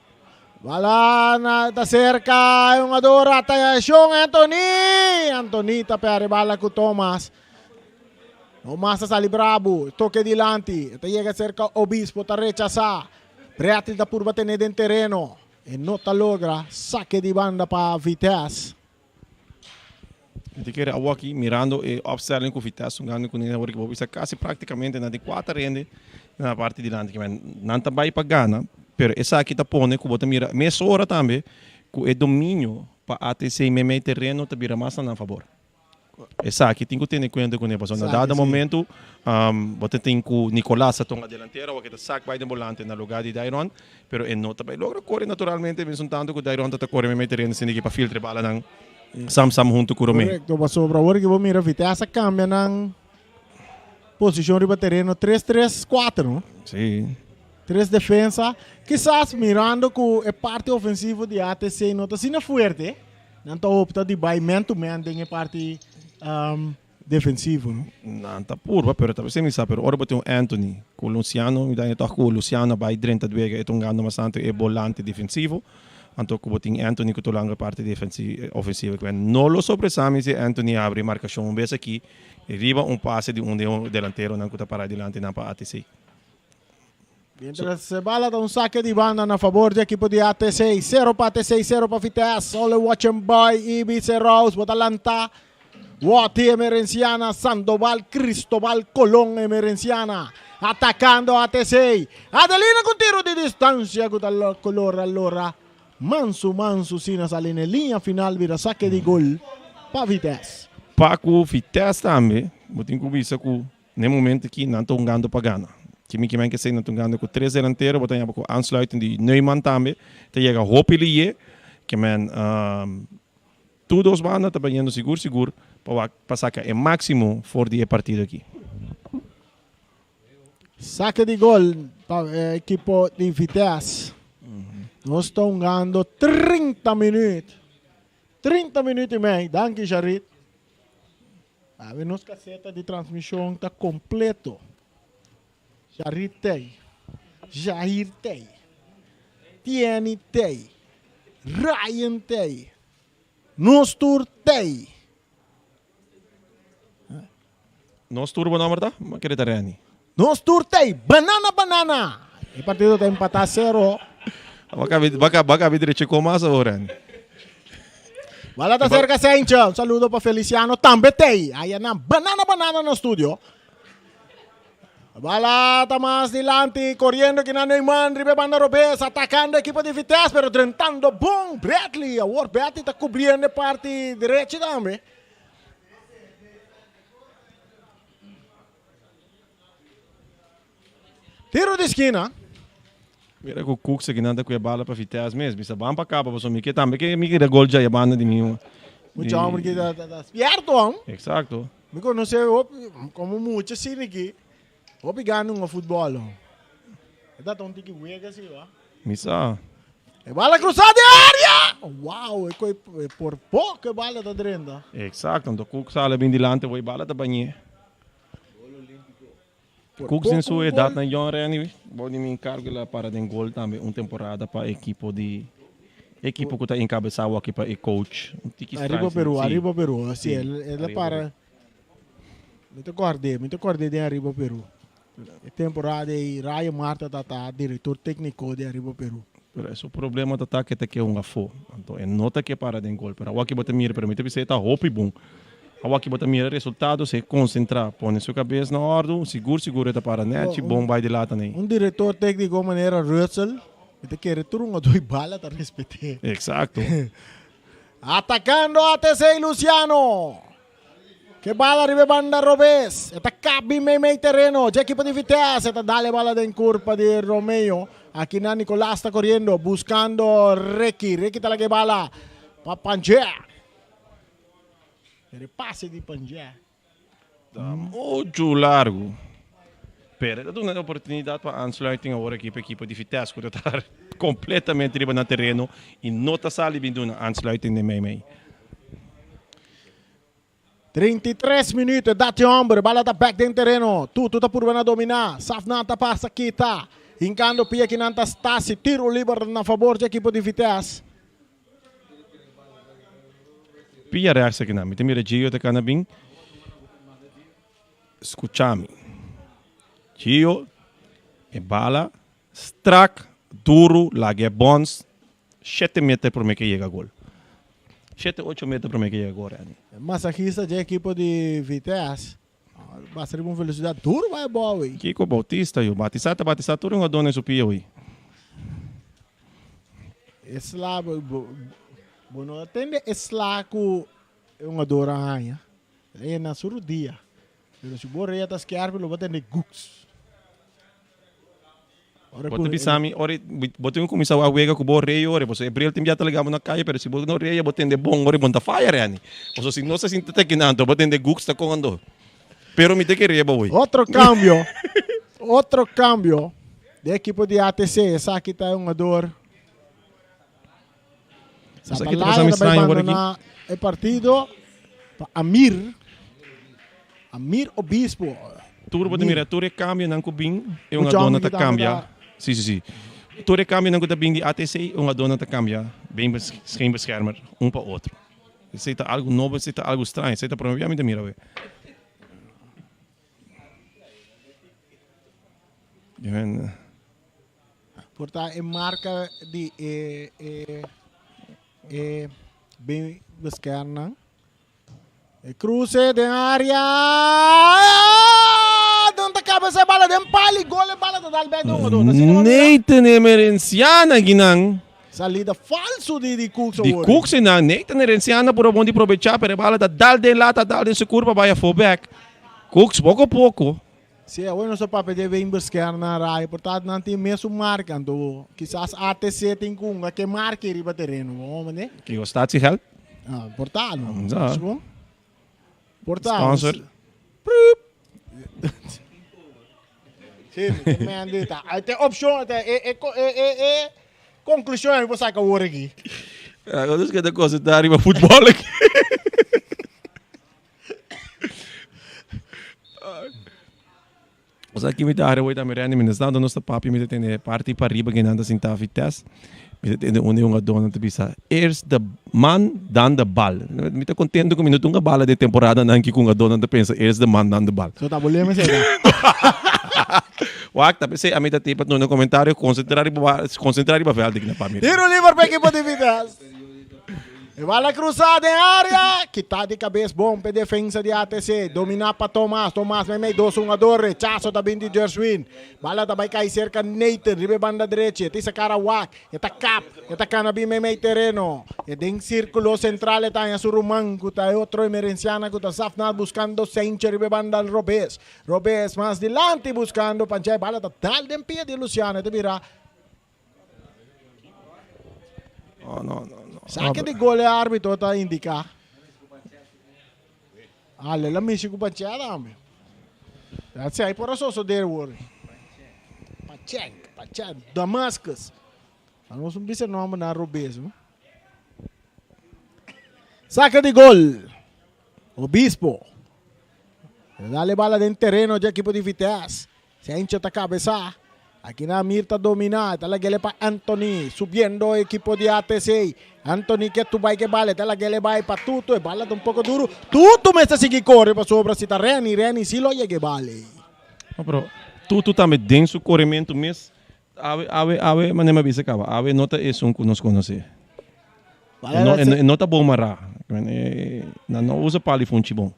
Bala na ta serka e hungador atashon Anthony! Anthony ta perde bala ku Thomas. Thomas ta sali brabu, toke dilanti, e ta yega serka Obispo, ta rechasá. Bradley ta purba tene den tereno, e no ta logra. Sake di banda pa Vitesse. Mi ta kere awoki mirando e opstelling ku Vitesse hungando kuné awor ki bo bisa kasi praktikamente nan tin kuater hende na parti dilanti ki men nan ta bai pa gana pero esaki ta pone ku bo ta mira mesora tambe ku e dominio pa ATC meimei tereno ta bira mas na nan fabor. Esaki tin ku tene kuenta kuné pasobra na dado momento bo ta tin ku Nicolas ta tuma delantero awor ke ta sak bai den bolante na lugar di Dairon pero e no ta bai logra kore naturalmente mesun tantu ku Dairon ta ta kore meimei tereno sinti ki pa filtra e balanan sam sam huntu ku Romeo. Korekto pasobra awor ki bo mira Vitesse a kambia nan posishon riba tereno tres tres kuater no. Si. Tres defensa kisas mirando ku e parti ofensivo di ATC no ta asina fuerte. Nan ta opta di bai man to man den e parti defensivo, no? Nan ta purba, pero ta bisa mi sa, pero ora bo tin un Anthony ku Luciano, mi ta haña tòg ku Luciano bai drenta duega e ta un gando mas tantu e bolante defensivo, anto ku bo tin Anthony ku ta langa e parti ofensivo. No lo sorpresa mi si Anthony habri markashon un bes aki riba un pase di un di e delanteronan ku ta para dilanti nan pa ATC. Mientras e bala ta un saque di banda na favor di equipo di ATC. 0 pa ATC, 0 pa Vitesse. Ole watching boy, Ibiza Rose, bota lanta. Wati Emerenciana, Sandoval, Cristobal, Colón Emerenciana. Atacando ATC. Adelina con tiro di distancia cu ta color allora. Mansu, mansu, sina sali na linea final bira saque di gol pa Vitesse. Pa cu Vitesse tambe, bo tin cu bisa cu Na e momento aki nan ta hungando pa gana. Kimi kimen ke esei nan ta hungando ku tres delantero, bo ta yama ku aansluiting di Neumann tambe ta yega hopi liye. Ke men tur dos banda ta bayendo sigur sigur pa wak pa saka e maximo for di e partido aki. Sake di gol pa e ekipo di Vitesse. Nos ta hungando 30 minuut. 30 minuut y mei. Danki, Jarit. Awe nos caseta di transmision ta completo. Jarit tey. Jair tey. Tieni tey. Ryan tey. Nos tur tey. Nos tur bo nomber ta? Ma kere ta Renny. Nos tur tey. Banana banana. E partido ta empata cero. Baka baka bi drecha con mas awor Renny. Bala ta cerca Sencha. Un saludo pa Feliciano tambe tey. Aya nan banana banana na studio. Bala ta mas dilanti coriendo kinan Neumann riba e banda robes atacando equipo di Vitesse pero drentando bon Bradley. Awor Bradley ta cubriendo e parti derechi tambe. Tiro di skina. Mira ku Cooks aki nan ta kue bala pa Vitesse mes. Bisa ban pa kaba pasobra mi ke tambe ke mi kere gol djai e banda di mi. Mucha homber ki ta ta spierto hom. Exacto. Mi conoce hopi como mucha asina aki hopi gana hunga futbol hom. E ta ta un tiki wega si wa. Mi sa. E bala cruza den area! Wow, e coi por poco e bala ta drenta. Exacto, anto Cooks a bin dilante bo e bala ta bañ'é. Por Cooks den poco su un edad gol. na John Rennie, bo di mi encargo el a para den gol tambe un temporada pa equipo di equipo cu ta encabeza awaki pa e coach. Un tiki Arriba straño, Peru, sí. arriba Peru. Sí, Sí, el, el a arriba para. Peru. Mi ta acordé, mi ta acordé den Arriba Peru. E temporada ei Rayo Marta ta ta director tecnico di Arriba Peru. Pero e su problema ta ta ke ta ke hunga afó. Anto e no ta ke para den gol. Pero awaki bo ta mira, pero mi ta bisa e ta hopi bon. Awaki bo ta mira resultado, si e konsentrá, pone su kabes na òrdu, sigur sigur e ta para nèchi bon bai di lata nei. Un director tecnico manera Russell, mi ta kere tur hungadó i bala ta respet'é. Exacto. Atacando ATC Luciano. Ke bala riba e banda robes. E ta kabi meimei tereno dje ekipo di Vitesse. E ta dal e bala den kurpa di Romeo. Akinan Nicolas ta koriendo buskando Ricky. Ricky ta laga e bala pa Pangea. Pero e pase di Pangea. Ta muchu largu. Pero e ta duna e oportunidat pa aansluiting awor aki pa ekipo di Vitesse ku ta tar kompletamente riba nan tereno i no ta sali bin duna aansluiting den meimei. 33 minuut, dat e homber, bala ta bek den tereno. Tutu ta purba na domina. Safna ta pasa kita. Hinkando pia kinan ta Stasi. Tiro liber na fabor dje ekipo di Vitesse. Pia rechts akinan. Mi ta mira Gio ta kana bin. Skucha mi. Gio, e bala strak, duru, laga e bons. Shete meter prome ke yega gol. Shete, ocho meter prome ke yega gol, Randy. Masahista dje ekipo di Vitesse. Basta riba un velocidad duru bai abou ei. Kiko Bautista yu. Batisa ta batisa tur un adorno den su pia hui. E sla bo bo no a tende e sla ku e un ador a haña. E na su rudia. Pero si bo rea ta skerpi lo bo tende guks. Ora Bo ku ta bisa mi ora bo tin ku kuminsá wak wega ku bo rei ora pasobra e bril tin bia ta laga bo na kaya pero si bo no rei bo tende bon ora bo no ta faya reni pasobra si no sa sinta ta kinan anto bo tende guks ta kon ando pero mi ta kere bo wei. Otro cambio, otro cambio di ekipo di ATC, esaki ta e hungador Esaki ta Satalaya pasa mi ta bai straño ora aki. bandona e partido pa Amir, Amir Obispo. Tur bo ta mira tur e cambionan cu bin e un Mucha adorno homber ta ki tambe cambia. ta. Si si si. Tur e cambionan cu ta bin di ATC e un adorno ta cambia been scheenbeschermer un pa otro. Esey ta algo nobo, esey ta algo straño, esey ta prome bia mi ta mira awe. Por ta e marca di e e e been beschermer. E cruce den area. Don ta cabeza e bala den pali. Gol e bala ta dal bek den jugador. Nathan Emerenciana ginan. Salida falso di di Cooks Di Cooks nan. Nathan Emerenciana por a bon di probecha pero e bala ta dal den lata dal den su curpa bay afo bek. Cooks poco poco. Si, awe nos a papia di e Weinbeskerm na Rai, por ta nan tin mesun marka, anto kisas ATC tin ku hunga ke marka ei riba tereno, bo mende? Kiko statiegeld? Ah, por ta no. Sa. Bon? Por ta. Sponsor. Prup. Si, mi te mende ta. Ai te opcion, te e e e e e conclusion ei bo saka awor aki. Agora nos ta concentra riba futbol aki. Osea ki mi ta hari hoy tambe Randy, mientras tanto nos ta papia mi ta tende parti pariba ke nan ta sinta Vitesse, mi ta tende un di e hungadónan ta bisa eerst de man dan de bal. Mi ta kontento ku mi no ta hunga bala den temporadanan ki ku hungadónan ta pensa eerst de man dan de bal. So ta bo lema esei ta? Wak, ta p'esei ami ta tin pa duna komentario, konsentrá riba konsentrá riba vèld aki na pa mi. Tiro liber pa ekipo di Vitesse. E bala cruzá den área, kitá di kabes bon p'e defensa di ATC. Dominá pa Thomas, Thomas meimei dos hungador, rechaso ta bin di Jerswin. Bala ta bai kai serka Nathan riba e banda drechi, e ta isa kara wak, e ta kap, e ta kana bin meimei tereno. E den sírkulo sentral e ta haña su ruman ku ta e otro emerenciana ku ta Zafnat buskando Senche riba e banda robes. Robes mas dilanti buskando Panchai, bala ta dal den pia di Luciano, e ta bira. No, no, no, no. Saque de gol e árbitro ta indica. Ah, lela mishi ku Pancheda ame. Dat sei por a sosodé wor. Pachenk, Pachenk, Damascus. Nos un bisa nomber na robes. No? Saque de gol. Obispo. Dale bala den terreno de equipo de Vitesse. Sencho ta kabesá. Aki na Amir ta dominá. E ta lag'é pa Anthony. Subiendo ekipo di ATC. Anthony ke tu bai ke bala. E ta lag'é bai pa Tutu. E bala ta un poko duru. Tutu mester sigui kore pasobra si ta Renny, Renny si lo yega e bala ei. No, pero Tutu tambe den su korementu mes. Awe, awe, awe, manera mi a bisa kaba, awe no ta esun ku nos konosé. E no, e no ta bon mará. Nan no usa pali funchi bon.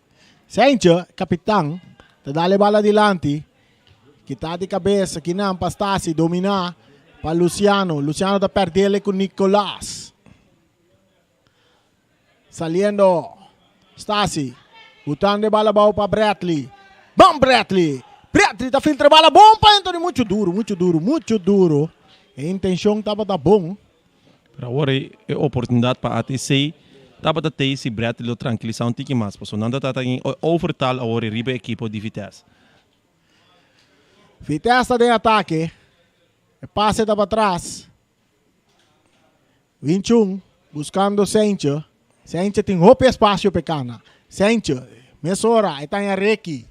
Sentje, kapitan, ta dal e bala dilanti, kita di kabes akinan pa Stasi, dominá pa Luciano. Luciano ta pèrdele ku Nicolas. Saliendo Stasi, butando e bala abou pa Bradley. Bon Bradley! Bradley ta filtra e bala bon pa Anthony, muchu duru, muchu duru, muchu duru. E intenshon tabata bon. Pero awor e oportunidat pa ATC tabata tei si Bradley lo trankilisá un tiki mas, pasobra nan ta trata di overtal awor e riba e ekipo di Vitesse. Vitesse ta den atake, e pase ta patras. Winchun buskando Seintje, Seintje tin hopi espasio p'e kana. Seintje, mesora e ta haña Ricky,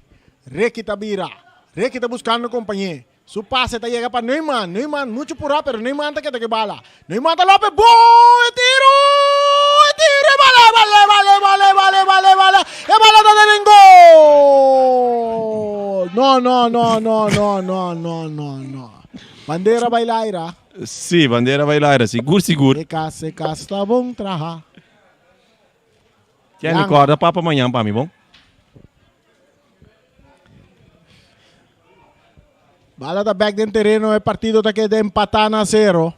Ricky ta bira, Ricky ta buskando kompañé. Su pase ta yega pa Neumann, Neumann muchu purá pero Neumann ta keda ku e bala. Neumann ta lope, bon! E tiro! E tiro! E bala! E bala! E bala! E bala! E bala! E bala! E bala! E bala ta den gol! No, no, no, no, no, no, no, no, no. Bandera bai laira. Sí, bandera bai laira, sigur, sigur. E kas, e kas ta bon traha. Kenny, kòrda papa mañan pa mi, bon? Bala ta bek den tereno, e partido ta keda empatá na sero.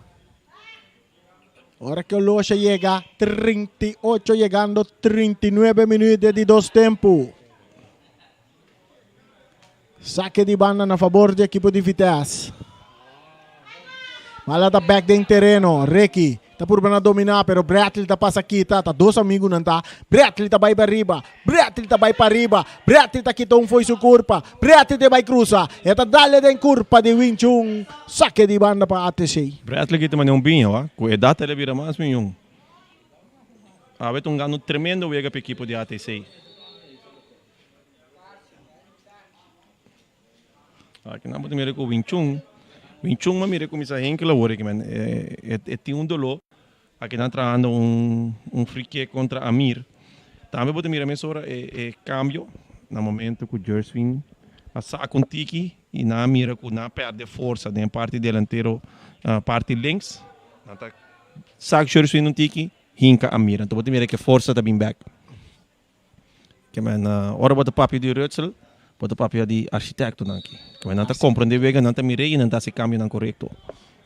Ora ku Olosha yega 38 yegando 39 minuut di dos tempu. Sake di banda na fabor di ekipo di Vitesse. Bala ta bek den tereno. Ricky ta purba na domina pero Bradley ta pasa kita. Ta dos amigunan ta. Bradley ta bai pa riba. Bradley ta bai pa riba. Bradley ta kita un fo'i su kurpa. Bradley ta bai krusa. E ta dale den kurpa di Wing Chun. Sake di banda pa ATC. Bradley kita mane un biña wa. Ku edat el a bira mas miñon. Awe ta un gano tremendo wega pa ekipo di ATC. Aki nan bo ta mira ku Wing Chun. Wing Chun a mira kuminsá henkel awor aki men. E tin un doló. Aki nan trahando un un free kick kontra Amir. Tambe bo ta mira mesora e e kambio na momento ku Jerswin a saka un tiki i nan a mira ku nan a pèrdè forsa den parti delantero parti links. Nan ta sak Jerswin un tiki hinka Amir. Anto bo ta mira ku e forsa ta bin bèk. Ke men ora bo ta papia di Rutzel, bo ta papia di architectonan aki. Ke men nan ta comprende wega, nan ta mira i nan ta haci cambionan corecto.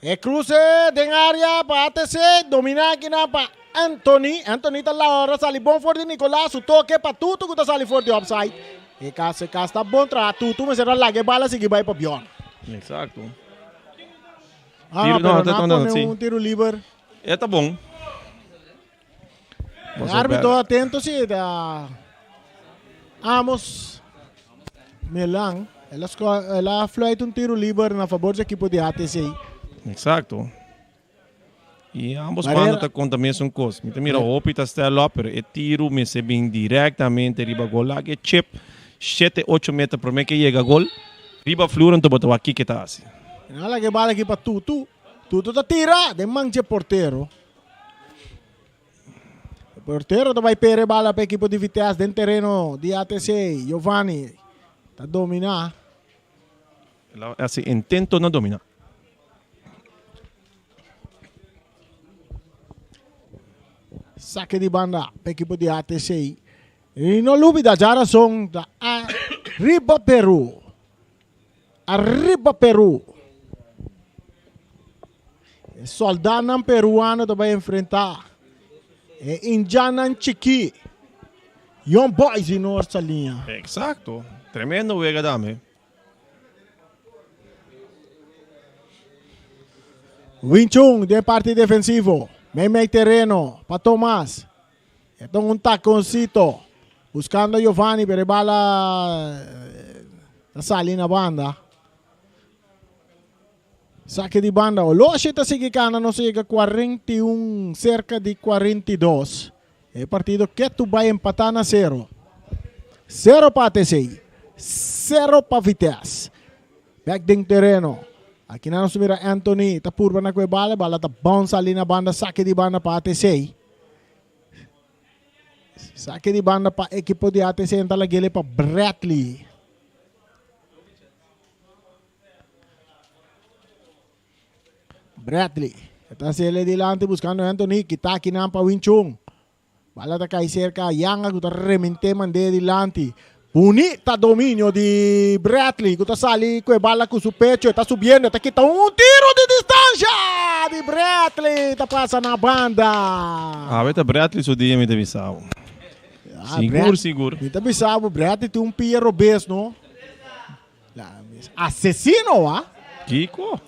E cruce den area pa ATC, domina akinan pa Anthony. Anthony ta laora sali bon for di Nicolas, su toke pa Tutu cu ta sali for di offside. E cas e cas ta bon traha, Tutu mester a laga e bala sigui bay pa Bjorn. Exacto. Ah, Tiro, pero no, nan a no, no, pone si. un tiro liber. E ta bon. E arbitro atento si ta Amos Melan. El a el a fluit un tiro liber na favor di ekipo di ATC. Exacto. I ambos Barrera- banda ta konta mesun kos. Mi ta mira hopi ta stel op, pero e tiru mester bin direktamente riba gol. Laga e chip shete ocho meter promé ke yega gol. Riba flur anto bo ta wak kiko e ta hasi. Nan laga e bala aki pa Tutu. Tutu ta tira den man dje portero. E portero ta bai pere e bala pa ekipo di Vitesse den tereno di ATC. Giovanni ta domina. El a hasi intento na domina. Sake di banda pa ekipo di ATC. I no lubida djarason ta ariba Peru. Ariba Peru. E soldanan peruano ta bai enfrenta e indjannan chikí. Young Boys di Noord Saliña. Exacto. Tremendo wega dame. Wing Chun den parti defensivo. Meimei tereno pa Thomas. E ta un taconcito. Buscando Giovanni pero e bala ta sali na banda. Saque di banda. Oloshi ta sigui cana. Nos a yega 41 cerca di 42. E partido ketu bai empata na sero. Sero pa ATC. Sero pa Vitesse. Bek den tereno. Aki nan nos mira Anthony ta purba na ku e bala. E bala ta bounce ali na banda. Sake di banda pa ATC. Sake di banda pa ekipo di ATC. Nan ta lag'ele pa Bradley. Bradley. Ta haciele dilanti buscando Anthony. Kita akinan pa Wing Chun. Bala ta kai cerca Yanga ku ta remente mande dilanti. Bunita dominio di Bradley ku ta sali ku e bala ku su pecho. E ta subiendo, e ta kita un tiro di distancia di Bradley. Ta pasa na banda. Awe ta Bradley su dia mi ta bisa bo. Ah, Sigur, Brad- sigur. Mi ta bisa bo, Bradley tin un pia robes, no? Asesino wa. Kiko?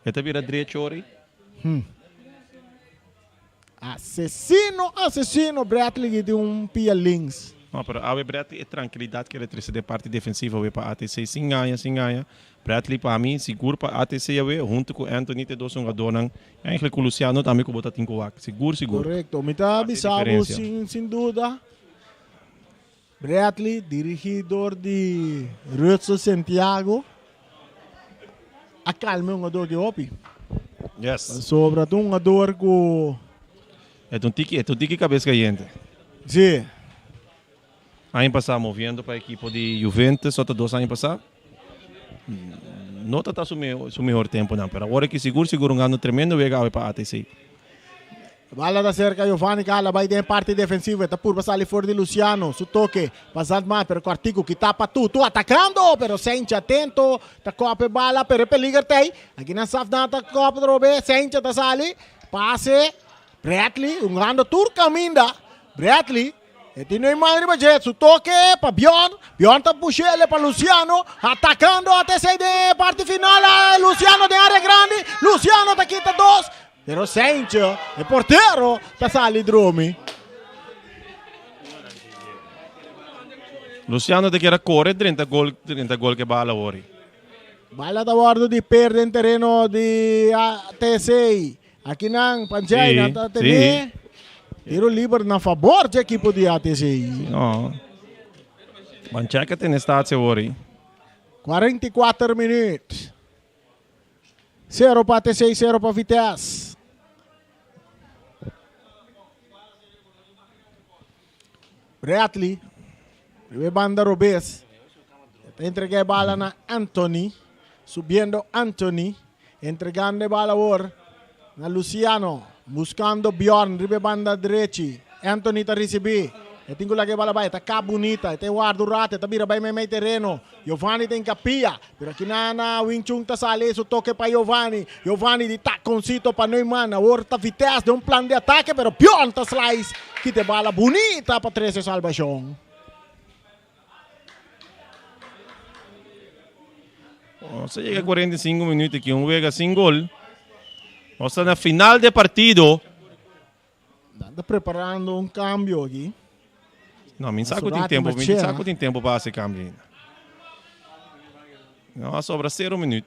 E ta bira drecho ori. Hmm. Asesino, asesino, Bradley di un pia links. No, pero awe Bradley e tranquilidad que retrese de parte defensiva we pa ATC sin gaña, sin gaña. Bradley pa mi, sigur pa ATC awe, hunto cu Anthony te dos hungadornan. Eigenlijk cu Luciano tambe cu bo ta tin cu wak. Sigur, sigur. Correcto. Mi ta Hace bisa bo diferencia. sin, sin duda. Bradley, dirigí dor di Rudsel Santiago, a kalma e hungador di hopi. Yes. Pasobra ta un hungador ku. E ta un tiki, e ta un tiki kabes kayente. Sí. Aña pasá moviendo pa ekipo di Juventus, ota dos aña pasá, no ta ta su su mehor temponan, pero awor aki sigur sigur un gano tremendo wega awe pa ATC. Bala ta serka Giovanni Gala bai den parti defensivo e ta purba sali for di Luciano su toke pa Zandmaat pero Cortico kita pa Tutu atacando pero Sencha atento ta kop e bala pero e peliger ta ei aki nan Safnat ta kop atrobe Sencha ta sali pase Bradley hungando tur caminda Bradley e tin e man riba dje su toke pa Bjorn Bjorn ta pushele pa Luciano atacando ATC den parti final Luciano den area grandi Luciano ta kita dos Pero Sancho, e portero, ta sali drumi. Luciano ta kier a kore drenta gol, drenta gol ke bala wori. Bala ta wordo di perde den tereno di ATC. Aki nan, Panjay, Sí, nan ta tene tiro liber na fabor dje ekipo di ATC. No. Panjay ka tene statie wori. 44 minuut. Sero pa ATC, sero pa Vitesse. Bradley, riba e banda robes. Ta entrega e bala na Anthony. Subiendo Anthony. Entregando e bala awor na Luciano. Buscando Bjorn riba e banda drechi. Anthony ta ricibi. E tin cu laga e bala bay. Ta ka bunita. E ta e warda un rato. E ta bira bay meimei tereno. Giovanni ta encapia. Pero aki na na Wing Chun ta sali su toke pa Giovanni. Giovanni di taconcito pa Neumann. Awor ta Vitesse den un plan di atake pero Bjorn ta slice. Kita e bala bunita pa trece salbacion. Nos a yega 45 minuut aki un wega sin gol. Nos ta na final di e partido. Nan ta preparando un cambio aki. No, mi sa cu tin tempo, mi sa cu tin tempo pa haci cambio ainda. No, a sobra cero minuut.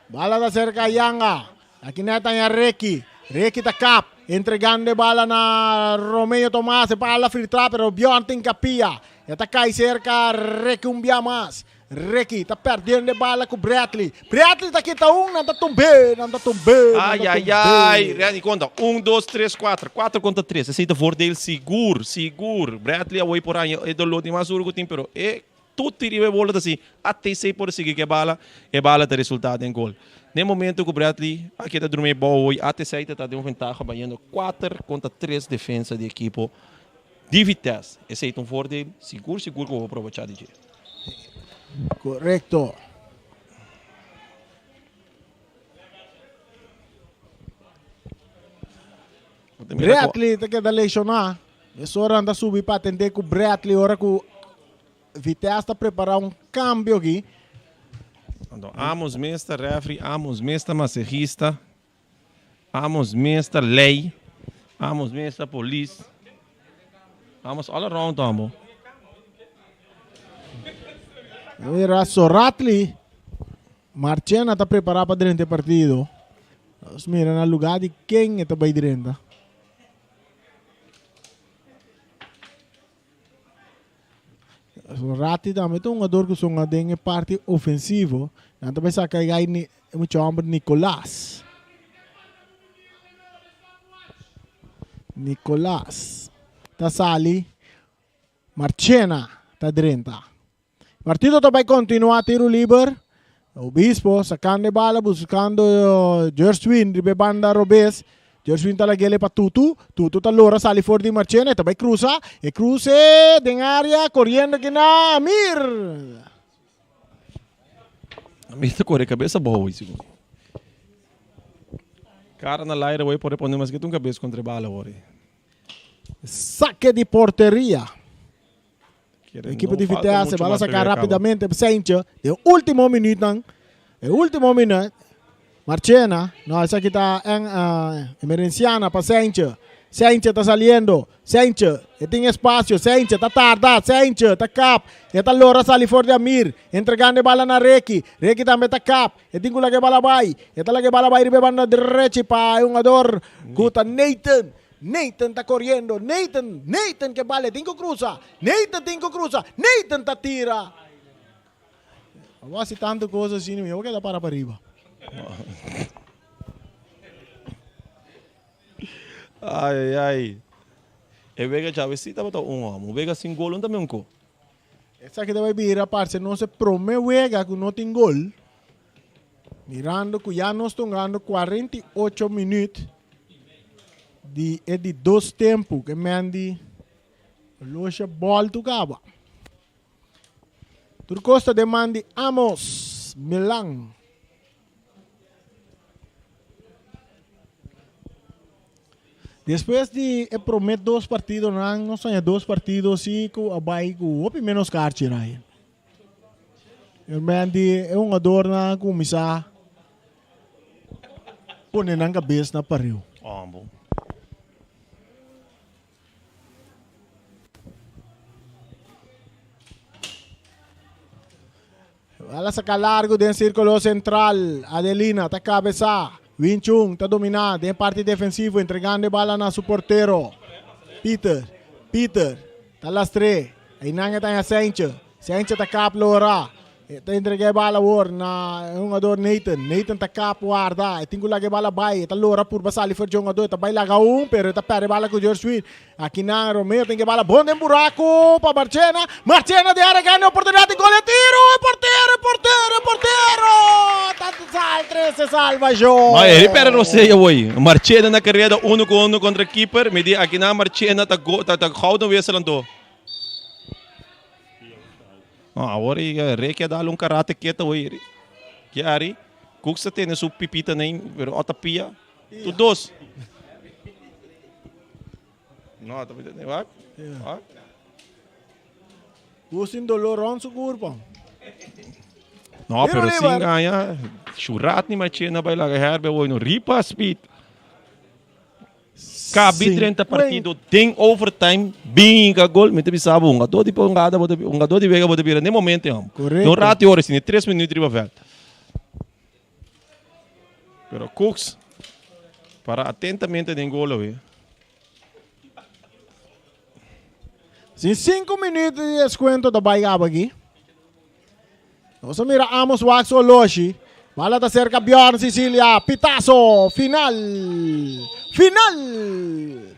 Bala ta cerca Yanga. Aki net aña Ricky. Ricky ta kap. Entregando e bala na Romeo Tomas. E bala filtra pero Bjorn tin kapia. E ta kai serka Ricky un bia mas. Ricky ta perdiendo e bala ku Bradley. Bradley ta kita un, nan ta tumbe, nan ta tumbe, nan Ai, ta ai, tumbe. ai. Randy, konta. Un, dos, tres, kuater. Kuater kontra tres. Esei ta voordeel sigur, sigur. Bradley a woi por aña e doló di mas duro ku tin, pero e tuti riba e bola ta si. ATC por sigui ku e bala, e bala ta resultá den gol. Den momento ku Bradley a keda drumi e bou woi, ATC ta ta den un ventaha bayendo kuater kontra tres defensa di ekipo di Vitesse. Esei ta un voordeel sigur, sigur ku bo por probechá di dje. Korekto. Bradley ta keda lesioná. Mesora nan ta subi pa atendé ku Bradley ora ku Vitesse ta prepará un kambio aki. Anto Amos mes ta refri, Amos mes ta masejista, Amos mes ta lei, Amos mes ta polis. Amos all around amo. Mira Soratli. Marchena ta prepara pa drenta e partido. Nos mira na lugar di ken e ta bai drenta. Soratli tambe ta un jugador ku son den e parti ofensivo. Nan ta bai saka e gai e mucha homber Nicolas. Nicolas ta sali. Marchena ta drenta. Partido ta bai kontinuá tiru liber. Obispo sakando e bala buskando Jerswin riba e banda robes. Jerswin ta lag'el pa Tutu. Tutu ta lora sali for di Marchena. E ta bai krusa. E kruse den área koriendo kina Amir. Amir ta kore kabesa abou sigur. Kara na laire awor e por pone maske ta un kabes kontra e bala awor. Sake di porteria. Ekipo di Vitesse bala saka rapidamente Sentje den ultimo minuutnan. E ultimo minuut. Marchena, no esaki ta en uh, Emerenciana pa Sentje. Sentje ta saliendo. Sentje, e tin espacio. Sentje ta tarda. Sentje ta kap. E ta lora sali for di Amir. Entregando e bala na Reki. Reki tambe ta kap. E tin ku laga e bala bai. E ta laga e bala bai riba e banda drechi pa e hungador ku ta Nathan. Nathan ta koriendo. Nathan, Nathan ke bala. E tin ku krusa. Nathan tin ku krusa. Nathan ta tira. Abo hasi tantu kos asina mi abo keda para pariba. Ai ai ai. E wega djawe si tabata un homo. Wega sin gol un tambe un ko. Esaki ta bai bira parce nos e prome wega ku no tin gol. Mirando ku ya nos ta hungando 48 minuut di e di dos tempu ke men di losha bòl tu kaba. Tur kos ta den man di Amos Milan. Despues di e prome dos partidonan, nos haña dos partido si ku a bai ku hopi menos karchi Ryan. E men di e hungadornan a kuminsá pone nan kabes na pariu. Ambo. Bala saca largo den círculo central. Adelina ta cabeza. Win Chung ta domina den parte defensivo entregando e bala na su portero. Peter, Peter ta lastre. Einan e ta haña Sentje. Sentje ta kap lora. E ta entrega e bala awor na e hungador Nathan. Nathan ta kap warda. E tin ku laga e bala bai. E ta lora purba sali for dje hungador. E ta bai laga un, pero e ta perde e bala ku George Sweet. Akinan Romeo tin ke bala bon den buraku pa Marchena. Marchena den área gana e oportunidat di gol. E tiro! E portero! E portero! E portero! Ta sal trese salvashon. Ma e perde Rosella hoy. Marchena na kareda uno ku uno kontra keeper. Mi di akinan Marchena ta go ta ta gouden wissel anto. No, awor e Ricky a dal un karate keta hoy. Kiari, Cooks ta tene su pipita nen, pero ota pia. Tu dos. No, ta pita wak. Wak. Cooks tin dolor rond su curpa. No, pero sin gaña, Shurat ni Machena bai laga herbe hoy no. Ripa speed. Kabi 30 partido den overtime binga gol mi ta bisa bo hungador di pongada bo ta hungador di wega bo ta bira ne momento hom. Correcto. Un rato ora sini 3 minuut riba veld. Pero Cooks. Para atentamente den gol awe. Sin 5 minuut di descuento ta bai gaba aki. Nos a mira Amos wak su oloshi. Bala ta cerca Bjorn Sicilia. Pitazo final. Final!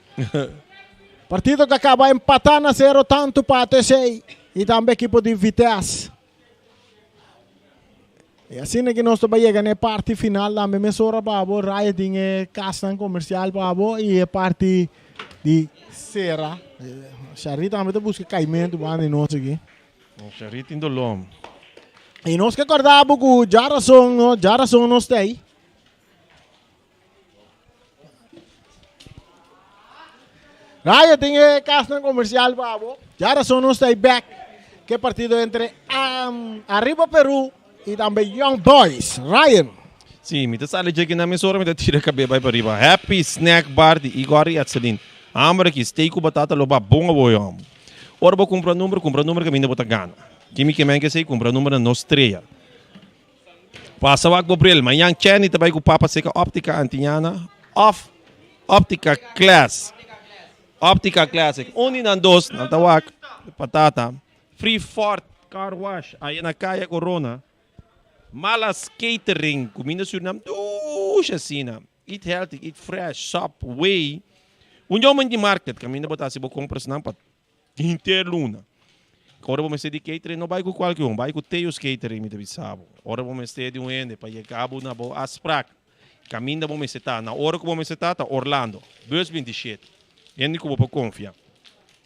Partido que acaba empatá na 0 tanto pa ATC y tambe equipo di Vitesse. Y asina que nos ta bai yega na e parti final tambe mesora pa bo Raya tin e casnan comercial pa bo y e parti di cera. Shari tambe ta busca caimento banda di nos aki. Shari tin dolor. Y nos ke corda bo cu djarason no, djarason nos ta ey. Rayo tin e casnan comercial pa bo. Djarason nos ta ey back ke partido entre Arriba Peru y tambe Young Boys. Ryan. Sí, mi ta sali dje kinan mesora mi ta tira kab'é bai pa riba. Happy Snack Bar di Igor y Etselin. Hamber aki, steak ku batata lo ba bon awor yom. Ora bo kumpra number, kumpra number kaminda bo ta gana. Kimi ke men kesei, kumpra number na nos strea. Pasa wak bo bril. Mañan Chenny ta bai ku papa seka Optica Antiñana of Optica Class. Optica Classic. Un di nan dos nan ta wak patata. Free Ford Car Wash aya na Kaya Corona. Malas Catering, kuminda Surinam dushi asina. Eat healthy, eat fresh, Subway. Un yoman di market kaminda bo ta hasi bo komprasnan pa henter luna. Ora bo mester di catering no bai ku kualke un, bai ku Theo's Catering mi ta bisa bo. Ora bo mester di un hende pa yega bo na bo afsprak, kaminda bo mester ta, na ora ku bo mester ta, ta Orlando, bus 27. Hende ku bo por konfia.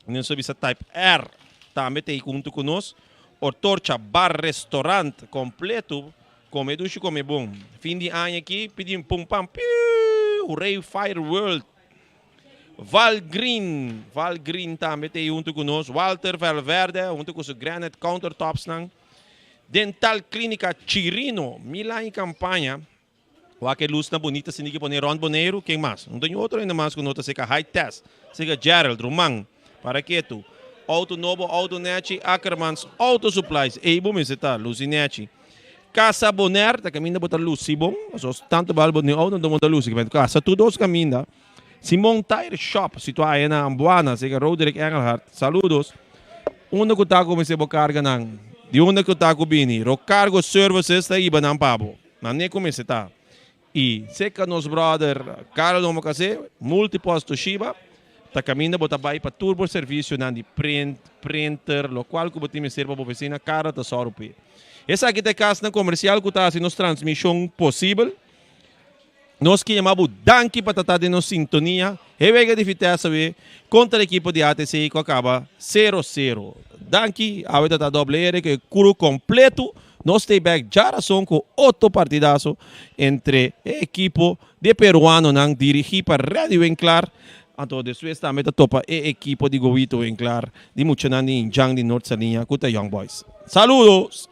Nos ta bisa Type R tambe ta ei huntu ku nos. Ortorcha Bar Restaurant kompleto, kome dushi kome bon. Fin di aña aki pidi un pum pam piuuw, Hurray Fire World. Val Green, Val Green tambe ta ei huntu ku nos. Walter Valverde huntu ku su granite countertopsnan. Dental Clinica Chirino, mil aña kampaña. Wak e lusnan bunita asina ki pone rond Boneiru, ken mas? No tin otro hende mas ku no ta seka High Test, seka Gerald, Ruman, Paraketu, Auto Nobo, Auto Nechi, Ackermans Auto Supplies, ey bo mester ta, lusi nechi. Casa Bonaire, ta kaminda bo ta lusi bon, pasobra tantu bal bo tin auto anto bo ta lusi, kasa tur dos kaminda. Simon Tire Shop, situá aya na Ambuana, seka Roderick Engelhardt, saludos. Unda ku ta ku mester bo karga nan? Di unda ku ta ku bini? Rocargo Services ta hiba nan pa bo. Nan ne kuminsá ta. I seka nos brother Carlo Domocassé, Multipost Toshiba, ta kaminda bo ta bai pa tur bo servisionan di print, printer, lokual ku bo tin mester pa bo ofisina, Carlo ta sòru p'e. Esaki ta e kasnan komersial ku ta hasi nos transmishon posibel. Nos ke yama bo danki pa ta ta den nos sintonia. E wega di Vitesse awe kontra ekipo di ATC ku a kaba sero sero. Danki, awe ta ta doble R ku e crew kompleto. Nos ta bek djarason ku otro partidaso entre e ekipo di peruanonan dirigí pa Reddy Winklaar. Anto despues tambe ta topa e ekipo di Goito Winklaar di muchanan di Injan di Noord Saliña ku ta Young Boys. Saludos!